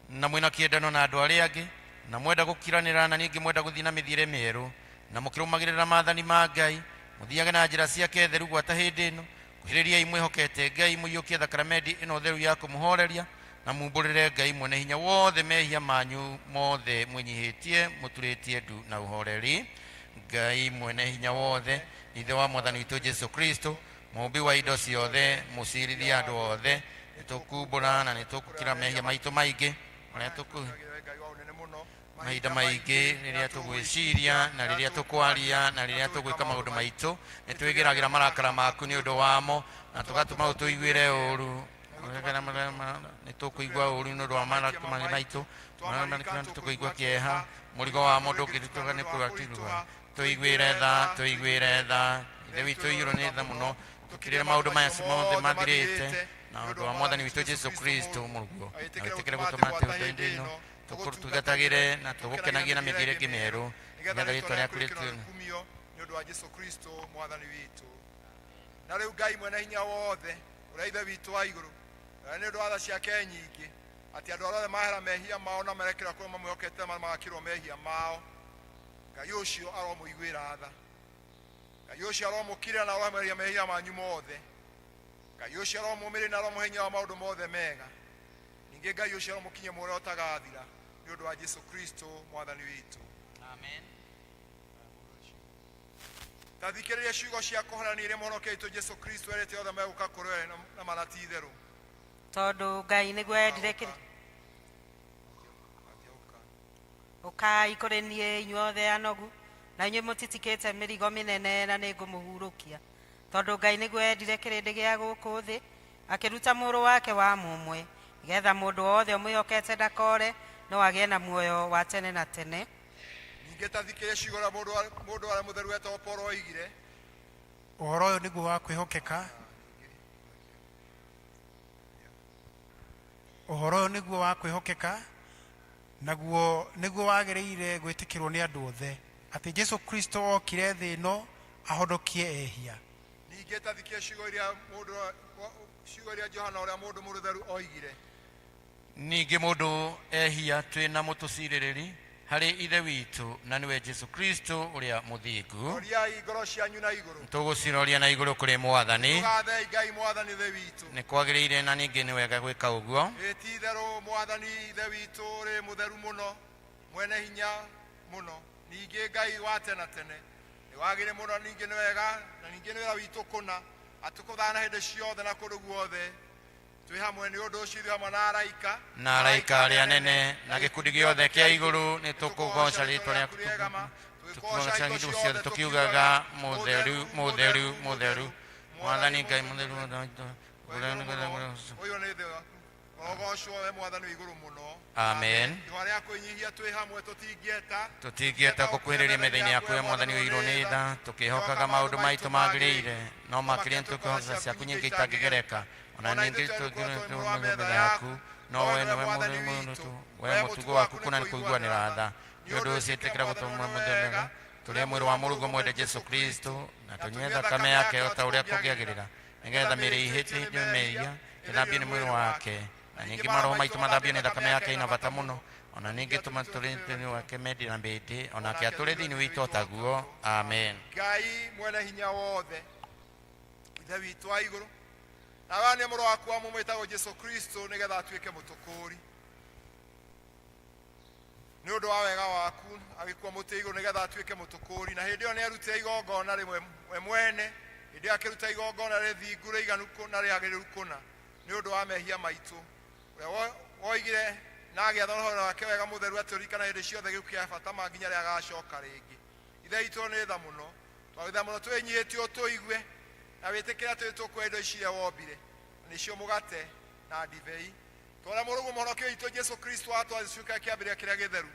na mwĩna kĩendano na andũ arĩa angĩ na mwenda gũkiranĩra na ningĩ mwenda gũthiĩ na mĩthiĩre mĩerũ na mũkĩrũmagĩrĩra maathani ma ngai mũthiage na njĩra ciake theru gwata hĩndĩ ĩno kuhĩrĩriai mwĩhokete ngai mũiyũkie thakaramendi ĩno theru ya kũmũhoreria na mumbũrĩre ngai mwene hinya wothe mehia manyu mothe mwĩnyihĩtie mũturĩtie ndu na ũhoreri ngai mwene hinya wothe ithe wa mwathani witũ jesu kristo mũũmbi wa indo ciothe mũcirithia andũ othe nĩtũkumbũra na nĩtũgũkira mehia maitũ maingĩ marĩa tũku mahinda maingĩ rĩrĩa tũgwĩciria na rĩrĩa tũkwaria na rĩrĩa tũgwĩka maũndũ maitũ nĩ twĩgeragĩra marakara maku nĩ ũndũ wamo na tũgatũma ũtũiguĩre ũru nĩ tũkũigua ũru nĩ ũndũ wa marakara maitũ nĩ tũkũigua kĩeha mũrigo wamo ndũngĩritũha nĩ kũgatirũha tũiguĩre tha tũiguĩre tha ithe witũ iyũrwo nĩ tha mũno tũkirĩre maũndũ maya mothe mathirĩte na ũndũ wa mwathani witũ jesu kristo mũrũguo na wĩtĩkĩre gũtũma atĩ hĩndĩ ĩno tũgũtungatagĩre na tũgũkenagie na mĩthiĩre ĩngĩ mĩerũ nĩgetha rĩtwa rĩaku rĩtue kumio nĩ ũndũ wa jesu kristo mwathani witũ na rĩu ngai mwene hinya wothe ũrĩa ithe witũ wa igũrũ na nĩ ũndũ wa tha ciake nyingĩ atĩ andũ arĩa othe mahera mehia mao na merekera kũrĩa mamwĩhokete magakĩrwo mehia mao ngai ũcio aromũiguĩra tha ngai ũcio aromũkirĩra na aromweheria mehia manyu mothe ngai ũcio aromũmĩrĩria na aromũhe hinya wa maũndũ mothe mega ningĩ ngai ũcio aromũkinyia muoyo ũtagathira nĩ ũndũ wa jesu kristo mwathani witũ amen ta thikĩrĩria ciugo cia kũhorania iria mũhonokia witũ jesu kristo erĩte othe megũka kũrĩ we na mana ti itherũ tondũ ngai nĩguo endire kĩrĩ ũkai kũrĩ niĩ inyuothe anogu na inyuĩ mũtitikĩte mĩrigo mĩnene na nĩngũmũhurũkia tondũ ngai nĩguo endire kĩrĩndĩ gĩa gũkũ thĩ akĩruta mũrũ wake wa mũmwe nĩgetha mũndũ wothe ũmwĩhokete ndakore no agĩe na muoyo wa tene na tene ningĩ ta thikĩrĩria ciugo ũrĩa mũndũ mũndũ arĩa mũtheru wetagwo paul oigire ũhoro ũyũ nĩguo wa kwĩhokeka ũhoro ũyũ nĩguo wa kwĩhokeka naguo nĩguo wagĩrĩire gwĩtĩkĩrwo nĩ andũ othe atĩ jesu kristo okire thĩ ĩno ahonokie ehia ningĩ ta thikĩrĩria ciugo iria mũndũ Ciugo iria Johana ũrĩa mũndũ mũrũtheru oigire. Ningĩ mũndũ ehia twĩ na mũtũcirĩrĩri harĩ Ithe witũ, na nĩwe Jesu Kristo ũrĩa mũthingu. Roriai ngoro cianyu na igũrũ. Tũgũciroria na igũrũ kũrĩ Mwathani. Tũgathei Ngai Mwathani Ithe witũ. Nĩ kwagĩrĩire na ningĩ nĩ wega gwĩka ũguo. Ĩ ti itherũ Mwathani Ithe witũ ũrĩ mũtheru mũno, mwene hinya mũno, ningĩ Ngai wa tene na tene. Nĩ wagĩrĩire mũno, ningĩ nĩ wega, na ningĩ nĩ wĩra witũ kũna, atũkũthana hĩndĩ ciothe na kũndũ guothe twĩ hamwe. Nĩ ũndũ ũcio ithuĩ hamwe na araika na araika arĩa anene na gĩkundi gĩothe kĩa igũrũ nĩ tũkũgooca rĩĩtwa rĩaku, tũkũgooca hingo ciothe tũkiugaga, mũtheru, mũtheru, mũtheru, Mwathani Ngai mũtheru. Ũyũ nĩ Ithe waku, ũrogocwo we Mwathani wĩ igũrũ mũno. Amen. Ihwa rĩa kwĩnyihia twĩ hamwe tũtingĩeta Tũtingĩeta gũkuhĩrĩria metha-inĩ yaku ya Mwathani ũirwo nĩ tha, tũkĩhokaga maũndũ maitũ magĩrĩire, no makĩria nĩtũkĩhoca ciaku nyingĩ itangĩgereka. Ona ningĩ tũngĩrũa metha yaku, no we nĩwe Mwathani witũ, we mũtugo waku kũna nĩ kũiguanĩra tha. Nĩ ũndũ ũcio ĩtĩkĩra gũtũmwo mũthenya tũrĩe mwĩrĩ wa mũrũguo mwende Jesu Kristo, na tũnyue thakame yake o ta ũrĩa kũngĩagĩrĩra, nĩgetha mĩĩrĩ ihĩtĩtio mehia ĩthambio nĩ mwĩrĩ wake, na ningĩ maroho maitũ mathambio nĩ thakame yake ina bata mũno. Ona ningĩ tũmatũrĩ wake mendi na mbĩndĩ, onake atũrĩ thĩinĩ witũ o taguo. Amen. Ngai mwene hinya wothe, Ithe witũ wa igũrũ, nawe nĩ mũrũ waku wa mũmwe wĩtagwo Jesu Kristo, nĩgetha atuĩke mũtũkũri nĩ ũndũ wa wega waku, agĩkua mũtĩ igũrũ nĩgetha atuĩke mũtũkũri. Na hĩndĩ ĩyo nĩ arutire igongona rĩmwe we mwene, hĩndĩ ĩyo akĩruta igongona rĩthingu, rĩiganu na rĩagĩrĩru kũna nĩ ũndũ wa mehia maitũ, ũrĩa woigire na agĩatha ũhoro wake wega mũtheru atũririkana hĩndĩ ciothe gĩkuũ kĩa bata ma nginya rĩrĩa agacoka rĩngĩ. Ithe witũ, nĩ tha mũno, twagũthaitha mũno twĩnyihĩtie ũtũigue na wĩtĩkĩre atĩ tũkũhe indo ici iria wombire, na nĩcio mũgate na ndibei, tũrĩa mũrũguo mũhonokio witũ Jesu Kristo atwaciũka kĩambĩrĩria kĩrĩa gĩtheru,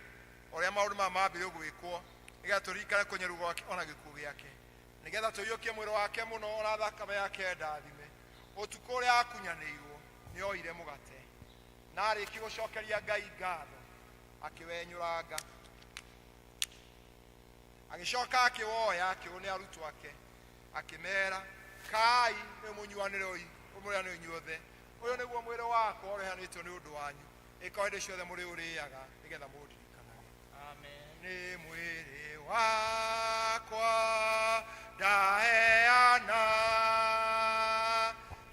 ũrĩa maũndũ maya mambire gwĩkwo nĩgetha tũririkane kũnyarurwo gwake ona gĩkuũ gĩake, nĩgetha tũiyũkie mwĩrĩ wake mũno ona thakame yake ndathime. Ũtukũ ũrĩa akunyanĩirwo nĩ oire mũgate, na arĩkia gũcokeria Ngai ngatho, akĩwenyũranga, agĩcoka akĩwoya, akĩũne arutwo ake, akĩmera, "Kai nĩ mũnyuanĩre mũrĩanĩre inyuothe. Ũyũ nĩguo mwĩrĩ wakwa ũrehanĩtio nĩ ũndũ wanyu. Ĩka hĩndĩ ciothe mũrĩ ũrĩaga nĩgetha mũndirikanage." Nĩ mwĩrĩ wakwa ndaheana,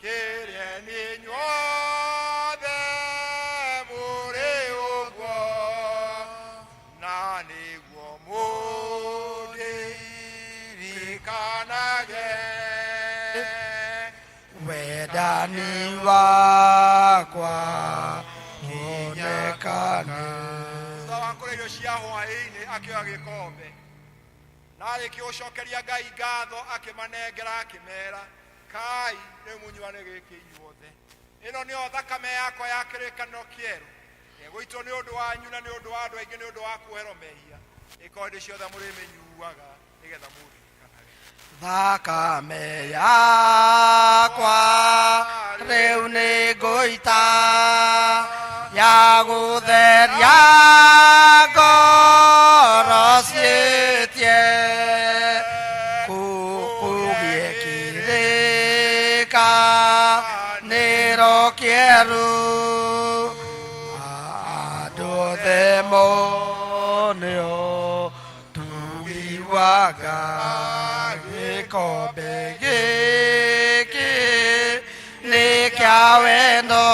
kĩrĩe nĩ inyuothe mũrĩ ũguo, na nĩguo mũndirikanage. Wendani wakwa wonekane. Thutha wa kũrĩa irio cia hwaĩ-inĩ, akĩoya gĩkombe, na arĩkia gũcokeria Ngai ngatho, akĩmanengera, akĩmera, "Kai rĩu mũnyuane gĩkĩ inyuothe. Ĩno nĩyo thakame yakwa ya kĩrĩkanĩro kĩerũ, ĩgũitwo nĩ ũndũ wanyu na nĩ ũndũ wa andũ aingĩ nĩ ũndũ wa kuoherwo mehia. Ĩko hĩndĩ ciothe mũrĩmĩnyuaga nĩgetha mũndirikanage." Thakame yakwa rĩu nĩ ngũita ya gũtheria ngoro ciĩtie kũgĩe kĩrĩkanĩro kĩerũ, andũ othe mone ũtugi wa Ngai. Gĩkombe gĩkĩ nĩ kĩa wendo,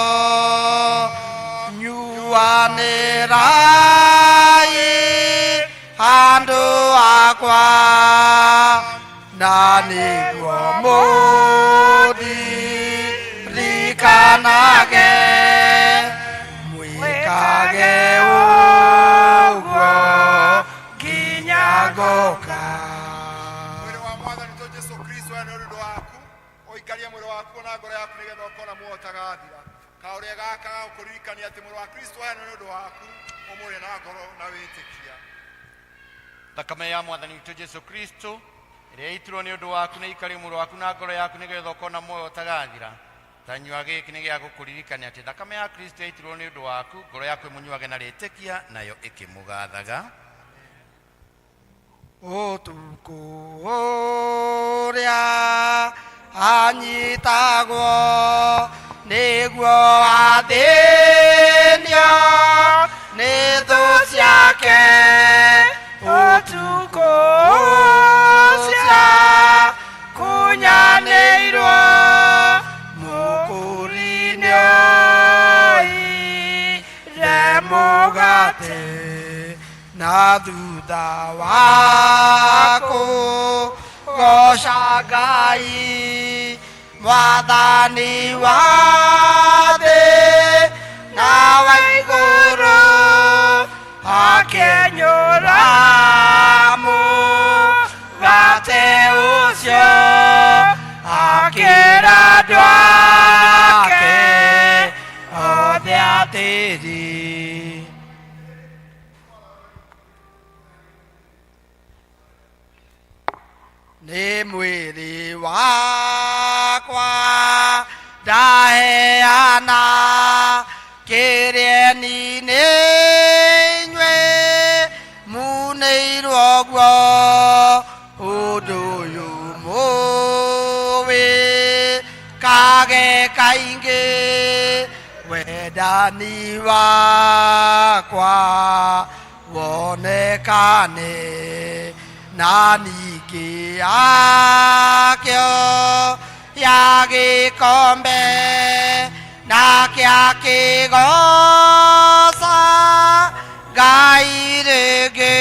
nyuanĩrai handũ hakwa, na nĩguo mũndirikanage, mwĩkage ũguo nginya ngoka. Mwĩrĩ wa Mwathani witũ Jesu Kristo nĩ ũndũ waku, ũikarie mwĩrĩ waku na ngoro yaku nĩgetha ũkona muoyo ũtagathira. Kaũrĩa gaka gagũkũririkania atĩ mwĩrĩ wa Kristo waheanwo nĩ ũndũ waku, ũmũrĩe na ngoro na wĩtĩkia. Thakame ya Mwathani witũ Jesu Kristo ĩrĩa ĩitirwo nĩ ũndũ waku nĩ ikarie mwĩrĩ waku na ngoro yaku nĩgetha ũkona muoyo ũtagathira. Tanyua gĩkĩ nĩ gĩa gũkũririkania atĩ thakame ya Kristo yaitirwo nĩ ũndũ waku, ngoro yaku ĩmũnyuage na rĩtĩkia, nayo ĩkĩmũgathaga. Ũtukũ ũrĩa Anyitagwo nĩguo athĩnio nĩ thũ ciake ũtukũ ũcio kunyanĩirwo mũkũri-inĩ oire mũgate na thutha wa kũgoca Ngai mwathani wa thĩ na wa igũrũ akĩnyũra mũgate ũcio akĩra andũ ake othe atĩrĩ. Nĩ mwĩrĩ wakwa ndaheana kĩrĩeni nĩ inyuĩ munĩirwo guo ũndũ ũyũ mũwĩkage kaingĩ wendani wakwa wonekane na ningĩ akĩo ya gĩkombe nake akĩgoca Ngai rĩngĩ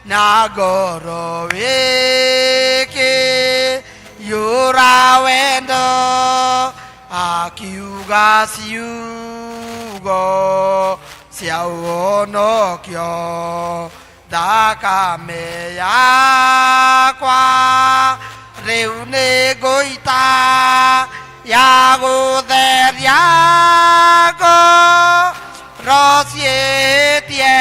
na ngoro ĩkĩiyũra wendo akiuga ciugo cia ũhonokio thakame yakwa rĩu nĩ ngũita ya gũtheria ngoro ciĩtie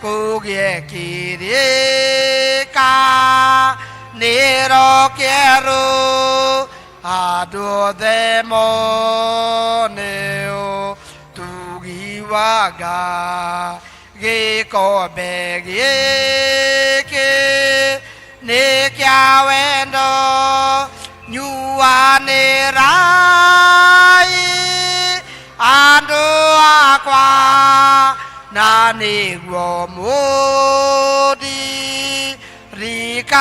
kũgĩe kĩrĩka nĩro kĩerũ andũ othe mone ũtugi wa Ngai gĩkombe gĩkĩ nĩ kĩa wendo nyuanĩrai andũ akwa na nĩguo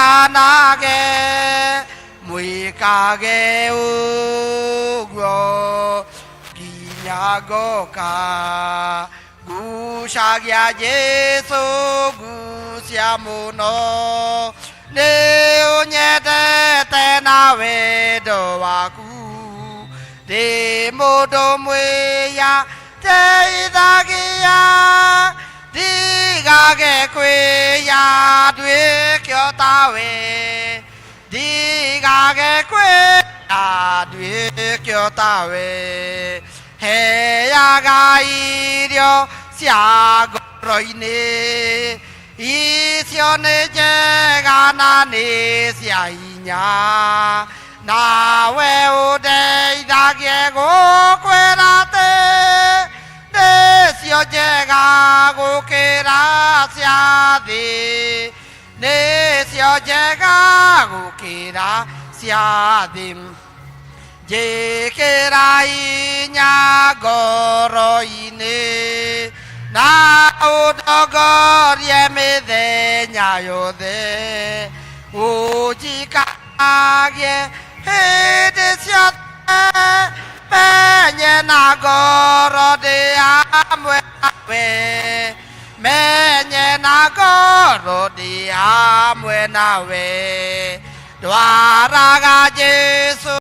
mũndirikanage mwĩkage ũguo nginya ngoka ngucagia Jesũ ngucia mũno nĩ ũnyendete na wendo waku ndĩ mũndũ mwĩya teithagia ndigage kwĩya nduĩke o tawe ndigage kwĩya nduĩke o tawe heaga irio cia ngoro-inĩ icio nĩ njega na nĩ cia hinya nawe ũndeithagie gũkwĩra atĩ nĩcio njega gũkĩra cia thĩ nĩcio njega gũkĩra cia thĩ njĩkĩra hinya ngoro-inĩ na ũndongorie mĩthenya yothe ũnjikagie hĩndĩ ciothe menye na ngoro ndĩ hamwe nawe menye na ngoro ndĩ hamwe nawe ndwaraga Jesũ.